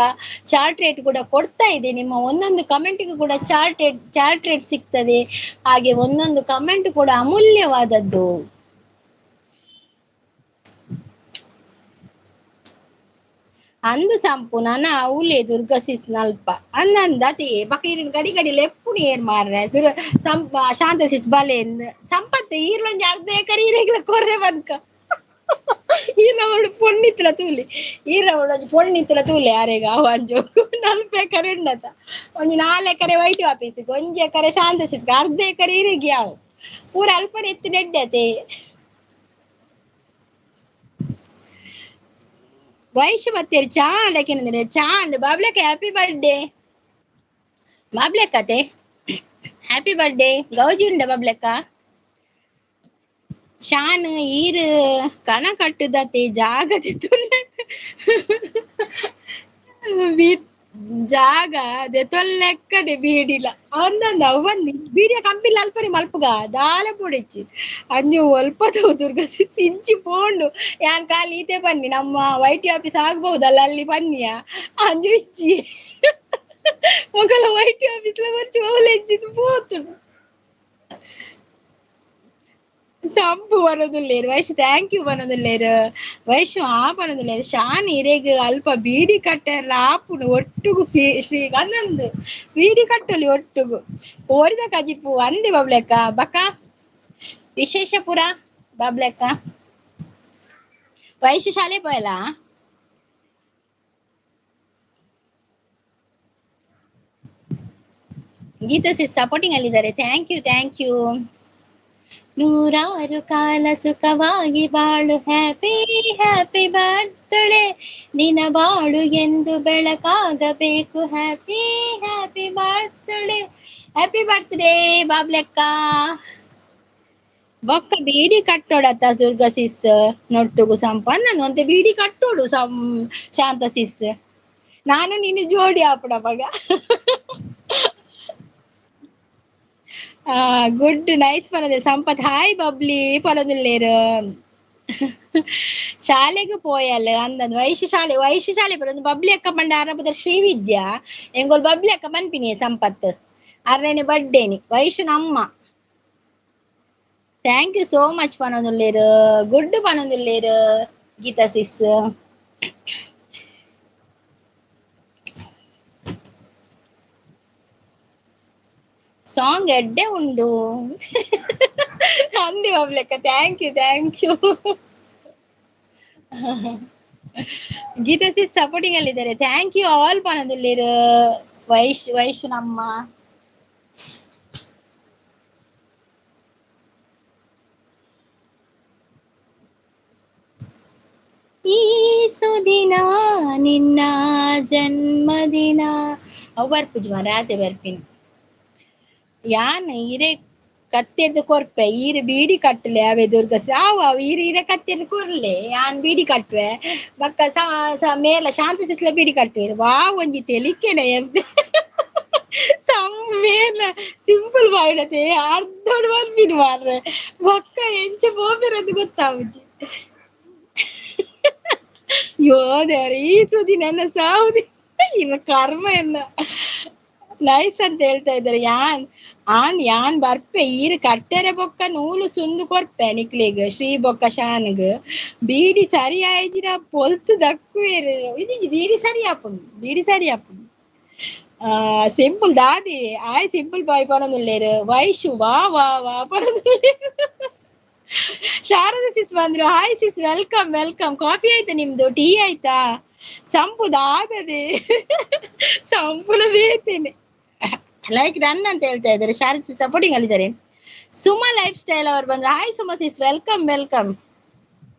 A: ಚಾರ್ಟ್ ರೇಟ್ ಕೂಡ ಕೊಡ್ತಾ ಇದೆ. ನಿಮ್ಮ ಒಂದೊಂದು ಕಮೆಂಟಿಗೂ ಕೂಡ ಚಾರ್ಟ್ ರೇಟ್ ಸಿಗ್ತದೆ. ಹಾಗೆ ಒಂದೊಂದು ಕಮೆಂಟ್ ಕೂಡ ಅಮೂಲ್ಯವಾದದ್ದು. ಅಂದು ಸಂಪು ನನ ಅವಲೇ ದುರ್ಗಾ ಸಿಸ್ ನಲ್ಪ ಅಂದಂದ ಅತಿ ಬಕ ಈರಿನ ಗಡಿ ಗಡಿ ಲೆಪ್ಪುನಿ ಏರ್ ಮಾರ್ರೆ ದುರ್ ಸಂಪ ಶಾಂತ ಸಿಸ್ ಬಲೆ ಸಂಪತ್ತು ಈರ್ಲೊಂಜಿ ಅರ್ಧ ಎಕರೆ ಈರೆಗ್ಲ ಕೊರ್ರೆ ಬದ್ಕ ಈರ್ನ ಪೊಣ್ಣಿತ್ತಲ ತೂಲಿ ಈರ್ನ ಒಂಜಿ ಪೊಣ್ಣಿತ್ತಲ ತೂಲೆ ಯಾರೆಗ ಅವಂಜು 40 ಎಕರೆ ಉಂಡತ ಒಂಜಿ 4 ಎಕರೆ ವೈಟ್ ಆಫೀಸಿಗೆ 1 ಎಕರೆ ಶಾಂತ ಸಿಸ್ಗೆ ಅರ್ಧ ಎಕರೆ ಈರೆಗ್ ಯಾವ ಪೂರ ಅಲ್ಪನೆ ಎತ್ತಿ ನೆಡ್ಡತೆ. ವೈಶು ಬತ್ತೇರಿ ಚಾಂಡ್ ಯಾಕೆಂದ್ರೆ ಚಾಂಡ್ ಬಾಬ್ಲಕ್ಕ ಹ್ಯಾಪಿ ಬರ್ಡೇ ಬಾಬ್ಲಕ್ಕತೆ ಹ್ಯಾಪಿ ಬರ್ಡೇ ಗೌಜಿ ಉಂಡ ಬಾಬ್ಲಕ್ಕ. ಶಾನ್ ಈರ್ ಕನ ಕಟ್ಟುದತೆ ಜಾಗದೆ ಜಾಗ ದೆತೊಲ್ಲೆಕ್ಕನೆ ಬೀಡಿಲ ಅಂದಂದ ಅವಂದಿ ಬೀಡಿಯ ಕಂಪಿಲ್ಲ ಅಲ್ಪರಿ ಮಲ್ಪುಗ ದಾಲ ಪೊಡಿಚ್ಚಿ ಅಂಜು ಒಲ್ಪದವು ದುರ್ಗ ಸಿಂಚಿ ಪೋಂಡು ಯಾನ್ ಖಾಲಿ ಈತೆ ಬನ್ನಿ ನಮ್ಮ ವೈಟಿ ಆಫೀಸ್ ಆಗ್ಬಹುದಲ್ಲ ಅಲ್ಲಿ ಬನ್ನಿಯ ಅಂಜು ಇಚ್ಚಿ ಮೊಗಲ ವೈಟಿ ಆಫೀಸ್ ಬರ್ಚಿ ಓಲೆಜ್ಜಿದ್ ಪೋತುಂಡು ಸಂಪು ಬರೋದಿಲ್ಲೇರು ವೈಶು thank you ಬರೋದಿಲ್ಲೇರು ವೈಶು ಆ ಬರೋದಿಲ್ಲೇರು ಶಾನ್ ಇರೆಗ್ ಅಲ್ಪ ಬೀಡಿ ಕಟ್ಟೆಲ್ಲ ಆಪುನು ಒಟ್ಟುಗು ಶ್ರೀ ಅಂದಂದು ಬೀಡಿ ಕಟ್ಟಲಿ ಒಟ್ಟುಗು ಕೋರಿದ ಕಜಿಪು ಅಂದೆ ಬಬ್ಲೆಕ್ಕ ಬಕ ವಿಶೇಷಪುರ ಬಬ್ಲೆಕ್ಕ ವೈಶು ಶಾಲೆ ಪೋಯಲ ಗೀತಾ ಸಿಸ್ ಸಪೋರ್ಟಿಂಗ್ ಅಲ್ಲಿದ್ದಾರೆ, thank you thank you. ನೂರಾರು ಕಾಲ ಸುಖವಾಗಿ ಬಾಳು ಹ್ಯಾಪಿ ಹ್ಯಾಪಿ ಬರ್ತ್ಡೇ ನಿನ ಬಾಳು ಎಂದು ಬೆಳಕಾಗಬೇಕು happy happy birthday happy birthday ಬಾಬ್ಲೆಕ್ಕ. ಬೊಕ್ಕ ಬೀಡಿ ಕಟ್ಟೋಡತ್ತ ದುರ್ಗಾ ಸಿಸ್ ನೊಟ್ಟುಗು ಸಂಪ ನಾನು ಒಂತೆ ಬೀಡಿ ಕಟ್ಟೋಡು ಸಂ ಶಾಂತ ಸಿಸ್ ನಾನು ನೀನು ಜೋಡಿ ಆಪುಡ ಮಗ. ಗುಡ್ ನೈಸ್ ಪನೊಂದು ಸಂಪತ್ ಹಾಯ್ ಬಬ್ಲಿ ಪನೊಂದುಲ್ಲೇರು ಶಾಲೆಗ್ ಪೋಯಲ್ ಅಂದಂದು ವೈಶು ಶಾಲೆ ವೈಶು ಶಾಲೆ ಪನೊಂದು ಬಬ್ಲಿ ಅಕ್ಕ ಪಂಡ ಆರಪದ ಶ್ರೀವಿದ್ಯಾ ಎಂಗೋಲ್ ಬಬ್ಲಿ ಅಕ್ಕ ಪನ್ಪಿನಿ ಸಂಪತ್ ಅರ್ನೇನೆ ಬರ್ಡೇನಿ ವೈಶು ನಮ್ಮ. Thank you so much ಪನೊಂದುಲ್ಲೇರು ಗುಡ್ ಪನೊಂದುಲ್ಲೇರು ಗೀತಾ ಸಿಸ್. ಸಾಂಗ್ ಎಡ್ಡೆ ಉಂಡು ಅಂದಿ ಬಾಬ್ಲೆಕ್ಕ. Thank you thank you. Geetha sis supporting ಅಲ್ಲಿದ್ದಾರೆ. Thank you all ಪನದುಲ್ಲೇರು. Vysya Vysya ನಮ್ಮ ಈ ಸುದಿನ ನಿನ್ನ ಜನ್ಮದಿನ ಅವು ಬರ್ಪುಜಿ ರಾತೆ ಬರ್ಪಿನ. ಯಾನ್ ಇರೆ ಕತ್ತೆರ್ದು ಕೊರ್ಪೆ ಈರೆ ಬೀಡಿ ಕಟ್ಟಲೆ ಅವೇ ದುರ್ಗ ಅವು ಅವು ಈರೆ ಈರೆ ಕತ್ತೆರ್ದು ಕೊರ್ಲೆ ಯಾನ್ ಬೀಡಿ ಕಟ್ಟುವೆ ಬಕ್ಕ ಮೇಲ ಶಾಂತ ಸಿಸ್ಲ ಬೀಡಿ ಕಟ್ಟುವೆ ವಾ ಒಂಜಿ ತೆಲಿಕೆನೆ ಮೇಲ ಸಿಂಪಲ್ ಬಾಯಿಡತೆ ಅರ್ಧೋಡು ಬರ್ಪಿನ ಮಾರ್ರೆ ಬೊಕ್ಕ ಎಂಚ ಪೋಪಿರದು ಗೊತ್ತಾವುಜಿ. ಅಯ್ಯೋ ದೇವ್ರೆ, ಈ ಸುದಿ ನನ್ನ ಸಾವುದಿ ಇನ್ನು ಕರ್ಮ ಎಲ್ಲ. ನೈಸ್ ಅಂತ ಹೇಳ್ತಾ ಇದ್ದಾರೆ. ಯಾನ್ ಆನ್ ಯಾನ್ ಬರ್ಪೆ ಈರ್ ಕಟ್ಟೆರೆ ಬೊಕ್ಕ ನೂಲು ಸುಂದು ಕೊರ್ಪೆ ನಿಕ್ಲೆಗ್ ಶ್ರೀ ಬೊಕ್ಕ ಶಾನ್ಗ್ ಬೀಡಿ ಸರಿ ಆಯ್ಜಿನ ಪೊಲ್ತು ದಕ್ಕುವೇರು ಇದು ಬೀಡಿ ಸರಿ ಆಪುಂಡು ಬೀಡಿ ಸರಿ ಆಪುಂಡು. ಸಿಂಪಲ್ ದಾದಿ ಆಯ್ ಸಿಂಪಲ್ ಬಾಯ್ ಪನೊಂದುಲ್ಲೇರು ವೈಶು ವಾ ವಾ ವಾ ಪನೊಂದುಲ್ಲೇರು. ಶಾರದಾ ಸಿಸ್ ಬಂದ್ರು. Hi sis, welcome welcome. Coffee ಆಯ್ತಾ ನಿಮ್ದು? ಟೀ ಆಯ್ತಾ? ಸಂಪು ದಾದದೆ ಸಂಪುನ ಬೇತೇನೆ. ಲೈಕ್ ಡನ್ ಅಂತ ಹೇಳ್ತಾ ಇದ್ದಾರೆ. ಶಾರದಾ ಸಿಸ್ ಸಪೋರ್ಟಿಂಗ್ ಅಲ್ಲಿದ್ದಾರೆ. ಸುಮಾ ಲೈಫ್ ಸ್ಟೈಲ್ ಅವರು ಬಂದ್ರು. Hi Suma sis, welcome welcome.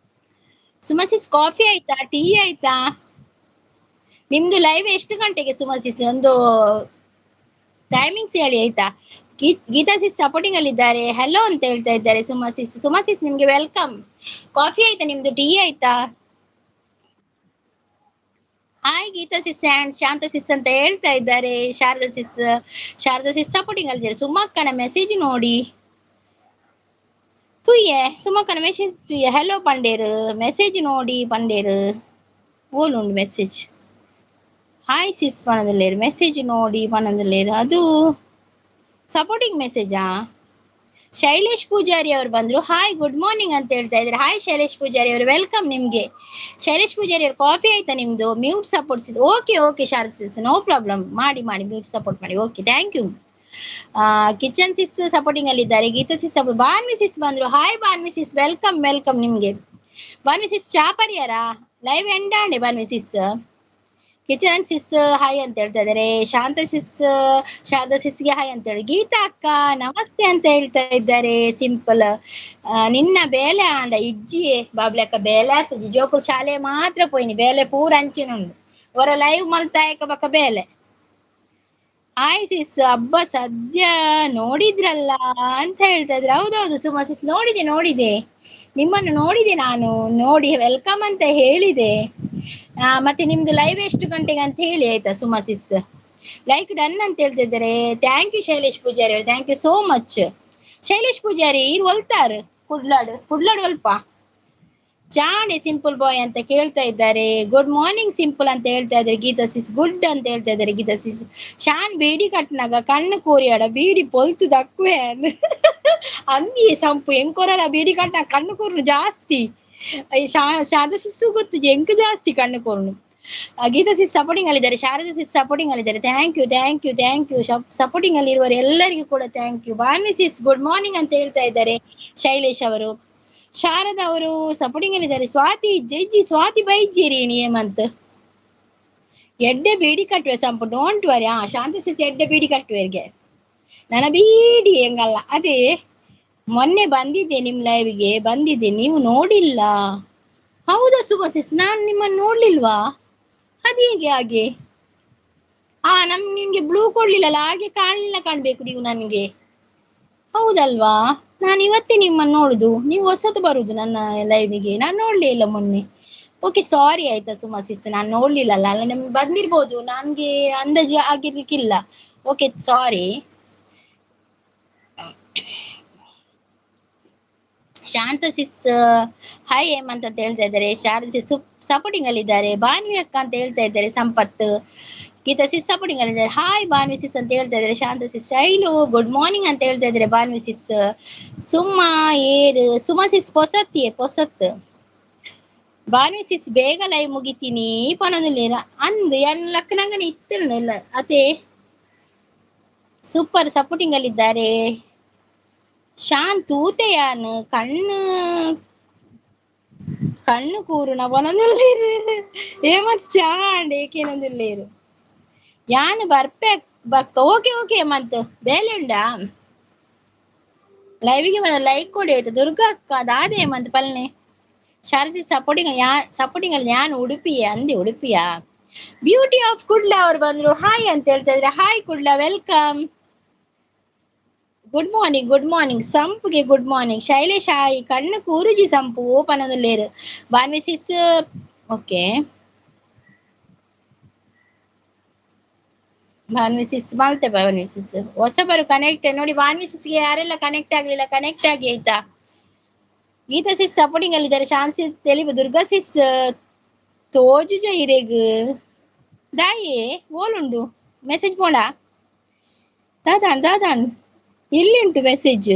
A: Suma sis coffee ಆಯ್ತಾ? ಟೀ ಆಯ್ತಾ? ನಿಮ್ದು ಲೈವ್ ಎಷ್ಟು ಗಂಟೆಗೆ ಸುಮಾ ಸಿಸ್? ಒಂದು ಟೈಮಿಂಗ್ಸ್ ಹೇಳಿ ಆಯ್ತಾ? ಗೀತಾ ಸಿಸ್ ಸಪೋರ್ಟಿಂಗ್ ಅಲ್ಲಿ ಇದ್ದಾರೆ. ಹಲೋ ಅಂತ ಹೇಳ್ತಾ ಇದ್ದಾರೆ ಸುಮಾ ಸಿಸ್. ಸುಮಾ ಸಿಸ್ ನಿಮ್ಗೆ welcome. Coffee ಆಯ್ತಾ ನಿಮ್ದು? ಟೀ ಆಯ್ತಾ? Hi Geetha sis and Shanta sis ಅಂತ ಹೇಳ್ತಾ ಇದ್ದಾರೆ. Sharada sis, Sharada sis supporting ಅಲ್ಲಿದ್ದಾರೆ. ಸುಮಕ್ಕನ message ನೋಡಿ ತುಯ್ಯೆ ಸುಮಕ್ಕನ ಮೆಸೇಜ್ ತುಯ್ಯೆ. ಹಲೋ ಪಂಡೇರು ಮೆಸೇಜ್ ನೋಡಿ ಪಂಡೇರು ಓಲುಂಡು ಮೆಸೇಜ್. ಹಾಯ್ ಸಿಸ್ ಪನೊಂದುಲ್ಲೇರು ಮೆಸೇಜ್ ನೋಡಿ ಪನೊಂದುಲ್ಲೇರು. ಅದು ಸಪೋರ್ಟಿಂಗ್ ಮೆಸೇಜಾ? ಶೈಲೇಶ್ ಪೂಜಾರಿ ಅವರು ಬಂದ್ರು. ಹಾಯ್ ಗುಡ್ ಮಾರ್ನಿಂಗ್ ಅಂತ ಹೇಳ್ತಾ ಇದ್ದಾರೆ. ಹಾಯ್ ಶೈಲೇಶ್ ಪೂಜಾರಿ ಅವರು, welcome ನಿಮ್ಗೆ. ಶೈಲೇಶ್ ಪೂಜಾರಿ ಅವರು ಕಾಫಿ ಆಯ್ತಾ ನಿಮ್ದು? Mute support sis. Okay okay Sharada sis, no problem, ಮಾಡಿ ಮಾಡಿ ಮ್ಯೂಟ್ ಸಪೋರ್ಟ್ ಮಾಡಿ. Okay thank you. Kitchen sis supporting ಅಲ್ಲಿ ಇದ್ದಾರೆ. ಗೀತಾ ಸಿಸ್ ಸಪೋರ್ಟ್. ಬಾನ್ವಿ ಸಿಸ್ ಬಂದ್ರು. Hi Bhanvi sis, welcome welcome ನಿಮ್ಗೆ. ಬಾನ್ವಿ ಸಿಸ್ ಚಾ ಪರಿಯಾರಾ? ಲೈವ್ ಎಂಡ್ ಆಂಡೆ Bhanvi sis. Kitchen sis hi ಅಂತ ಹೇಳ್ತಾ ಇದ್ದಾರೆ. ಶಾಂತ ಸಿಸ್, ಶಾರದಾ ಸಿಸ್ಗೆ ಹಾಯ್ ಅಂತ ಹೇಳಿ. ಗೀತಾ ಅಕ್ಕ ನಮಸ್ತೆ ಅಂತ ಹೇಳ್ತಾ ಇದ್ದಾರೆ. ಸಿಂಪಲ್ ನಿನ್ನ ಬೇಲೆ ಆಂಡ ಇಜ್ಜಿಯೇ ಬಾಬ್ಲಕ್ಕ ಬೇಲೆ ಆಗ್ತದೆ. ಜೋಕುಲ್ ಶಾಲೆ ಮಾತ್ರ ಪೋಯಿನಿ ಬೇಲೆ ಪೂರ ಅಂಚಿನುಂಡು ಹೊರ ಲೈವ್ ಮಲ್ತಾಯಕ ಬಕ್ಕ ಬೇಲೆ. ಹಾಯ್ ಸಿಸ್, ಹಬ್ಬ ಸದ್ಯ ನೋಡಿದ್ರಲ್ಲ ಅಂತ ಹೇಳ್ತಾ ಇದ್ರು. ಹೌದೌದು ಸುಮಾ ಸಿಸ್, ನೋಡಿದೆ ನೋಡಿದೆ ನಿಮ್ಮನ್ನು ನೋಡಿದೆ ನಾನು, ನೋಡಿ welcome ಅಂತ ಹೇಳಿದೆ. ಮತ್ತೆ ನಿಮ್ದು ಲೈವ್ ಎಷ್ಟು ಗಂಟೆಗೆ ಅಂತ ಹೇಳಿ ಆಯ್ತಾ ಸುಮಾ ಸಿಸ್. ಲೈಕ್ ಡನ್ ಅಂತ ಹೇಳ್ತಿದ್ದಾರೆ. Thank you Shailesh Poojary ಅವರು, thank you so much. Shailesh Poojary ಇರ್ ಒಲ್ತಾರು ಕುಡ್ಲಾಡು ಕುಡ್ಲಾಡು ಅಲ್ಪ ಚಾಣೆ ಸಿಂಪಲ್ ಬಾಯ್ ಅಂತ ಕೇಳ್ತಾ ಇದ್ದಾರೆ. ಗುಡ್ ಮಾರ್ನಿಂಗ್ ಸಿಂಪಲ್ ಅಂತ ಹೇಳ್ತಾ ಇದ್ದಾರೆ. ಗೀತಾ ಸಿಸ್ ಗುಡ್ ಅಂತ ಹೇಳ್ತಾ ಇದ್ದಾರೆ. ಗೀತಾ ಸಿಸ್ ಶಾನ್ ಬೀಡಿ ಕಟ್ನಾಗ ಕಣ್ಣು ಕೋರಿಯಾಡ ಬೀಡಿ ಪೊಲ್ತು ದಕ್ಕುವೆ ಅಂದಿಯೇ ಸಂಪು ಎಂಕೊರರ ಬೀಡಿ ಕಟ್ನಾಗ ಕಣ್ಣು ಕೋರ್ನು ಜಾಸ್ತಿ. ಶಾರದಾ ಸಿಸ್ಸು ಗೊತ್ತು ಎಂಕ್ ಜಾಸ್ತಿ ಕಣ್ಣು ಕೋರ್ನು. ಗೀತಾ ಸಿಸ್ ಸಪೋರ್ಟಿಂಗ್ ಅಲ್ಲಿದ್ದಾರೆ. ಶಾರದಾ ಸಿಸ್ ಸಪೋರ್ಟಿಂಗ್ ಅಲ್ಲಿದ್ದಾರೆ. Thank you thank you thank you. Supporting ಅಲ್ಲಿ ಇರುವವರು ಎಲ್ಲರಿಗೂ ಕೂಡ thank you. Bhanvi sis good morning ಅಂತ ಹೇಳ್ತಾ ಇದ್ದಾರೆ ಶೈಲೇಶ್ ಅವರು. ಶಾರದಾ ಅವರು ಸಪೋರ್ಟಿಂಗ್ ಅಲ್ಲಿದ್ದಾರೆ. ಸ್ವಾತಿ ಜೈಜಿ ಸ್ವಾತಿ ಬೈಜಿರಿ ನಿಯಮಂತ್ ಎಡ್ಡೆ ಬೀಡಿ ಕಟ್ಟುವೆ ಸಂಪು don't worry. ಹಾ ಶಾಂತ ಸಿಸ್ ಎಡ್ಡೆ ಬೀಡಿ ಕಟ್ಟುವೆರ್ಗೆ ನನ್ನ ಬೀಡಿ ಹೆಂಗಲ್ಲ. ಅದೇ ಮೊನ್ನೆ ಬಂದಿದ್ದೆ ನಿಮ್ ಲೈವ್ಗೆ ಬಂದಿದ್ದೆ, ನೀವು ನೋಡಿಲ್ಲ. ಹೌದಾ ಸುಭಾ ಸಿಸ್, ನಾನು ನಿಮ್ಮನ್ನು ನೋಡ್ಲಿಲ್ವಾ? ಅದು ಹೇಗೆ ಹಾಗೆ? ಆ ನಮ್ ನಿಮ್ಗೆ ಬ್ಲೂ ಕೊಡ್ಲಿಲ್ಲಲ್ಲ, ಹಾಗೆ ಕಾಣಲಿಲ್ಲ ಕಾಣ್ಬೇಕು ನೀವು ನನ್ಗೆ. ಹೌದಲ್ವಾ? ನಾನು ಇವತ್ತೇ ನಿಮ್ಮನ್ನು ನೋಡುದು, ನೀವು ಹೊಸತು ಬರುದು ನನ್ನ ಲೈವಿಗೆ, ನಾನು ನೋಡ್ಲೇ ಇಲ್ಲ ಮೊನ್ನೆ. ಓಕೆ ಸಾರಿ ಆಯ್ತಾ ಸುಮಾ ಸಿಸ್, ನಾನು ನೋಡ್ಲಿಲ್ಲಲ್ಲ, ಅಲ್ಲ ನಿಮ್ಗೆ ಬಂದಿರ್ಬೋದು, ನನ್ಗೆ ಅಂದಾಜು ಆಗಿರ್ಲಿಕ್ಕಿಲ್ಲ. Okay sorry. Shanta sis hi Hemanth ಅಂತ ಹೇಳ್ತಾ ಇದ್ದಾರೆ. ಶಾರದಾ ಸಿಸ್ ಸಪೋರ್ಟಿಂಗ್ ಅಲ್ಲಿ ಇದ್ದಾರೆ. ಭಾನ್ವಿ ಅಕ್ಕ ಅಂತ ಹೇಳ್ತಾ ಇದ್ದಾರೆ. ಸಂಪತ್ ಗೀತಾ ಸಿಸ್ ಸಪೋರ್ಟಿಂಗ್ ಅಲ್ಲಿ ಇದ್ದಾರೆ. ಹಾಯ್ ಭಾನ್ವಿ ಸಿಸ್ ಅಂತ ಹೇಳ್ತಾ ಇದ್ದಾರೆ. ಶಾಂತ ಸಿಸ್ ಶೈಲು ಗುಡ್ ಮಾರ್ನಿಂಗ್ ಅಂತ ಹೇಳ್ತಾ ಇದ್ದಾರೆ. ಭಾನ್ವಿ ಸಿಸ್ ಸುಮಾ ಏರು ಸುಮಾ ಸಿಸ್ ಪೊಸತ್ತಿಯೇ ಪೊಸತ್. ಭಾನ್ವಿ ಸಿಸ್ ಬೇಗ ಲೈವ್ ಮುಗಿತೀನಿ ಪನೊಂದುಲ್ಲೇರ ಅಂದ್ ಎನ್ ಲಕ್ಕನಂಗನೆ ಇತ್ತಿಲ್ಲ ಅದೇ. Super supporting ಅಲ್ಲಿದ್ದಾರೆ. ಶಾನ್ ತೂತೆಯಾನ್ ಕಣ್ಣು ಕಣ್ಣು ಕೂರುನ ಪನೊಂದುಲ್ಲೆರ್ ಹೇಮಂತ್ ಚಾಂಡ್ ಏಕೇನೊಂದುಲ್ಲೆರ್ ಯಾನ್ ಬರ್ಪೆ ಬಕ್ಕ. ಓಕೆ ಓಕೆ ಹೇಮಂತ್ ಬೇಲೆ ಉಂಡಾ? ಲೈವ್ಗೆ ಬಂದ ಲೈಕ್ ಕೊಡಿ ಆಯ್ತು. ದುರ್ಗಾ ಅಕ್ಕ ದಾದೆ ಹೇಮಂತ್ ಪಲ್ನೆ ಶಾರಸಿ ಸಪೋರ್ಟಿಂಗ್ ಯಾ ಸಪೋರ್ಟಿಂಗ್ ಅಲ್ಲಿ ಯಾನ್ ಉಡುಪಿಯ ಅಂದೆ ಉಡುಪಿಯಾ. ಬ್ಯೂಟಿ ಆಫ್ ಕುಡ್ಲ ಅವ್ರು ಬಂದ್ರು ಹಾಯ್ ಅಂತ ಹೇಳ್ತಾ ಇದ್ರೆ. Hi Kudla, welcome. Good morning, good morning ಸಂಪುಗೆ good morning. Shailesh hi, ಕಣ್ಣು ಕೂರುಜಿ ಸಂಪು ಓಪನದುಲ್ಲೇರು ಬಾನ್ವಿ ಸಿಸ್. ಓಕೆ ಭಾನ್ವಿ ಸಿಸ್ ಮಲ್ತೆ ಭಾನ್ವಿ ಸಿಸ್ ಹೊಸಬರು ಕನೆಕ್ಟ್ ನೋಡಿ. ಭಾನ್ವಿ ಸಿಸ್ಗೆ ಯಾರೆಲ್ಲ ಕನೆಕ್ಟ್ ಆಗ್ಲಿಲ್ಲ ಕನೆಕ್ಟ್ ಆಗಿ ಆಯ್ತಾ. Gita sis supporting ಅಲ್ಲಿದ್ದಾರೆ. ಶಾನ್ ಸಿಸ್ ತೆಲಿಬು ದುರ್ಗಾ ಸಿಸ್ ತೋಜುಜ ಇರೆಗ್ ದಾಯೆ ಓಲುಂಡು ಮೆಸೇಜ್ ಪೋಂಡ ದಾದಾನ್ ದಾದಾನ್ ಎಲ್ಲಿ ಉಂಟು ಮೆಸೇಜ್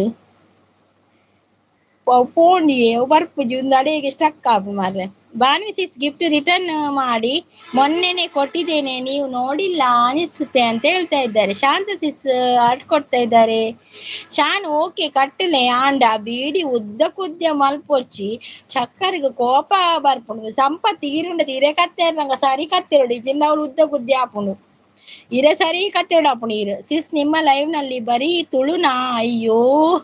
A: ಪೋಂಡಿಯೇ ಬರ್ಪುಜಿ ಒಂದು ಅಡೆಗೆ ಸ್ಟಕ್ ಆಪು ಮಾರ್ರೆ. ಭಾನ್ವಿ ಸಿಸ್ ಗಿಫ್ಟ್ ರಿಟರ್ನ್ ಮಾಡಿ ಮೊನ್ನೆನೆ ಕೊಟ್ಟಿದ್ದೇನೆ ನೀವು ನೋಡಿಲ್ಲ ಅನಿಸುತ್ತೆ ಅಂತ ಹೇಳ್ತಾ ಇದ್ದಾರೆ. ಶಾಂತ ಸಿಸ್ ಆಟ್ ಕೊಡ್ತಾ ಇದ್ದಾರೆ. ಶಾನ್ ಓಕೆ ಕಟ್ಟಲೆ ಆಂಡ ಬೀಡಿ ಉದ್ದ ಕುದ್ಯ ಮಲ್ಪೊರ್ಚಿ ಚಕ್ಕರಿಗೆ ಕೋಪ ಬರ್ಪುಂಡು. ಸಂಪತ್ತು ಈರುಂಡ ಇರೆ ಕತ್ತೆರಂಗ ಸರಿ ಕತ್ತೆರಡು ಜಿನ್ನ ಅವ್ಳು ಉದ್ದ ಕುದ್ಯ ಆಪುಂಡು ಇರೆ ಸರಿ ಕತ್ತೆರಡು ಆಪುಂಡು ಇರು. ಸಿಸ್ ನಿಮ್ಮ ಲೈವ್ ನಲ್ಲಿ ಬರೀ ತುಳುನಾ ಅಯ್ಯೋ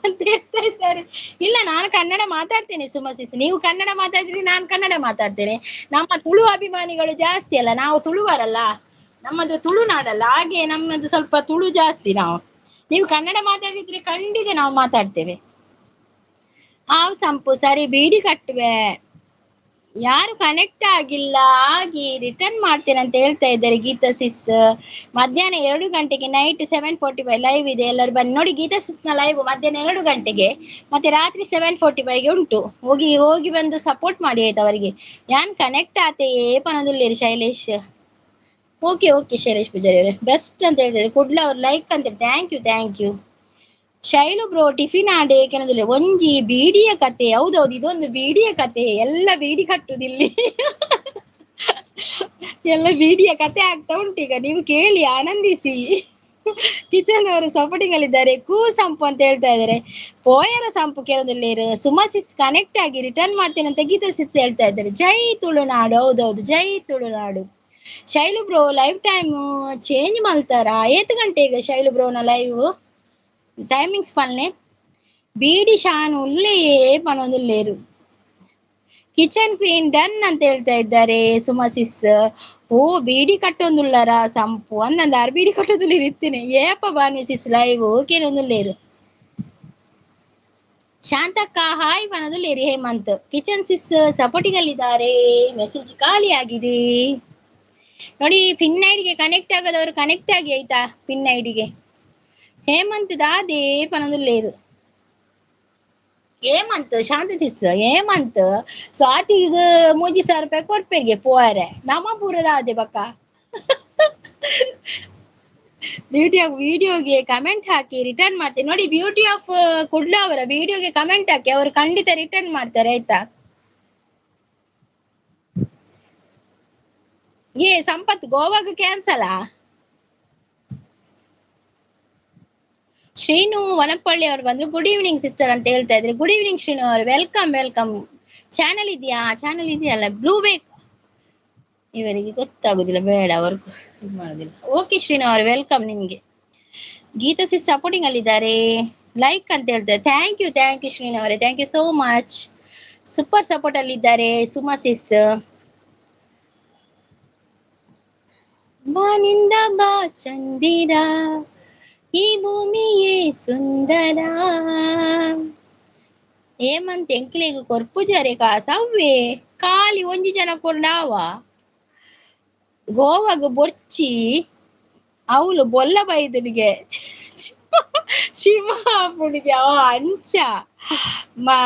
A: ಅಂತ ಹೇಳ್ತಾ ಇದ್ದಾರೆ. ಇಲ್ಲ ನಾನು ಕನ್ನಡ ಮಾತಾಡ್ತೇನೆ ಸುಮಾ ಸಿಸ್, ನೀವು ಕನ್ನಡ ಮಾತಾಡಿದ್ರಿ ನಾನು ಕನ್ನಡ ಮಾತಾಡ್ತೇನೆ. ನಮ್ಮ ತುಳು ಅಭಿಮಾನಿಗಳು ಜಾಸ್ತಿ ಅಲ್ಲ, ನಾವು ತುಳುವರಲ್ಲ, ನಮ್ಮದು ತುಳುನಾಡಲ್ಲ, ಹಾಗೆ ನಮ್ಮದು ಸ್ವಲ್ಪ ತುಳು ಜಾಸ್ತಿ. ನಾವು ನೀವು ಕನ್ನಡ ಮಾತಾಡಿದ್ರೆ ಖಂಡಿತ ನಾವು ಮಾತಾಡ್ತೇವೆ. ಹಾವು ಸಂಪು ಸರಿ ಬೀಡಿ ಕಟ್ಟುವೆ. ಯಾರು ಕನೆಕ್ಟ್ ಆಗಿಲ್ಲ ಆಗಿ ರಿಟರ್ನ್ ಮಾಡ್ತೇನೆ ಅಂತ ಹೇಳ್ತಾ ಇದ್ದಾರೆ ಗೀತಾ ಸಿಸ್. ಮಧ್ಯಾಹ್ನ 2 ಗಂಟೆಗೆ ನೈಟ್ 7:45 ಲೈವ್ ಇದೆ, ಎಲ್ಲರೂ ಬನ್ನಿ ನೋಡಿ. ಗೀತಾ ಸಿಸ್ನ ಲೈವ್ ಮಧ್ಯಾಹ್ನ 2 ಗಂಟೆಗೆ ಮತ್ತೆ ರಾತ್ರಿ 7:45ಗೆ ಉಂಟು. ಹೋಗಿ ಹೋಗಿ ಬಂದು ಸಪೋರ್ಟ್ ಮಾಡಿ ಆಯ್ತು ಅವರಿಗೆ. ಯಾನ್ ಕನೆಕ್ಟ್ ಆತೆಯೇ ಪನದುಲ್ಲೇರಿ ಶೈಲೇಶ್. ಓಕೆ ಓಕೆ ಶೈಲೇಶ್ ಪೂಜಾರಿ ಅವರೇ ಬೆಸ್ಟ್ ಅಂತ ಹೇಳ್ತಾರೆ. ಕುಡ್ಲ ಅವ್ರು ಲೈಕ್ ಅಂತ. Thank you thank you. Shailu bro tiffin ಆಂಡೆ ಏಕೆಂದ್ರೆ ಒಂಜಿ ಬೀಡಿಯ ಕತೆ. ಹೌದೌದು ಇದೊಂದು ಬೀಡಿಯ ಕತೆ, ಎಲ್ಲ ಬೀಡಿ ಕಟ್ಟುದಿಲ್ಲಿ, ಎಲ್ಲ ಬೀಡಿಯ ಕತೆ ಆಗ್ತಾ ಉಂಟು ಈಗ, ನೀವು ಕೇಳಿ ಆನಂದಿಸಿ. ಕಿಚನ್ ಅವರು ಸಪೋರ್ಟಿಂಗ್ ಅಲ್ಲಿದ್ದಾರೆ. ಕೂ ಸಂಪು ಅಂತ ಹೇಳ್ತಾ ಇದ್ದಾರೆ. ಪೋಯರ ಸಂಪು ಕೇಳೋದಿಲ್ಲೇರು. ಸುಮಾ ಸಿಸ್ ಕನೆಕ್ಟ್ ಆಗಿ ರಿಟರ್ನ್ ಮಾಡ್ತೇನೆ ಅಂತ ಗೀತಾ ಸಿಸ್ ಹೇಳ್ತಾ ಇದ್ದಾರೆ. ಜೈ ತುಳುನಾಡು. ಹೌದೌದು ಜೈ Tulunadu. Shailu bro live time change ಮಾಡ್ತಾರಾ? ಏತ್ ಗಂಟೆಗೆ ಶೈಲು ಬ್ರೋನ ಲೈವ್ ಟೈಮಿಂಗ್ಸ್ ಪಲ್ನೆ ಬೀಡಿ ಶಾನ್ ಉಲ್ಲೆಯೇ ಪನೊಂದುಲ್ಲೇರು. ಕಿಚನ್ ಕ್ವೀನ್ ಡನ್ ಅಂತ ಹೇಳ್ತಾ ಇದ್ದಾರೆ ಸುಮಾ ಸಿಸ್. ಓ ಬೀಡಿ ಕಟ್ಟೊಂದುಲ್ಲಾರ ಸಂಪು ಅಂದಂದ ಆರು ಬೀಡಿ ಕಟ್ಟೊಂದುಲ್ಲೇರು ಇತ್ತೇನೆ ಏಪ ಬಾನ್ವಿ ಸಿಸ್ ಲೈವ್ ಕೇಳೊಂದುಲ್ಲೇರು. ಶಾಂತಕ್ಕ ಹಾಯ್ ಪನೊಂದುಲ್ಲೇರಿ. ಹೇಮಂತ್ ಕಿಚನ್ ಸಿಸ್ ಸಪೋರ್ಟಿಂಗ್ ಅಲ್ಲಿದ್ದಾರೆ. ಮೆಸೇಜ್ ಖಾಲಿ ಆಗಿದೆ ನೋಡಿ. ಪಿನ್ ಐಡಿಗೆ ಕನೆಕ್ಟ್ ಆಗದವರು ಕನೆಕ್ಟ್ ಆಗಿ ಆಯ್ತಾ ಪಿನ್ ಐಡಿಗೆ. ಹೇಮಂತ್ ದಾದೆ ಪನೊಂದುಲ್ಲೇರು. ಹೇಮಂತ್ ಶಾಂತ ಸಿಸ್ ಹೇಮಂತ್ ಸ್ವಾತಿಗ್ 3000 ರೂಪಾಯಿ ಕೊರ್ಪೆರ್ಗೆ ಪೋರೆ ನಮ್ಮ ಪೂರ ದಾದೆ ಬಕ್ಕ. ಬ್ಯೂಟಿ ಆಫ್ ವಿಡಿಯೋಗೆ ಕಮೆಂಟ್ ಹಾಕಿ ರಿಟರ್ನ್ ಮಾಡ್ತೇನೆ ನೋಡಿ. ಬ್ಯೂಟಿ ಆಫ್ ಕುಡ್ಲ ಅವರ ವಿಡಿಯೋಗೆ ಕಮೆಂಟ್ ಹಾಕಿ ಅವರು ಖಂಡಿತ ರಿಟರ್ನ್ ಮಾಡ್ತಾರೆ ಆಯ್ತಾ. ಏ ಸಂಪತ್ ಗೋವಾಗ ಕ್ಯಾನ್ಸಲ್. ಶ್ರೀನು ವನಪಳ್ಳಿ ಅವರು ಬಂದ್ರು. ಗುಡ್ ಈವ್ನಿಂಗ್ ಸಿಸ್ಟರ್ ಅಂತ ಹೇಳ್ತಾ ಇದ್ರೆ. ಗುಡ್ ಈವ್ನಿಂಗ್ ಶ್ರೀನು ಅವರು, welcome welcome. Channel ಇದೆಯಾ? ಚಾನೆಲ್ ಇದೆಯಲ್ಲ ಬ್ಲೂ ಬೇಕ್ ಇವರಿಗೆ ಗೊತ್ತಾಗುದಿಲ್ಲ, ಬೇಡ ಅವ್ರಿಗೂ ಇದು ಮಾಡೋದಿಲ್ಲ. ಓಕೆ ಶ್ರೀನು ಅವರು welcome ನಿಮ್ಗೆ. ಗೀತಾ ಸಿಸ್ ಸಪೋರ್ಟಿಂಗ್ ಅಲ್ಲಿದ್ದಾರೆ, ಲೈಕ್ ಅಂತ ಹೇಳ್ತಾರೆ. Thank you thank you Srinu ಅವರೇ, thank you so much. Super support ಅಲ್ಲಿದ್ದಾರೆ Suma ಸಿಸ್. ಬಾನಿಂದ ಬಾ ಚಂದಿರ ಈ ಭೂಮಿಯೇ ಸುಂದರ. ಏಮಂತ ಎಂಕ್ಲೆಗ್ ಕೊರ್ಪುಜಾರೆ ಕಾಸವ್ವೆ ಖಾಲಿ ಒಂಜಿ ಜನ ಕೊರ್ಡಾವ ಗೋವಾಗ ಬೊರ್ಚಿ ಅವಳು ಬೊಲ್ಲ ಬೈದನಿಗೆ ಶಿವ ಪುಡಿಗೆ ಅವ ಅಂಚ ಮಾ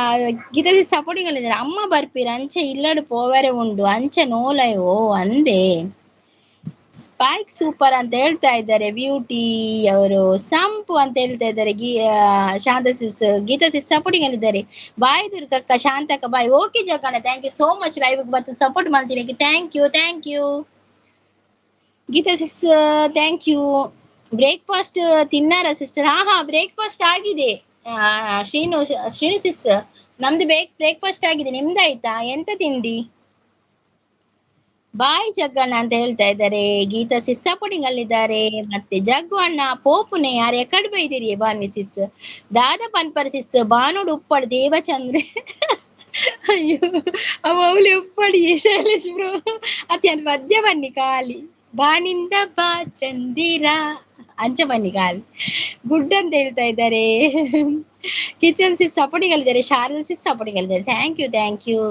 A: ಗೀತಾ ಸಪೋರ್ಟಿಂಗ್ ಅಲ್ಲಿ ಅಮ್ಮ ಬರ್ಪೀರ ಅಂಚ ಇಲ್ಲಡು ಪೋವರೆ ಉಂಡು ಅಂಚ ನೋಲಯೋ ಅಂದೆ. ಸ್ಪೈಕ್ ಸೂಪರ್ ಅಂತ ಹೇಳ್ತಾ ಇದ್ದಾರೆ ಬ್ಯೂಟಿ ಅವರು. ಸಂಪು ಅಂತ ಹೇಳ್ತಾ ಇದ್ದಾರೆ Shanta sis. Geetha sis supporting ಅಲ್ಲಿದ್ದಾರೆ. ಬಾಯ್ ದುರ್ಗಕ್ಕ ಶಾಂತಕ್ಕ bye. Okay Jaganna thank you so much live ಬಂದು ಸಪೋರ್ಟ್ ಮಾಡ್ತೀನಿ. Thank you thank you Geetha sis thank you. Breakfast ತಿನ್ನಾರ ಸಿಸ್ಟರ್? ಹಾ ಹಾ, ಬ್ರೇಕ್ಫಾಸ್ಟ್ ಆಗಿದೆ. ಶ್ರೀನು ಶ್ರೀನು ಸಿಸ್, ನಮ್ದು ಬ್ರೇಕ್ಫಾಸ್ಟ್ ಆಗಿದೆ, ನಿಮ್ದಾಯ್ತಾ? ಎಂತ ತಿಂಡಿ? ಬಾಯ್ ಜಗ್ಗಣ್ಣ ಅಂತ ಹೇಳ್ತಾ ಇದ್ದಾರೆ. Gita sis supporting ಅಲ್ಲಿದ್ದಾರೆ. ಮತ್ತೆ ಜಗ್ಗು ಅಣ್ಣ ಪೋಪುನೆ ಯಾರು ಎಕಡ್ ಬೈದಿರಿ ಬಾನ್ವಿ ಸಿಸ್, ದಾದ ಪನ್ಪರ್ ಸಿಸ್, ಬಾನುಡು ಉಪ್ಪಡ್ ದೇವಚಂದ್ರೆ. ಅಯ್ಯೋ ಅವ ಅವಳಿ ಉಪ್ಪಡಿ ಶೈಲೇಶ್ ಬ್ರೋ ಅತಿ ಅನ್ ಮಧ್ಯ ಬನ್ನಿ ಖಾಲಿ ಬಾನಿಂದ ಬಾ ಚಂದಿರ ಅಂಚ ಬನ್ನಿ ಖಾಲಿ ಗುಡ್ ಅಂತ ಹೇಳ್ತಾ ಇದ್ದಾರೆ. ಕಿಚನ್ ಸಿಸ್ ಸಪೋರ್ಟಿಂಗ್ ಅಲ್ಲಿದ್ದಾರೆ, ಶಾರದಾ ಸಿಸ್ ಸಪೋರ್ಟಿಂಗ್ ಅಲ್ಲಿದ್ದಾರೆ. Thank you thank you.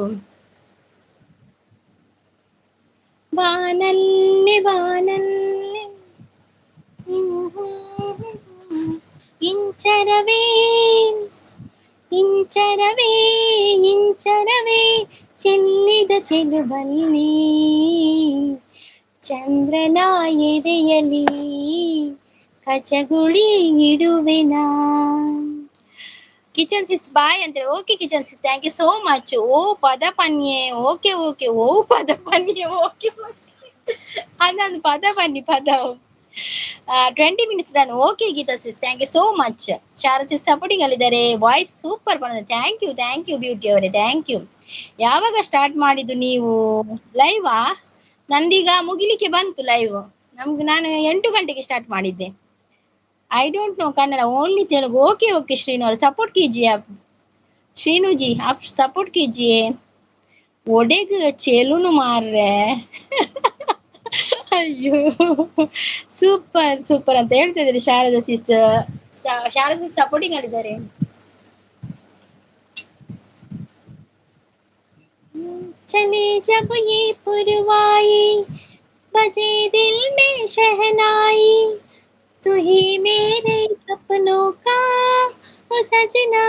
A: ಬಾನಲ್ಲೆ ಬಾನಲ್ಲೆ ಇಂಚರವೇ ಇಂಚರವೇ ಇಂಚರವೇ ಚೆಲ್ಲಿದ ಚೆಲುವಲ್ಲಿ ಚಂದ್ರನ ಎದೆಯಲಿ ಕಚಗುಳಿ ಇಡುವೆನಾ. ಕಿಚನ್ ಸಿಸ್ ಬಾಯ್ ಅಂತ. Okay kitchen sis, thank you so much. ಓ ಪದ ಪನ್ಯೆ, ಓಕೆ ಓಕೆ, ಓ ಪದ ಪನ್ಯೆ, ಓಕೆ ಓಕೆ, ಅಂದೊಂದು ಪದ ಬನ್ನಿ ಪದ. 20 minutes done. Okay Geetha sis, thank you so much. Sharada sis supporting ಅಲ್ಲಿದ್ದಾರೆ. ವಾಯ್ಸ್ ಸೂಪರ್ ಬಂದಿದೆ. Thank you thank you beauty ಅವರೇ, thank you. ಯಾವಾಗ ಸ್ಟಾರ್ಟ್ ಮಾಡಿದ್ದು ನೀವು ಲೈವಾ? ನಂದೀಗ ಮುಗಿಲಿಕ್ಕೆ ಬಂತು ಲೈವ್. ನಮ್ಗೆ ನಾನು 8 ಗಂಟೆಗೆ ಸ್ಟಾರ್ಟ್ ಮಾಡಿದ್ದೆ. I don't know Kannada, only Telugu. Okay okay Srinu ಅವ್ರೆ, ಸಪೋರ್ಟ್ ಕೀಜಿಯೇ ಆಪ್. ಶ್ರೀನು ಜಿ ಆಪ್ ಸಪೋರ್ಟ್ ಕೀಜಿಯೇ. ಒಡೆಗ್ ಚೆಲುನು ಮಾರ್ರೆ. ಅಯ್ಯೋ ಸೂಪರ್ ಸೂಪರ್ ಅಂತ ಹೇಳ್ತಾ ಇದ್ದಾರೆ Sharada sis. Sharada sis supporting ಅಲ್ಲಿದ್ದಾರೆ. ಚಲೆ ಜಬ್ ಯೇ ಪುರವಾಯಿ ಬಜೆ ದಿಲ್ ಮೇ ಶಹನಾಯಿ तू ही मेरे सपनों का ओ सजना,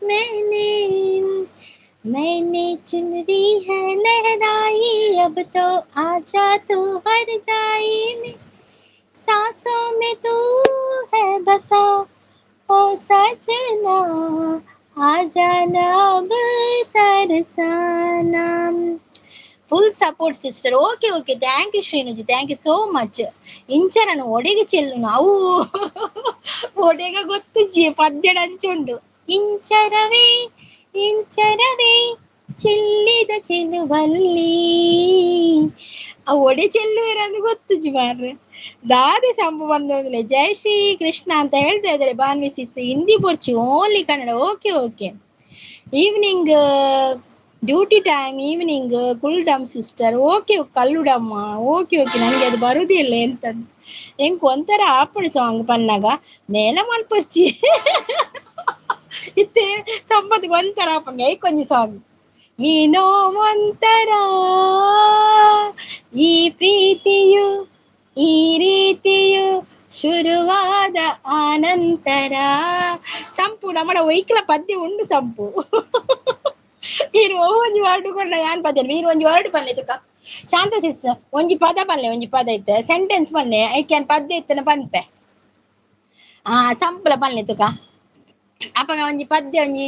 A: मैंने मैंने चुनरी है लहराई, अब तो आजा तू हर जाई में, सांसों में तू है बसा ओ सजना, आजा ना अब तरसाना। Full support sister. Okay okay, thank you Srinuji, thank you so much. ಇಂಚರನು ಒಡೆಗೆ ಚೆಲ್ಲುನು ಅವು ಒಡೆಗ ಗೊತ್ತುಜ್ಜಿ ಪದ್ಯಡ ಅಂಚುಂಡು. ಇಂಚರವೇ ಇಂಚರವೇ ಚೆಲ್ಲಿದ ಚೆಲುವಲ್ಲಿ, ಅವು ಒಡೆ ಚೆಲ್ಲುವಿರಂದು ಗೊತ್ತುಜ್ಜಿ ಮಾರ್ರೆ. ದಾದೆ ಸಂಪು ಬಂದೋದಿಲ್ಲ. ಜೈ ಶ್ರೀ ಕೃಷ್ಣ ಅಂತ ಹೇಳ್ತಾ ಇದ್ದಾರೆ ಬಾನ್ವಿ ಸಿಸ್. Hindi ಬೊರ್ಚಿ, only Kannada. Okay okay. Evening duty time, evening ಕುಲ್ಡಮ್ sister. Okay ಕಲ್ಲುಡಮ್ಮ, okay okay. ನನಗೆ ಅದು ಬರುದಿಲ್ಲ ಎಂತದ್ದು ಎಂಕ್ ಒಂಥರ ಆಪುಡು ಸಾಂಗ್ ಪನ್ನಾಗ ಮೇಲ ಮಲ್ಪೊರ್ಚಿ ಇತ್ತೆ ಸಂಪತ್ಗೆ ಒಂಥರ ಆಪುಂಡು ಐಕೊಂಜಿ ಸಾಂಗ್. ಏನೋ ಒಂಥರ ಈ ಪ್ರೀತಿಯು ಈ ರೀತಿಯು ಶುರುವಾದ ಆನಂತರ. ಸಂಪು ನಮ್ಮಡ ಒಯ್ಕಲ ಪದ್ಯ ಉಂಡು ಸಂಪು. ನೀರು ಒಂಜಿ ವರ್ಡ್ ಕೊಡ್ಲ ಯಾನ್ ಪದ್ಯ ನೀರು ಒಂಜಿ ವರ್ಡ್ ಪನ್ಲೆ ತುಕ ಶಾಂತ ಸಿಸ್ ಒಂಜಿ ಪದ ಪನ್ಲೆ, ಒಂಜಿ ಪದ ಇತ್ತೆ ಸೆಂಟೆನ್ಸ್ ಪನ್ಲೆ ಐಕ್ ಯಾನ್ ಪದ್ಯ ಇತ್ತನ ಪನ್ಪೆ. ಸಂಪುಲ ಪನ್ಲೆ ತುಕ ಅಪಗ ಒಂಜಿ ಪದ್ಯ ಒಂಜಿ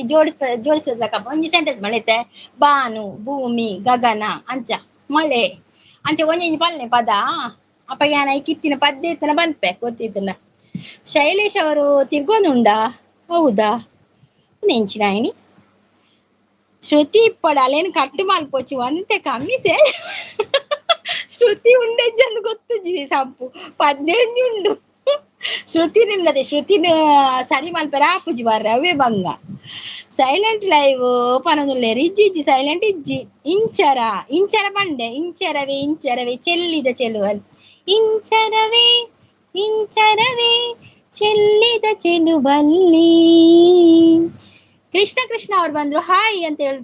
A: ಜೋಡಿಸೋದಕ್ಕಪ್ಪ ಒಂಜಿ ಸೆಂಟೆನ್ಸ್ ಪನ್ಲೆ. ಬಾನು ಭೂಮಿ ಗಗನ ಅಂಚ ಮಳೆ ಅಂಚ ಒಂಜಿ ಪನ್ಲೆ ಪದ. ಅಪಗ ಯಾನ್ ಐಕ್ ಇತ್ತಿನ ಪದ್ಯ ಇತ್ತನ ಪನ್ಪೆ ಗೊತ್ತಿತ್ತನ. ಶೈಲೇಶ್ ಅವರು ತಿರ್ಗೊಂದುಂಡಾ? ಹೌದಾ? ನೆಂಚಿನಾಯಿನಿ ಶ್ರುತಿ ಇಪ್ಪಡ ಅಲ್ಲೇನು ಕಟ್ಟು ಮಲ್ಪೊಚ್ಚಿ ಒಂತೆ ಕಮ್ಮಿ ಸೇ ಶ್ರುತಿ ಉಂಡೆಜ್ಜಂದು ಗೊತ್ತುಜ್ಜಿ ಸಂಪು ಪದ್ಯ ಉಂಡು. ಶ್ರುತಿ ನಿಲ್ಲದೆ ಶ್ರುತಿನ ಸರಿ ಮಲ್ಪೆರ ಆಪುಜಿ ಮಾರ್ರೆ ಅವೇ ಬಂಗ. ಸೈಲೆಂಟ್ ಲೈವ್ ಪನೊಂದುಲ್ಲೆರ್ ಇಜ್ಜಿ ಇಜ್ಜಿ ಸೈಲೆಂಟ್ ಇಜ್ಜಿ. ಇಂಚರ ಇಂಚರ ಪಂಡೆ ಇಂಚರವೇ ಇಂಚರವೇ ಚೆಲ್ಲಿದ ಚೆಲುವಲ್, ಇಂಚರವೇ ಇಂಚರವೇ ಚೆಲ್ಲಿದ ಚೆಲುವಲ್ಲಿ. ಕೃಷ್ಣ ಕೃಷ್ಣ ಅವ್ರು ಬಂದ್ರು ಹಾಯ್ ಅಂತ ಹೇಳಿ.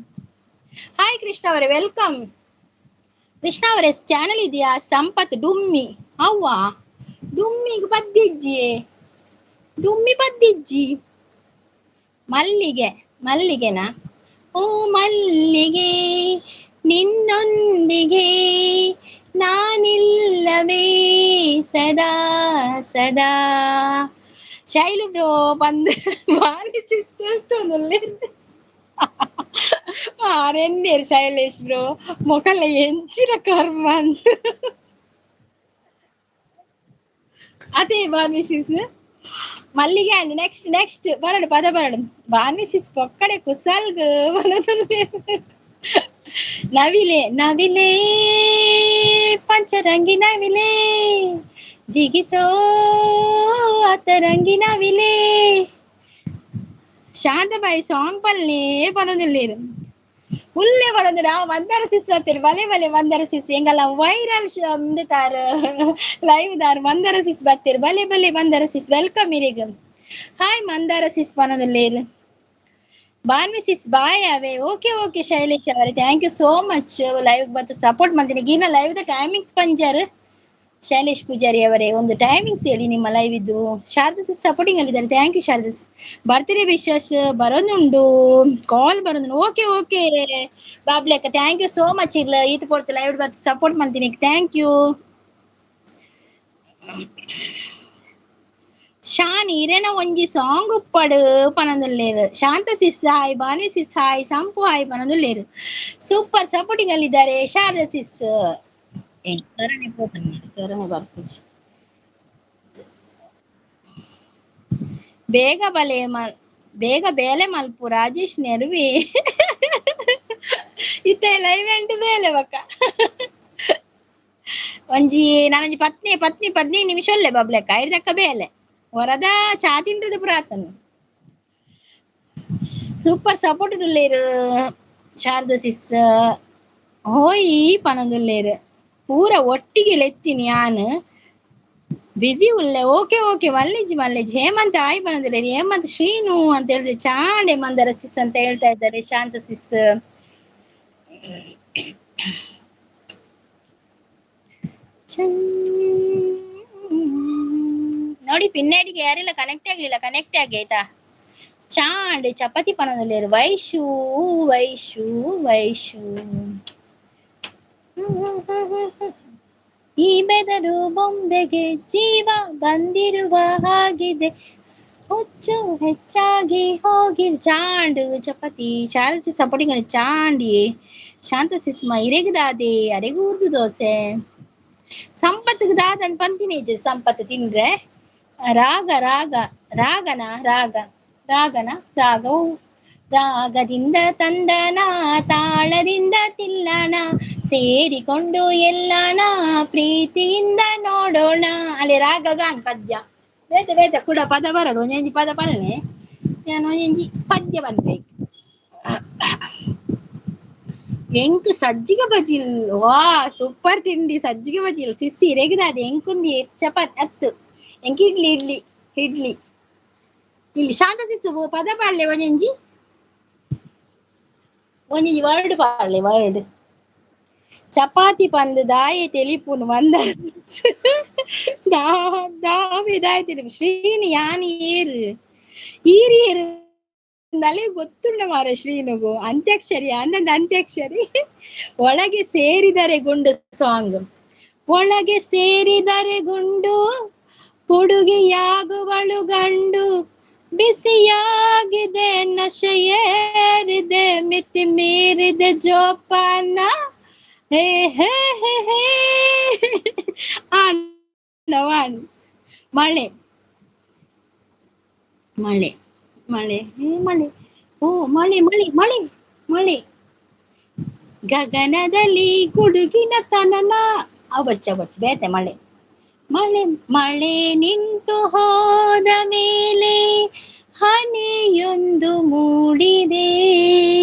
A: ಹಾಯ್ ಕೃಷ್ಣ ಅವರೇ, welcome. Krishna ಅವರೇ ಚಾನಲ್ ಇದೆಯಾ? ಸಂಪತ್ ಡುಮ್ಮಿ. ಅವ್ವ ಡುಮ್ಮಿಗೆ ಪದ್ದಿಜ್ಜಿ, ಡುಮ್ಮಿ ಪದ್ದಿಜ್ಜಿ. ಮಲ್ಲಿಗೆ ಮಲ್ಲಿಗೆನಾ? ಓ ಮಲ್ಲಿಗೆ ನಿನ್ನೊಂದಿಗೆ ನಾನಿಲ್ಲವೇ ಸದಾ ಸದಾ. ಶೈಲು ಬ್ರೋ ಬಂದು ಬಾರಿ ಆರೆನ್ನೇರು ಶೈಲೇಶ್ ಬ್ರೋ ಮೊಕಲ ಎಂಚಿನ ಕರ್ಮ ಅಂತ. ಅದೇ ಬಾನ್ವಿಸಿಸ್ ಮಲ್ಲಿಗೆ ಅಂಡ್ ನೆಕ್ಸ್ಟ್ ನೆಕ್ಸ್ಟ್ ಬರಡು ಪದ ಬರಡು ಬಾನ್ವಿಸಿಸ್ ಪೊಕ್ಕಡೆ ಕುಸಲ್ಗ್ ನವಿಲೆ ನವಿಲೆ ಪಂಚರಂಗಿ ನವಿಲೆ ಜಿಗಿಸೋ ಅತರಂಗಿ ನವಿಲೆ ಶಾಂತಬಾಯಿ ಸಾಂಗ್ ಪಲ್ಲೆ ಪನೊಂದಿಲ್ಲೇರು ಉಲ್ಲೆ ಬರೋದು ನಾವು ಮಂದಾರ ಸಿಸ್ ಬರ್ತೀರಿ ಬಲೆ ಬಲೆ ಮಂದಾರ ಸಿಸ್ ಎಂಗಲ್ಲ ವೈರಲ್ ತಾರು ಲೈವ್ ದಾರು ಮಂದಾರ ಸಿಸ್ ಬರ್ತೀರಿ ಬಲೆ ಬಲೆ ಮಂದಾರ ಸಿಸ್ welcome ಇರಿಗ ಹಾಯ್ ಮಂದಾರ ಸಿಸ್ ಪನೊಂದಿಲ್ಲೇರು ಬಾನ್ವಿ ಸಿಸ್ ಬಾಯ್ ಅವೇ ಓಕೆ ಓಕೆ ಶೈಲೇಶ್ ಅವರೇ thank you so much live ಬಂದು ಸಪೋರ್ಟ್ ಮಾಡ್ತೀನಿ ಈಗಿನ ಲೈವ್ the timings ಪಂಜಾರ್ ಶೈಲೇಶ್ ಪೂಜಾರಿ ಅವರೇ ಒಂದು ಟೈಮಿಂಗ್ಸ್ ಹೇಳಿ ನಿಮ್ಮ ಲೈವ್ ಇದ್ದು. ಶಾರದಾ ಸಿಸ್ ಸಪೋರ್ಟಿಂಗ್ ಅಲ್ಲಿದ್ದಾರೆ, thank you Sharada sis. Birthday wishes ಬರೋದುಂಡು, ಕಾಲ್ ಬರೋದುಂಡು. ಓಕೆ ಓಕೆ ಬಾಬ್ಲಿ ಅಕ್ಕ thank you so much. ಇಲ್ಲ ಈತ ಪೋರ್ತ ಲೈವ್ ಬಂದು ಸಪೋರ್ಟ್ ಮಾಡ್ತೀನಿ, thank you. Shan ಇರೇನ ಒಂಜಿ ಸಾಂಗ್ ಉಪ್ಪಡು ಪನೊಂದುಲ್ಲೇರು. Shanta sis hi, Bhanvi sis hi, Sampu hi ಪನೊಂದುಲ್ಲೇರು. Super supporting ಅಲ್ಲಿದ್ದಾರೆ ಶಾರದಾ ಸಿಸ್. ಬೇಗ ಬಲೆ ಬೇಗ ಬೇಲೆ ಮಲ್ಪು ರಾಜೇಶ್ ನೆರುವಿ ಇತ್ತ ಲೈವ್ ಎಂಟು ಬೇಲೆ ಬಕ್ಕ ಒಂಜಿ ನಾನೊಂಜಿ ಪತ್ನಿ ಪತ್ನಿ 15 ನಿಮಿಷ ಒಲ್ಲೆ ಬಬ್ಲೆಕ್ಕ ಐದಕ್ಕ ಬೇಲೆ ವರದ ಚಾ ತಿಂಡದ ಪುರಾತನು. ಸೂಪರ್ ಸಪೋರ್ಟ್ ಉಲ್ಲೇರು ಶಾರದಾ ಸಿಸ್. ಹೋಯ್ ಪನೊಂದುಲ್ಲೇರು ಪೂರ ಒಟ್ಟಿಗೆ ಲೆತ್ತೀನಿ ಯಾನ್ ಬಿಸಿ ಉಲ್ಲೆ. ಓಕೆ ಓಕೆ ಮಲ್ಲೇಜಿ ಮಲ್ಲೇಜಿ. ಹೇಮಂತ್ ಆಯ್ ಪನೊಂದುಲ್ಲೇರು, ಹೇಮಂತ್ ಶ್ರೀನು ಅಂತ ಹೇಳಿದ್ರೆ ಚಾಂಡೆ ಮಂದರ ಸಿಸ್ ಅಂತ ಹೇಳ್ತಾ ಇದ್ದಾರೆ ಶಾಂತ ಸಿಸ್. ನೋಡಿ ಪಿನ್ನಡಿಗೆ ಯಾರೆಲ್ಲ ಕನೆಕ್ಟ್ ಆಗ್ಲಿಲ್ಲ ಕನೆಕ್ಟ್ ಆಗಿ ಆಯ್ತಾ. ಚಾಂಡೆ ಚಪಾತಿ ಪನೊಂದುಲ್ಲೇರು ವೈಶು ವೈಶು ವೈಶು. ಈ ಬೆದರು ಬೊಂಬೆಗೆ ಜೀವ ಬಂದಿರುವ ಹಾಗಿದೆ, ಹುಚ್ಚು ಹೆಚ್ಚಾಗಿ ಹೋಗಿ. ಚಾಂಡು ಚಪಾತಿ ಶಾರಸಿ ಸಪೋರ್ಟಿಂಗ್ ಅಲ್ಲಿ ಚಾಂಡಿ ಶಾಂತ ಸಿಸ್ಮ ಇರೆಗದಾದೆ ಅರೆಗೂರ್ದು ದೋಸೆ ಸಂಪತ್ತಿಗೆ ದಾದನ್ ಪಂತಿನೇ ಸಂಪತ್ತು ತಿಂದ್ರೆ ರಾಗ ರಾಗ ರಾಗನ ರಾಗ ರಾಗನ ರಾಗವು ರಾಗದಿಂದ ತಂದನ ತಾಳದಿಂದ ತಿಲ್ಲಣ ಸೇರಿಕೊಂಡು ಎಲ್ಲನ ಪ್ರೀತಿಯಿಂದ ನೋಡೋಣ. ಅಲ್ಲಿ ರಾಗ ಗಾಣ್ ಪದ್ಯ ಬೇತ ಬೇತ ಕೂಡ ಪದ ಬರಡು ಒಂಜಿ ಪದ ಪಲ್ಲೆ ನಾನು ಒಂಜಿ ಪದ್ಯ ಬಂದ್ಬೇಕು. ಎಂಕ್ ಸಜ್ಜಿಗೆ ಬಜಿಲ್ ವಾ ಸೂಪರ್ ತಿಂಡಿ ಸಜ್ಜಿಗೆ ಬಜಿಲ್ ಸಿಸ್ಸಿ ರೆಗದಾದೆ ಎಂಕುಂದಿ ಚಪಾತಿ ಹತ್ತು ಎಂಕ್ ಇಡ್ಲಿ ಇಡ್ಲಿ ಇಡ್ಲಿ ಇಲ್ಲಿ ಶಾಂತ ಸಿಸ್ಸು ಪದ ಪಾಡ್ಲೆ ಒಂಜಿ ಒಂಜಿ ವರ್ಡ್ ಪಾಡ್ಲೆ ವರ್ಡ್. ಚಪಾತಿ ಪಂದು ದಾಯೆ ತೆಲಿಪುನು ಮಂದ ದಾವೆ ದಾಯ ತೆಲಿಪು ಶ್ರೀನಿ ಯಾನಿ ಏರು ಈರಿ ಏರು ನಲೆ ಗೊತ್ತುಂಡ ಮಾರ ಶ್ರೀನುಗು ಅಂತ್ಯಾಕ್ಷರಿ ಅಂದಂದ ಅಂತ್ಯಾಕ್ಷರಿ. ಒಳಗೆ ಸೇರಿದರೆ ಗುಂಡು ಸಾಂಗ್. ಒಳಗೆ ಸೇರಿದರೆ ಗುಂಡು ಹುಡುಗಿಯಾಗುವಳು ಗಂಡು ಬಿಸಿಯಾಗಿದೆ ನಶೆಯೇರಿದೆ ಮಿತಿ ಮೀರಿದೆ ಜೋಪಾನ ಹೇ ಹೇ ಹೇ ಹೇ. ಆನ್ ಮಳೆ ಮಳೆ ಮಳೆ ಮಳೆ ಓ ಮಳೆ ಮಳೆ ಮಳೆ ಮಳೆ ಗಗನದಲ್ಲಿ ಗುಡುಗಿನ ತನನ ಅವರ್ಚ ಅವರ್ಚ ಬೇತೆ ಮಳೆ ಮಳೆ ಮಳೆ ನಿಂತು ಹೋದ ಮೇಲೆ ಹನಿಯೊಂದು ಮೂಡಿದೆ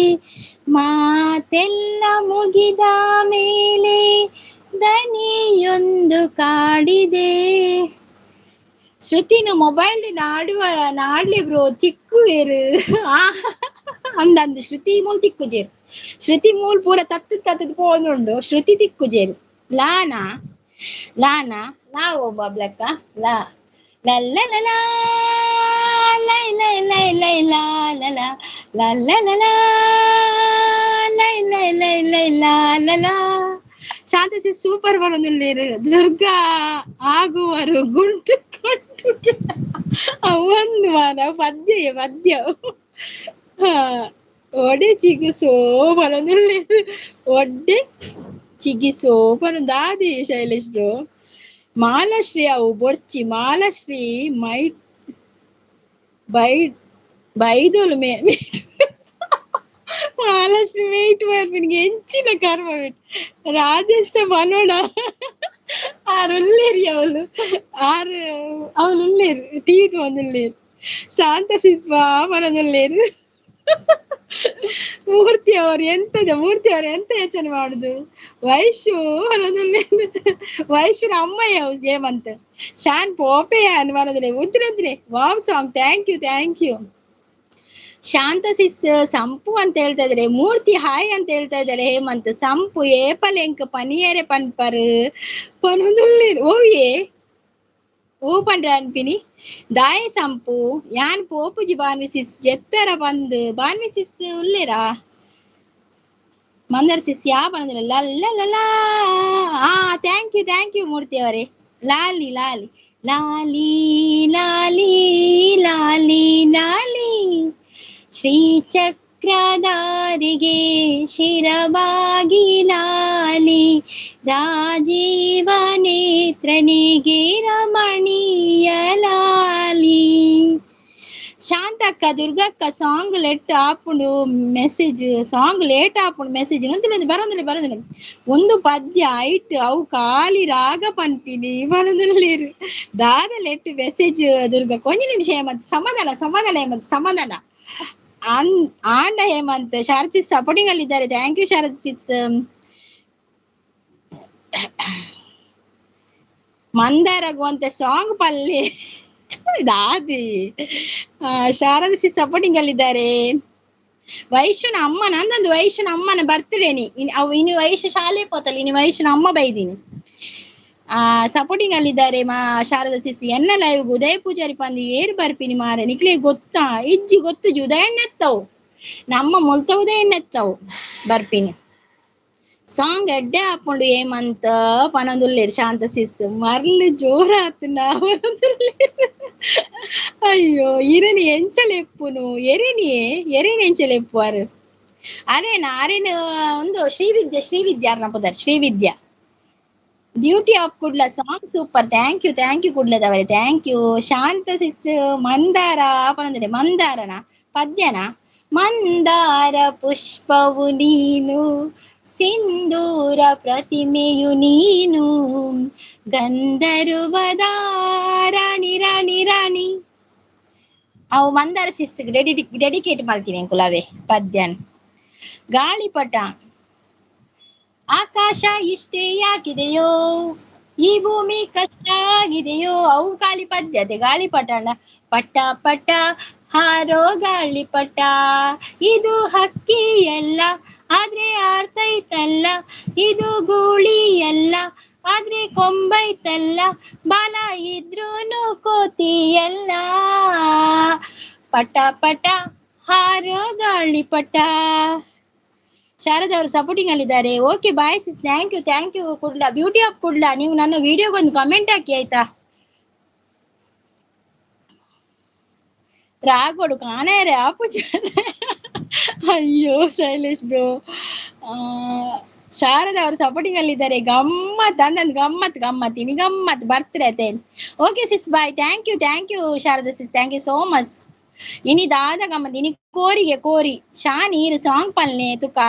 A: ಮಾತೆಲ್ಲ ಮುಗಿದ ಮೇಲೆ ದನಿಯೊಂದು ಕಾಡಿದೆ. ಶ್ರುತಿನ ಮೊಬೈಲ್ ನಾಡುವ ನಾಡ್ಲಿ ಬ್ರೋ ತಿಕ್ಕುವೇರು ಅಂದಂದು ಶ್ರುತಿ ಮೂಲ್ ತಿಕ್ಕುಜೇರು ಶ್ರುತಿ ಮೂಲ್ ಪೂರ ತತ್ತು ತತ್ತದ ಪೋನುಂಡು ಶ್ರುತಿ ತಿಕ್ಕುಜೇರು. ಲಾನಾ ಲಾನಾ ಲಾ ಬಾಬ್ಲಕ್ಕ ಲಾ ಲಲ್ಲ ಲಾ ಲೈ ಲೈ ಲೈ ಲೈ ಲಾ ಲಾ ಲಾ ಲಾ ಲಾ ಲೈ ಲೈ ಲೈ ಲೈ ಲಾ ಲಾ. ಶಾಂತ ಸಿಸ್ ಸೂಪರ್ ಬರೋದಿಲ್ಲೇರು ದುರ್ಗಾ ಆಗುವರು ಗುಂಟು ಕೊಂಡು ಒಂದು ಮಾನ ಪದ್ಯ ಪದ್ಯ ಒಡೆ ಚಿಗುಸೋ ಬರೋದಿಲ್ಲೇರು ಒಡ್ಡೆ ಚಿಗಿಸೋ ಬರೋದಾದಿ ಶೈಲೇಶ್ ಬ್ರೋ. ಮಾಲಶ್ರೀ ಅವು ಬೊರ್ಚಿ ಮಾಲಶ್ರೀ ಮೈ ಬೈ ಬೈದೋಲು ಮೇ ಮಾಲಶ್ರೀ ವೇಟ್ ಮಾಡ್ಬಿನಿಗೆ ಎಂಚಿನ ಕರ್ಮ ಬಿಟ್ಟು ರಾಜೇಶ್ ಬನೋಡ ಆರು ಉಲ್ಲೇರಿ ಅವಳು ಆರು ಅವಳು ಉಲ್ಲೇರು ಟಿವಿ ತಗೊಂಡುಲ್ಲೇರು ಶಾಂತ ಸಿಸ್ವಾ ಮನದುಲ್ಲೇರು ಮೂರ್ತಿ ಅವರು ಎಂತದ ಮೂರ್ತಿ ಅವರು ಎಂತ ಯೋಚನೆ ಮಾಡುದು ವೈಶು ಮನದುಲ್ಲೇರು ವೈಶುನ ಅಮ್ಮಯ್ಯ ಹೇಮಂತ್ ಶಾನ್ ಪೋಪೆಯ ಮನದುಲೆ ಉದ್ರದ್ರೆ wow song thank you thank you. Shanta sis ಸಂಪು ಅಂತ ಹೇಳ್ತಾ ಇದಾರೆ. ಮೂರ್ತಿ ಹಾಯ್ ಅಂತ ಹೇಳ್ತಾ ಇದ್ದಾರೆ. ಹೇಮಂತ್ ಸಂಪು ಏಪಲೆಂಕ್ ಪನಿಯರೆ ಪನ್ಪರ್ ಪನೊಂದುಲ್ಲೇರು ಓಯೇ ಓ ಪಂಡ್ರ ಅನ್ಪಿನಿ ದಾಯ ಸಂಪು ಯಾನ್ ಪೋಪುಜಿ ಬಾನ್ವಿ ಸಿಸ್ ಜೆತ್ತರ ಬಂದು ಬಾನ್ವಿ ಸಿಸ್ ಉಲ್ಲೇರಾ ಮಂದರ್ ಸಿಸ್ ಯಾ ಬಂದಿಲ್ಲ ಲಲ್ಲ ಆ thank you thank you ಮೂರ್ತಿ ಅವರೇ. ಲಾಲಿ ಲಾಲಿ ಲಾಲಿ ಲಾಲಿ ಲಾಲಿ ಲಾಲಿ ಶ್ರೀ ಚಕ್ರಧಾರಿಗೆ ಶಿರವಾಗಿ ಲಾಲಿ ರಾಜೀವ ನೇತ್ರನಿಗೆ ರಮಣೀಯ ಲಾಲಿ. ಶಾಂತಕ್ಕ ದುರ್ಗಕ್ಕ ಸಾಂಗ್ let ಆಪುಂಡು ಮೆಸೇಜ್ ಸಾಂಗ್ ಲೇಟ್ ಆಪುಂಡು ಮೆಸೇಜ್ ನೊಂದಿಲ್ಲ ಬರೋದಿಲ್ಲ ಬರೋದಿಲ್ಲ ಒಂದು ಪದ್ಯ ಐಟ್ ಅವು ಖಾಲಿ ರಾಗ ಪನ್ಪಿನಿ ಬರೋದಿಲ್ಲ ದಾದ let message ದುರ್ಗಕ್ಕ ಒಂಜಿ ನಿಮಿಷ ಹೇಮಂತ್ ಸಮಾಧಾನ ಸಮಾಧಾನ ಹೇಮಂತ್ ಸಮಾಧಾನ ಆನ್ ಆಂಡ ಹೇಮಂತ್ ಶಾರದ್ ಸಿಸ್ ಸಪೋರ್ಟಿಂಗ್ ಅಲ್ಲಿ ಇದ್ದಾರೆ. Thank you Sharad sis. Mandara ಗೋಂತೆ song ಪಲ್ಲೆ ದಾದಿ ಶಾರದ್ ಸಿಸ್ ಸಪೋರ್ಟಿಂಗ್ ಅಲ್ಲಿ ಇದ್ದಾರೆ. ವೈಶುನ ಅಮ್ಮ ನಂದೊಂದು ವೈಶುನ ಅಮ್ಮನ ಬರ್ತ್ಡೇನಿ ಅವು ಇನ್ನು ವೈಶು ಶಾಲೆ ಪೋತಲ್ಲ ಇನ್ನು ವೈಶುನ ಅಮ್ಮ ಬೈದೀನಿ. ಆ ಸಪೋರ್ಟಿಂಗ್ ಅಲ್ಲಿದ್ದಾರೆ ಮಾ ಶಾರದಾ ಸಿಸ್. ಎನ್ನ ಲೈವ್ ಉದಯ ಪೂಜಾರಿ ಪಂದು ಏರ್ ಬರ್ಪಿನಿ ಮಾರೆ ನಿಕ್ಲೆ ಗೊತ್ತಾ ಇಜ್ಜಿ ಗೊತ್ತುಜಿ ಉದಯಣ್ಣೆತ್ತವು ನಮ್ಮ ಮೊಲ್ತ ಉದಯಣ್ಣೆತ್ತವು ಬರ್ಪಿನಿ ಸಾಂಗ್ ಎಡ್ಡೆ ಹಾಕೊಂಡು ಏಮಂತ ಪನೊಂದುಲ್ಲೇರು ಶಾಂತ ಸಿಸ್ ಮರ್ಲು ಜೋರಾತು ಪನೊಂದುಲ್ಲೇರು. ಅಯ್ಯೋ ಇರನಿ ಎಂಚಲೆಪ್ಪುನು ಎರೆನಿಯೇ ಎರೆನಿ ಎಂಚಲೆಪ್ಪುವಾರು ಅರೇನ ಅರೇನ ಒಂದು ಶ್ರೀವಿದ್ಯೆ ಶ್ರೀವಿದ್ಯಾ ಅರ್ನ ಪುದರ್ Srividya. Duty of Kudla song super thank you thank you ಕುಡ್ಲದವರೇ thank you. Shanta sis Mandara ಪನೊಂದುಲ್ಲೆ ಮಂದಾರನ ಪದ್ಯನ ಮಂದಾರ ಪುಷ್ಪವು ನೀನು ಸಿಂಧೂರ ಪ್ರತಿಮೆಯು ನೀನು ಗಂಧರ್ವದ ರಾಣಿ ರಾಣಿ ರಾಣಿ. ಅವು ಮಂದಾರ ಸಿಸ್ ಡೆಡಿಕೇಟ್ ಮಾಡ್ತೀನಿ ಅಂಕುಲವೇ ಪದ್ಯನ್. ಗಾಳಿಪಟ ಆಕಾಶ ಇಷ್ಟೇ ಯಾಕಿದೆಯೋ ಈ ಭೂಮಿ ಕಷ್ಟ ಆಗಿದೆಯೋ ಅವು ಖಾಲಿ ಪದ್ಯತೆ ಗಾಳಿಪಟಣ ಪಟ್ಟ ಪಟ್ಟ ಹಾರೋ ಗಾಳಿಪಟ ಇದು ಹಕ್ಕಿಯಲ್ಲ ಆದ್ರೆ ಆರ್ತೈತಲ್ಲ ಇದು ಗೂಳಿಯಲ್ಲ ಆದ್ರೆ ಕೊಂಬೈತಲ್ಲ ಬಾಲ ಇದ್ರೂನು ಕೋತಿಯಲ್ಲ ಪಟ ಪಟ ಹಾರೋ ಗಾಳಿಪಟ. ಶಾರದಾ ಅವರು supporting ಅಲ್ಲಿದ್ದಾರೆ. Okay bye sis thank you thank you Kudla beauty of Kudla. ನೀವು ನನ್ನ ವಿಡಿಯೋಗೆ ಒಂದು ಕಮೆಂಟ್ ಹಾಕಿ ಆಯ್ತಾ. ರಾಗೋಡು ಕಾಣಾರೆ ಆಪುಜಿ. ಅಯ್ಯೋ ಶೈಲೇಶ್ ಬ್ರೋ. ಶಾರದಾ ಅವರು ಸಪೋರ್ಟಿಂಗ್ ಅಲ್ಲಿದ್ದಾರೆ. ಗಮ್ಮತ್ ಅಂದಂದು ಗಮ್ಮತ್ ಗಮ್ಮತ್ ಇನಿ ಗಮ್ಮತ್ ಬರ್ತಾರೆ ಅತ್ತೆ. Okay sis bye thank you thank you Sharada sis thank you so much. ಇನಿ ದಾದ ಗಮ್ಮತ್ ಇನಿ ಕೋರಿಗೆ ಕೋರಿ ಶಾನ್ ಈರು ಸಾಂಗ್ ಪಲ್ನೆ ತುಕ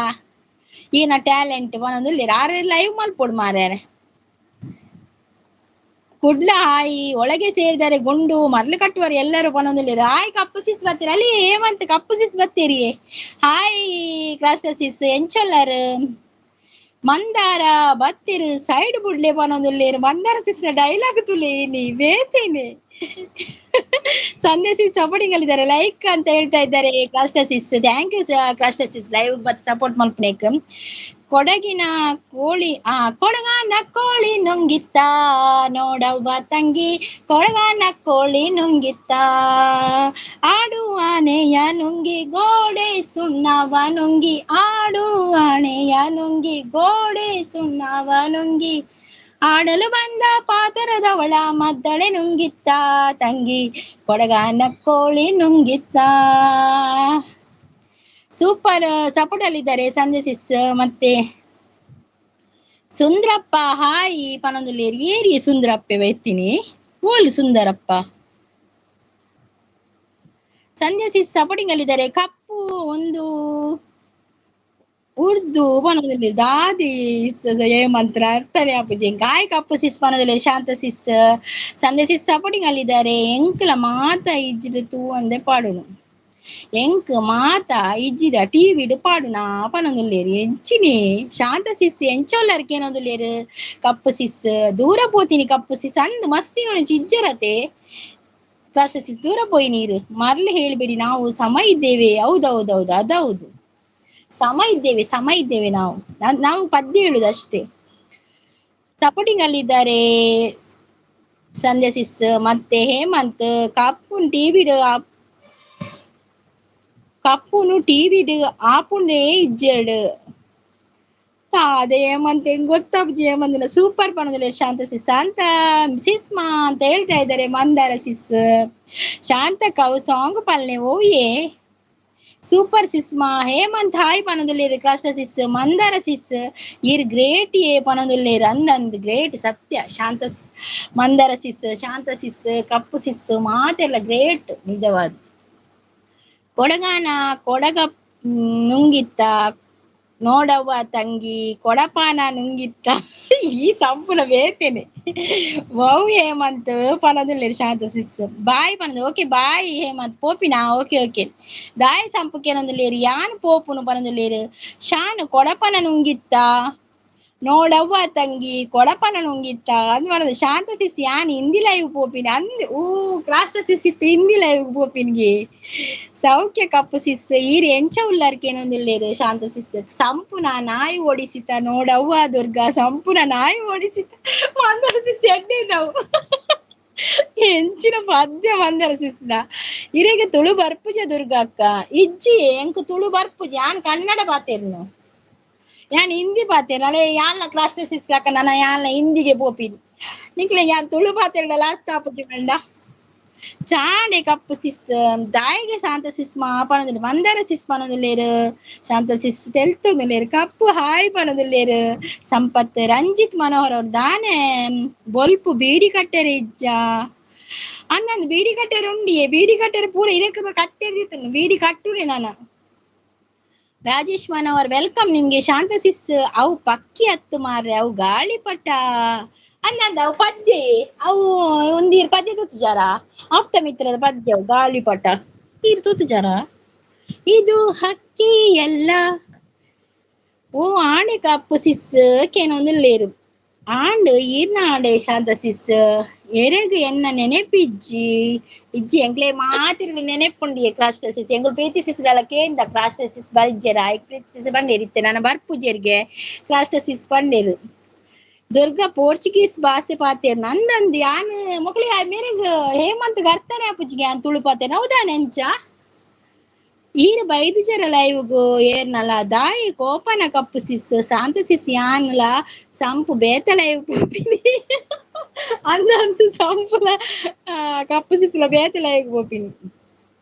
A: ಈನ ಟ್ಯಾಲೆಂಟ್ ಒಂದೊಂದು ಆರು ಲೈವ್ ಮಲ್ಪೊಡು ಮಾರ್ಯಾರೆ. ಕುಡ್ಲ ಹಾಯಿ ಒಳಗೆ ಸೇರಿದರೆ ಗುಂಡು ಮರಳು ಕಟ್ಟುವರು ಎಲ್ಲರೂ ಪನೊಂದುಲ್ಲೇರು. ಹಾಯ್ ಕಪ್ಪು ಸಿಸ್ ಬತ್ತೀರಿ ಅಲ್ಲಿ ಹೇಮಂತ್ ಕಪ್ಪು ಸಿಸ್ ಬತ್ತೀರಿ. ಹಾಯ್ ಕ್ಲಾಸ್ಟರ್ ಸಿಸ್ ಎಂಚೊಲ್ಲರು ಮಂದಾರ ಬತ್ತಿರು ಸೈಡ್ ಬುಡ್ಲೆ ಪನೊಂದುಲ್ಲೇರು. ಮಂದಾರ ಸಿಸ್ನ ಡೈಲಾಗ್ ತುಲೆ ನೀ ಬೇತೇನೆ. ಸಂಧ್ಯಾ ಸಿಸ್ ಸಪೋರ್ಟಿಂಗ್ ಅಲ್ಲಿದ್ದಾರೆ ಲೈಕ್ ಅಂತ ಹೇಳ್ತಾ ಇದ್ದಾರೆ cluster sis thank you cluster sis live ಮತ್ತೆ ಸಪೋರ್ಟ್ ಮಲ್ಪನೇಕ್. ಕೊಡಗಿನ ಕೋಳಿ ಆ ಕೊಡಗನ ಕೋಳಿ ನುಂಗಿತ್ತ ನೋಡವ್ವ ತಂಗಿ ಕೊಡಗನ ಕೋಳಿ ನುಂಗಿತ್ತ ಆಡು ಆನೆಯ ನುಂಗಿ ಗೋಡೆ ಸುಣ್ಣವ ನುಂಗಿ ಆಡು ಆನೆಯ ನುಂಗಿ ಗೋಡೆ ಸುಣ್ಣವ ನುಂಗಿ ಆಡಲು ಬಂದ ಪಾತರದವಳ ಮದ್ದಳೆ ನುಂಗಿತ್ತ ತಂಗಿ ಕೊಡಗನ ಕೋಳಿ ನುಂಗಿತ್ತ. ಸೂಪರ್ ಸಪೋರ್ಟ್ ಅಲ್ಲಿದ್ದಾರೆ ಸಂಧ್ಯಾ ಸಿಸ್ ಮತ್ತೆ ಸುಂದ್ರಪ್ಪ ಹಾಯ್ ಪನೊಂದುಲ್ಲೇರು ಏರಿ ಸುಂದ್ರಪ್ಪೆ ಬೈತೀನಿ ಓಲು ಸುಂದರಪ್ಪ. ಸಂಧ್ಯಾ ಸಿಸ್ ಸಪೋರ್ಟಿಂಗ್ ಅಲ್ಲಿದ್ದಾರೆ. ಕಪ್ಪು ಒಂದು ಉರ್ದು ಪನೊಂದುಲ್ಲೇರು ದಾದಿ ಮಂತ್ರ ಅರ್ಥನೇ ಆಪುಜಿ ಕಾಯ್ ಕಪ್ಪು ಸಿಸ್ ಪನೊಂದುಲ್ಲೇರು ಶಾಂತ ಸಿಸ್ ಸಂಧ್ಯಾ ಸಿಸ್ ಸಪೋರ್ಟಿಂಗ್ ಅಲ್ಲಿದ್ದಾರೆ. ಎಂಕ್ಲ ಮಾತ ಇಜ್ಜಿದ ತೂ ಅಂದೆ ಪಾಡುನು ಎಂಕ್ ಮಾತ ಇಜ್ಜಿದ ಟಿವಿಡ್ ಪಾಡುನಾ ಪನೊಂದುಲ್ಲೇರು ಎಂಚಿನಿ ಶಾಂತ ಸಿಸ್ ಎಂಚೊಲ್ಲರ್ಕೆ ಏನೊಂದುಲ್ಲೇರು ಕಪ್ಪು ಸಿಸ್ ದೂರ ಪೋತೀನಿ ಕಪ್ಪು ಸಿಸ್ ಅಂದ್ ಮಸ್ತಿ ಇಜ್ಜರತೆ ಕ್ಲಾಸ್ ಸಿಸ್ ದೂರ ಪೋಯಿ ನೀರು ಮರ್ಲು ಹೇಳ್ಬೇಡಿ ನಾವು ಸಮ ಇದ್ದೇವೆ. ಹೌದೌದೌದು ಅದೌದು ಸಮ ಇದ್ದೇವೆ ಸಮ ಇದ್ದೇವೆ ನಾವು ನಾವು ಪದ್ಯ ಹೇಳುದು ಅಷ್ಟೇ. ಸಪೋರ್ಟಿಂಗ್ ಅಲ್ಲಿದ್ದಾರೆ ಸಂಧ್ಯಾ ಸಿಸ್ ಮತ್ತೆ ಹೇಮಂತ್. ಕಪ್ಪುನ್ ಟಿವಿಡ್ ಕಪ್ಪುನು ಟಿವಿಡ್ ಆಪುಂಡೇ ಇಜ್ಜೆರಡು ಅದೇ ಹೇಮಂತ್ ಹೆಂಗ್ ಗೊತ್ತಾಪುಜಿ ಹೇಮಂತನ ಸೂಪರ್ ಪಣದಿಲ್ಲ ಶಾಂತ ಸಿಸ್ ಶಾಂತ ಸಿಸ್ಮಾ ಅಂತ ಹೇಳ್ತಾ ಇದ್ದಾರೆ ಮಂದಾರ ಸಿಸ್. ಶಾಂತ ಕವು ಸಾಂಗ್ ಪಲ್ನೆ ಓಯೇ ಸೂಪರ್ ಸಿಸ್ಮಾ ಹೇಮಂತ್ ಹಾಯ್ ಪನೊಂದುಲ್ಲೇರು ಕ್ರಾಸ್ಟ ಸಿಸ್ ಮಂದಾರ ಸಿಸ್ ಇರ್ ಗ್ರೇಟ್ ಏ ಪನೊಂದುಲ್ಲೇರು ಅಂದಂದ್ ಗ್ರೇಟ್ ಸತ್ಯ ಶಾಂತ ಮಂದಾರ ಸಿಸ್ ಶಾಂತ ಸಿಸ್ ಕಪ್ಪು ಸಿಸ್ ಮಾತೆಲ್ಲ ಗ್ರೇಟ್ ನಿಜವಾದ. ಕೊಡಗಾನ ಕೊಡಗ ನುಂಗಿತ್ತ ನೋಡವ್ವ ತಂಗಿ ಕೊಡಪಾನ ನುಂಗಿತ್ತ ಈ ಸಂಪುಲ ಬೇತೇನೆ ವೌ ಹೇಮಂತ್ ಪನೊಂದುಲ್ಲೇರು ಶಾಂತ ಸಿಸ್ ಬಾಯ್ ಪನೊಂದು ಓಕೆ ಬಾಯ್ ಹೇಮಂತ್ ಪೋಪಿನಾ ಓಕೆ ಓಕೆ ದಾಯ ಸಂಪುಕೇನೊಂದುಲ್ಲೇರು ಯಾನ್ ಪೋಪುನು ಪನೊಂದುಲ್ಲೇರು ಶಾನ್ ಕೊಡಪನ ನುಂಗಿತ್ತ ನೋಡವ್ವ ತಂಗಿ ಕೊಡಪನ ನುಂಗಿತ್ತ ಅಂದ್ ಪನೊಂದು ಶಾಂತ ಸಿಸ್ ಯಾನ್ ಹಿಂದಿ ಲೈವ್ ಪೋಪಿನ ಅಂದ್ ಊ ಕ್ರಾಸ್ಟ ಸಿಸ್ ಇತ್ತು ಹಿಂದಿ ಲೈವ್ ಪೋಪಿನ್ಗೆ ಸೌಖ್ಯ ಕಪ್ಪು ಸಿಸ್ ಈರ್ ಎಂಚ ಉಲ್ಲರ್ಕೇನೊಂದುಲ್ಲೇರು ಶಾಂತ ಸಿಸ್ ಸಂಪುನ ನಾಯಿ ಓಡಿಸಿತ ನೋಡವ್ವ ದುರ್ಗಾ ಸಂಪುನ ನಾಯಿ ಓಡಿಸಿತ ಮಂದರ ಸಿಸ್ ಎಡ್ಡೆ ನಾವು ಎಂಚಿನ ಪದ್ಯ ಮಂದರ ಸಿಸ್ನ ಇರೆಗೆ ತುಳು ಬರ್ಪುಜ ದುರ್ಗಾ ಅಕ್ಕ ಇಜ್ಜಿ ಎಂಕ್ ತುಳು ಬರ್ಪುಜ ಯಾನ್ ಕನ್ನಡ ಪಾತೆರ್ನು ಯಾನ್ ಹಿಂದಿ ಪಾತೇರ್ ಅಲೆ ಯಾನ್ಲ ಕ್ರಾಸ್ಟ ಸಿಸ್ ಅಕ್ಕ ನನ ಯಾನ್ಲ ಹಿಂದಿಗೆ ಪೋಪಿನಿ ನಿಕ್ಲೆ ಯಾನ್ ತುಳು ಪಾತೆರ್ಡಲ ಅರ್ಥ ಆಪುಜಿ ಪಂಡ ಚಾಂಡೆ ಕಪ್ಪು ಸಿಸ್ ದಾಯಿಗೆ ಶಾಂತ ಸಿಸ್ ಮಾ ಪನೊಂದುಲ್ಲೇರು ಮಂದಾರ ಸಿಸ್ ಪನೊಂದುಲ್ಲೇರು ಶಾಂತ ಸಿಸ್ ತೆಲ್ತೊಂದುಲ್ಲೇರು ಕಪ್ಪು ಹಾಯ್ ಪನೊಂದುಲ್ಲೇರು ಸಂಪತ್ ರಂಜಿತ್ ಮನೋಹರ್ ಅವ್ರು ದಾನೆ ಬೊಲ್ಪು ಬೀಡಿ ಕಟ್ಟೆರೆ ಇಜ್ಜ ಅಂದಂದು ಬೀಡಿ ಕಟ್ಟೆರೆ ಉಂಡಿಯೇ ಬೀಡಿ ಕಟ್ಟೆರೆ ಪೂರ ಇರಕ್ಕೆ ಕಟ್ಟೆರ್ದಿತ್ತು ಬೀಡಿ ಕಟ್ಟುನೆ ನಾನು. ರಾಜೇಶ್ ಮನೋಹರ್ welcome ನಿಮ್ಗೆ. ಶಾಂತ ಸಿಸ್ ಅವು ಪಕ್ಕಿ ಹತ್ತು ಮಾರ್ರೆ ಅವು ಗಾಳಿಪಟ ಅಂದಂದ ಅವು ಪದ್ಯ ಅವು ಒಂದೀರ್ ಪದ್ಯ ತೂತುಜಾರ ಆಪ್ತ ಮಿತ್ರದ ಪದ್ಯ ಅವು ಗಾಳಿಪಟ ಈರ್ ತೂತುಜಾರ ಇದು ಹಕ್ಕಿ ಎಲ್ಲ ಓ ಆಂಡೆ ಕಪ್ಪು ಸಿಸ್ ಕೇನೊಂದುಲ್ಲೇರು ಆಂಡ್ ಈರ್ನ ಆಂಡೆ ಶಾಂತ ಸಿಸ್ ಎರೆಗ್ ಎನ್ನ ನೆನೆಪಿಜ್ಜಿ ಇಜ್ಜಿ ಎಂಕ್ಲೆ ಮಾತಿರ್ಲಿ ನೆನೆಪುಂಡಿಯೆ ಕ್ರಾಸ್ಟ ಸಿಸ್ ಎಂಗುಲ್ ಪ್ರೀತಿ ಸಿಸ್ಗಳ ಕೇಂದ ಕ್ರಾಸ್ಟ ಸಿಸ್ ಬರಿಜ್ಜೆರ ಐಕ್ ಪ್ರೀತಿ ಸಿಸ್ ಬಂಡೇರಿತ್ತೆ ನನ್ನ ಬರ್ಪುಜೆರ್ಗೆ ಕ್ರಾಸ್ಟ ಸಿಸ್ ಬಂಡೇರು. ದುರ್ಗಾ ಪೋರ್ಚುಗೀಸ್ ಭಾಷೆ ಪಾತೇರ್ ನಂದಂದು ಯಾನ್ ಮೊಕ್ಲೆ ಮೇರೆಗ್ ಹೇಮಂತ್ ಅರ್ಥನೇ ಆಪುಜಿಗೆ ಯಾನ್ ತುಳು ಪಾತೇರ್ ಹೌದಾ ನೆಂಚ ಈರ್ ಬೈದುಜರ ಲೈವ್ಗು ಏರ್ನಲ ದಾಯಿ ಕೋಪನ ಕಪ್ಪು ಸಿಸ್ ಶಾಂತ ಸಿಸ್ ಯಾನ್ಲ ಸಂಪು ಬೇತ ಲೈವ್ ಪೋಪಿನಿ ಅಂದಂತು ಸಂಪುಲ ಕಪ್ಪು ಸಿಸ್ಲ ಬೇತ ಲೈವ್ ಪೋಪಿನಿ.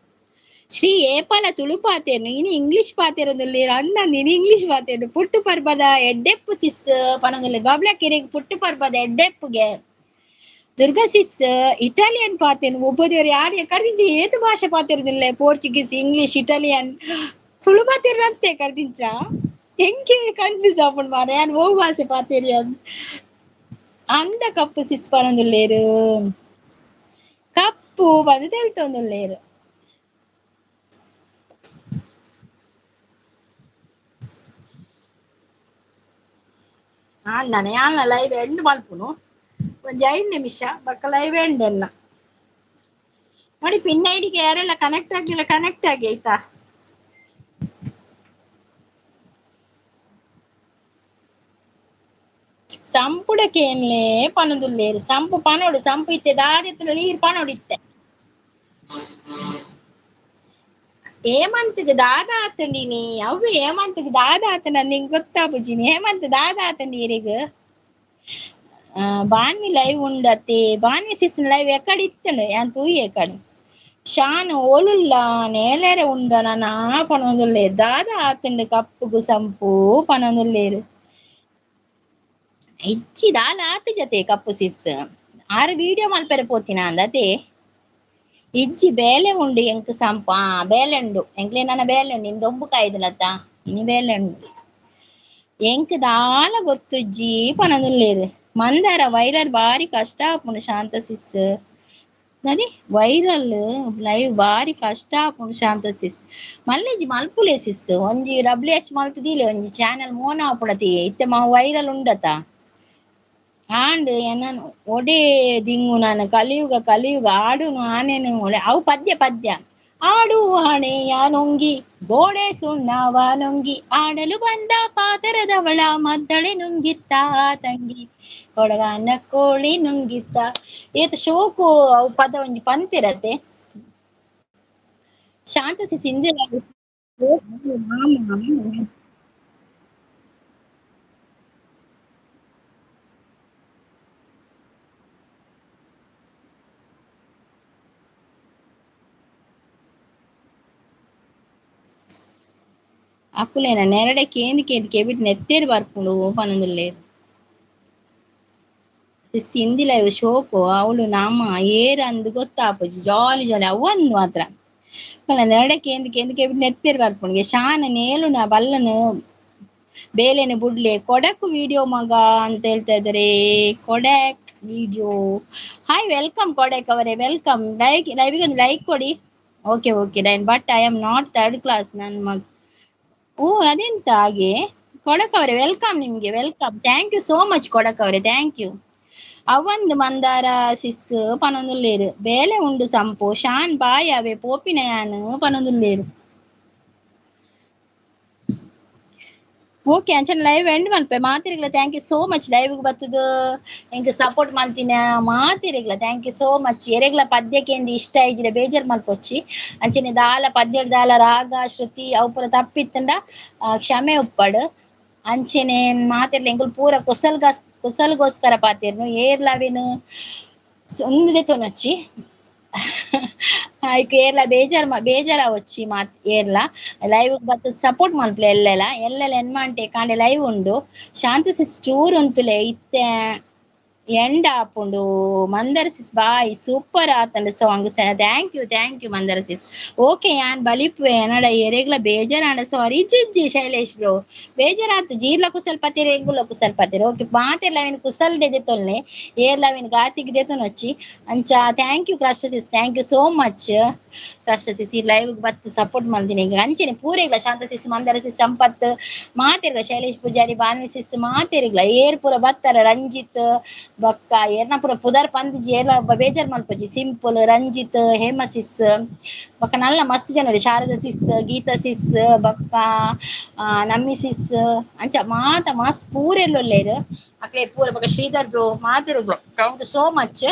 A: ಶ್ರೀ ಏಪಲ ತುಳು ಪಾತೇರ್ನು ಇನಿ ಇಂಗ್ಲಿಷ್ ಪಾತೇರೊಂದುಲ್ಲೇರು ಅಂದಂದು ಇನಿ ಇಂಗ್ಲಿಷ್ ಪಾತೇರ್ನು ಪುಟ್ಟು ಪರ್ಬದ ಎಡ್ಡೆಪ್ಪು ಸಿಸ್ ಪನೊಂದುಲ್ಲೇರು ಬಬ್ಲ ಕಿರೆಗ್ ಪುಟ್ಟು ಪರ್ಬದ ಎಡ್ಡೆಪ್ಪುಗೆ. ದುರ್ಗಾ ಸಿಸ್ ಇಟಾಲಿಯನ್ ಪಾತೇನು ಒಬ್ಬದೇವ್ರು ಯಾರು ಕರ್ದಿಂಚ ಏತು ಭಾಷೆ ಪಾತಿರೋದಿಲ್ಲ ಪೋರ್ಚುಗೀಸ್ ಇಂಗ್ಲಿಷ್ ಇಟಾಲಿಯನ್ ತುಳು ಪಾತಿರಂತೆ ಕರ್ದಿಂಚ ಹೆಂಗೆ ಕನ್ಫ್ಯೂಸ್ ಆಪುಂಡು ಮಾರ್ರೆ ಯಾನ್ ಓ ಭಾಷೆ ಪಾತೆರಿ ಅಂದ ಕಪ್ಪು ಸಿಸ್ ಪನೊಂದುಲ್ಲೇರು ಕಪ್ಪು ಪಂದ್ ತೆಲ್ತೊಂದುಲ್ಲೇರು. ನಾನು ಯಾನ್ಲ ಲೈವ್ ಎಂಡ್ ಮಲ್ಪುನು ಒಂಜಿ 5 ನಿಮಿಷ ಬೊಕ್ಕ ಲೈವ್ ಎಂಡ್ ಎನ್ನ ನೋಡಿ ಪಿನ್ ಐಡಿಗೆ ಯಾರೆಲ್ಲ ಕನೆಕ್ಟ್ ಆಗ್ಲಿಲ್ಲ ಕನೆಕ್ಟ್ ಆಗಿ ಆಯ್ತಾ. ಸಂಪುಡಕೇನ್ಲೇ ಪನೊಂದುಲ್ಲೇರು ಸಂಪು ಪನೋಡು ಸಂಪು ಇತ್ತೆ ದಾದಿತ್ತಲ ನೀರ್ ಪನೋಡು ಇತ್ತೆ ಹೇಮಂತ್ಗೆ ದಾದಾ ಆತಂಡಿನಿ ಅವ್ವೆ ಹೇಮಂತ್ಗೆ ದಾದಾ ಆತಂಡ ನಿಂಗೆ ಗೊತ್ತಾಪುಜಿನಿ ಹೇಮಂತ್ ದಾದಾ ಆತಂಡಿ ಇರೆಗ್ ಬಾನ್ವಿ ಲೈವ್ ಉಂಡತೆ ಬಾನ್ವಿ ಸಿಸ್ ಲೈವ್ ಎಕಡೆ ಇತ್ತಂಡು ಯಾನ್ ತೂಯಿ ಎಕಡೆ ಶಾನ್ ಓಲುಲ್ಲ ನೇಲೆರೆ ಉಂಡ ನನ ಪನೊಂದುಲ್ಲೇರು ದಾದಾ ಆತಂಡು ಕಪ್ಪುಗು ಸಂಪು ಪನೊಂದುಲ್ಲೇರು. ಇಚ್ಚಿ ದಾಲ ಆತ ಜತೆ ಕಪ್ಪು ಸಿಸ್ ಆರು ವಿಡಿಯೋ ಮಲ್ಪೆರೆ ಪೋತಿನ ಅಂದತೆ ಇಜ್ಜಿ ಬೇಲೆ ಉಂಡು ಎಂಕ್ ಸಂಪ ಬೇಲೆ ಉಂಡು ಎಂಕ್ಲೆ ನನ್ನ ಬೇಲೆ ಉಂಡು ನಿನ್ ದೊಂಬು ಕಾಯ್ದಲತ್ತ ಇನಿ ಬೇಲೆ ಉಂಡು ಎಂಕ್ ದಾಲ ಗೊತ್ತುಜ್ಜಿ ಪನದುಲ್ಲೇರು ಮಂದಾರ ವೈರಲ್ ಬಾರಿ ಕಷ್ಟ ಆಪುಂಡು ಶಾಂತ ಸಿಸ್ ನದಿ ವೈರಲ್ ಲೈವ್ ಬಾರಿ ಕಷ್ಟ ಆಪುಂಡು ಶಾಂತ ಸಿಸ್ ಮಲ್ಲೆಜಿ ಮಲ್ಪುಲೆ ಸಿಸ್ ಒಂಜಿ ಡಬ್ಲ್ಯೂ ಎಚ್ ಮಲ್ತದಿಲೆ ಒಂಜಿ ಚಾನಲ್ ಮೋನ ಆಪುಡತಿ ಇತ್ತೆ ಮಾ ವೈರಲ್ ಉಂಡತ ಆಂಡ್ ಎನನ್ ಒಡೆ ದಿಂಗು ನಾನು ಕಲಿಯುಗ ಕಲಿಯುಗ ಆಡುನು ಆನೆನು ಒಡೆ ಅವು ಪದ್ಯ ಪದ್ಯ ಆಡು ಆಣೆಯ ನುಂಗಿ ಗೋಡೆ ಸುಣ್ಣವ ನುಂಗಿ ಆಡಲು ಬಂದ ಪಾತರದವಳ ಮದ್ದಳೆ ನುಂಗಿತ್ತ ತಂಗಿ ಕೊಡಗಾನ ಕೋಳಿ ನುಂಗಿತ್ತ ಏತ್ ಶೋಕು ಅವು ಪದ ಒಂಜಿ ಪಂತಿರತ್ತೆ ಶಾಂತ ಸಿಸ್ ಇಂದಿರ ಅಕುಲೇನ ನೆರಡೆ ಕೇಂದ್ ಕೇಂದ್ ಕೆಬಿಟ್ ನೆತ್ತೇರು ಬರ್ಪುಂಡು ಪನೊಂದುಲ್ಲೇರು ಸಿಸ್ ಇಂದಿಲ ಇವು ಶೋಕು ಅವಳು ನಮ್ಮ ಏರ್ ಅಂದ್ ಗೊತ್ತಾಪುಜಿ ಜಾಲಿ ಜಾಲಿ ಅವೊಂದು ಮಾತ್ರ ಅಲ್ಲ ನೆರಡೆ ಕೇಂದ್ ಕೇಂದ್ ಕೆಬಿಟ್ ನೆತ್ತೇರು ಬರ್ಪುಂಡು ಶಾನ ನೇಲುನ ಬಲ್ಲನು ಬೇಲೆನೆ ಬುಡ್ಲೆ ಕೊಡಕ್ ವಿಡಿಯೋ ಮಗ ಅಂತ ಹೇಳ್ತಾ ಇದ್ದಾರೆ. ಕೊಡಕ್ video hi welcome Kodak ಅವರೇ, welcome. Like ಲೈವಿಗೆ ಒಂದು ಲೈಕ್ ಕೊಡಿ. Okay okay done, but I am not third class ನನ್ನ ಮಗ. ಓ ಅದೆಂತ ಹಾಗೆ ಕೊಡಕ್ ಅವರೇ welcome, ನಿಮ್ಗೆ welcome. Thank you so much Kodak ಅವರೇ, thank you. ಅವಂದು ಮಂದಾರ ಸಿಸ್ ಪನೊಂದುಲ್ಲೇರು ಬೇಲೆ ಉಂಡು ಸಂಪು ಶಾನ್ ಬಾಯ್ ಅವೆ ಪೋಪಿನಯಾನ್ ಪನೊಂದುಲ್ಲೇರು. ಓಕೆ ಅಂಚನೆ ಲೈವ್ ಎಂಡ್ ಮಲ್ಪೆ ಮಾತಿರಿಗ್ಲ thank you so much. ಲೈವ್ಗೆ ಬತ್ತದು ಎಂಕ್ ಸಪೋರ್ಟ್ ಮಾಡ್ತೀನಿ ಮಾತಿರಿಗ್ಲ thank you so much. ಎರೆಗ್ಲ ಪದ್ಯಕ್ಕೆ ಇಷ್ಟ ಇಜ್ಜಿಡ ಬೇಜಾರ್ ಮಲ್ಪೊಚ್ಚಿ ಅಂಚನೆ ದಾಲ ಪದ್ಯಡ್ ದಾಲ ರಾಗ ಶ್ರುತಿ ಅವು ಪೂರ ತಪ್ಪಿತ್ತಂಡ ಕ್ಷಮೆ ಉಪ್ಪಡು. ಅಂಚನೆ ಮಾತಿರ್ಲ ಎಂಕುಲು ಪೂರ ಕುಸಲ್ಗೋಸ್ಕರ ಪಾತಿರ್ನು ಏರ್ಲವಿನ ಒಂದೇ ತೊನೊಚ್ಚಿ ಐಕ್ ಏರ್ಲ ಬೇಜಾರ್ ಬೇಜಾರಾವೊಚ್ಚಿ ಮಾತ್ ಏರ್ಲ ಲೈವ್ ಬತ್ತ ಸಪೋರ್ಟ್ ಮಲ್ಪಲೆ ಎಲ್ಲೆಲ್ಲ ಎಲ್ಲೆಲ್ಲ ಎನ್ಮಾಂಟೆ ಕಾಂಡೆ ಲೈವ್ ಉಂಡು. ಶಾಂತ ಸಿಸ್ ಚೂರು ಉಂತುಲೆ ಇತ್ತೆ ಎಂಡ್ ಆಪುಂಡು. ಮಂದರ ಸಿಸ್ ಬಾಯ್ ಸೂಪರ್ ಆತಂಡ song. Thank you thank you Mandara sis. Okay ಯಾನ್ ಬಲಿಪುವೆ ಎನಡ ಎರೆಗ್ಲ ಬೇಜಾರಾಂಡ ಸಾರಿ ಜಿಜ್ಜಿ ಶೈಲೇಶ್ ಬ್ರೋ ಬೇಜಾರಾತು ಜೀರ್ಲ ಕುಸಲ್ ಪತಿರೆ ಎಂಗುಲ ಕುಸಲ್ ಪತಿರೆ. ಓಕೆ ಮಾತೆರ್ಲ ಅವಿನ ಕುಸಲ್ ದೆತೊಲ್ನೆ ಏರ್ಲ ಅವಿನ ಗಾತಿಗೆ ದೆತೊನೊಚ್ಚಿ ಅಂಚ. Thank you ಕ್ರಷ್ಟ sis, thank you so much ಕ್ರಷ್ಟ ಸಿಸ್. ಈ ಲೈವ್ ಬತ್ತು ಸಪೋರ್ಟ್ ಮಲ್ದಿನಿ ಅಂಚನೆ ಪೂರೆಗ್ಲ ಶಾಂತ ಸಿಸ್ ಮಂದರ ಸಿಸ್ ಸಂಪತ್ ಮಾತೆರ್ಗ್ಲ ಶೈಲೇಶ್ ಪೂಜಾರಿ ಬಾನ್ವಿ ಸಿಸ್ ಮಾತೆರ್ಗ್ಲ ಏರ್ ಪೂರ ಬತ್ತರ ರಂಜಿತ್ ಬೊಕ್ಕ ಏರ್ನ ಪೂರ ಪುದರ್ ಪಂದಿಜಿ ಏರ್ಲ ಬೇಜಾರ್ ಮಲ್ಪೊಜಿ ಸಿಂಪಲ್ ರಂಜಿತ್ ಹೇಮ ಸಿಸ್ ಬೊಕ್ಕ ನಲ್ಲ ಮಸ್ತ್ ಜನ ಶಾರದಾ ಸಿಸ್ ಗೀತಾ ಸಿಸ್ ಬೊಕ್ಕ ನಮ್ಮಿ ಸಿಸ್ ಅಂಚ ಮಾತ ಮಸ್ತ್ ಪೂರೆಲ್ಲ ಉಲ್ಲೇರ್ ಅಕ್ಲೆ ಪೂರ ಬೊಕ್ಕ ಶ್ರೀಧರ್ ಬ್ರೋ ಮಾತೆರ್ಗ್ಲ thank you so much.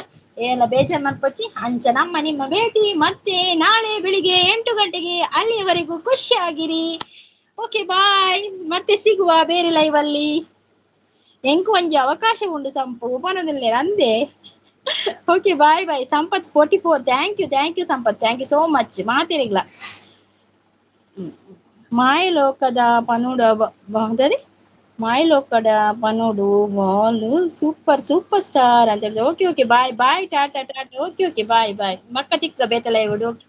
A: ಏರ್ಲ ಬೇಜಾರ್ ಮಲ್ಪೊಚ್ಚಿ ಅಂಚ ನಮ್ಮ ನಿಮ್ಮ ಭೇಟಿ ಮತ್ತೆ ನಾಳೆ ಬೆಳಿಗ್ಗೆ 8 ಗಂಟೆಗೆ. ಅಲ್ಲಿಯವರೆಗೂ ಖುಷಿಯಾಗಿರಿ. ಓಕೆ ಬಾಯ್, ಮತ್ತೆ ಸಿಗುವ ಬೇರೆ ಲೈವ್ ಅಲ್ಲಿ. ಎಂಕು ಒಂಜಿ ಅವಕಾಶ ಉಂಡು ಸಂಪು ಉಪನೊಂದಿಲ್ಲ ಅಂದೆ. Okay bye bye Sampath 44. Thank you thank you Sampath, thank you so much ಮಾತಿರಿಗ್ಲ. ಮಾಯಲೋಕದ ಪನುಡ ಅದೇ ಮಾಯಲೋಕದ ಪನುಡು ball super super star ಅಂತ ಹೇಳಿದೆ. Okay okay bye bye tata tata. Okay okay bye bye ಮಕ್ಕ ತಿಕ್ಕ ಬೇತಲ ಇವುಡು. ಓಕೆ.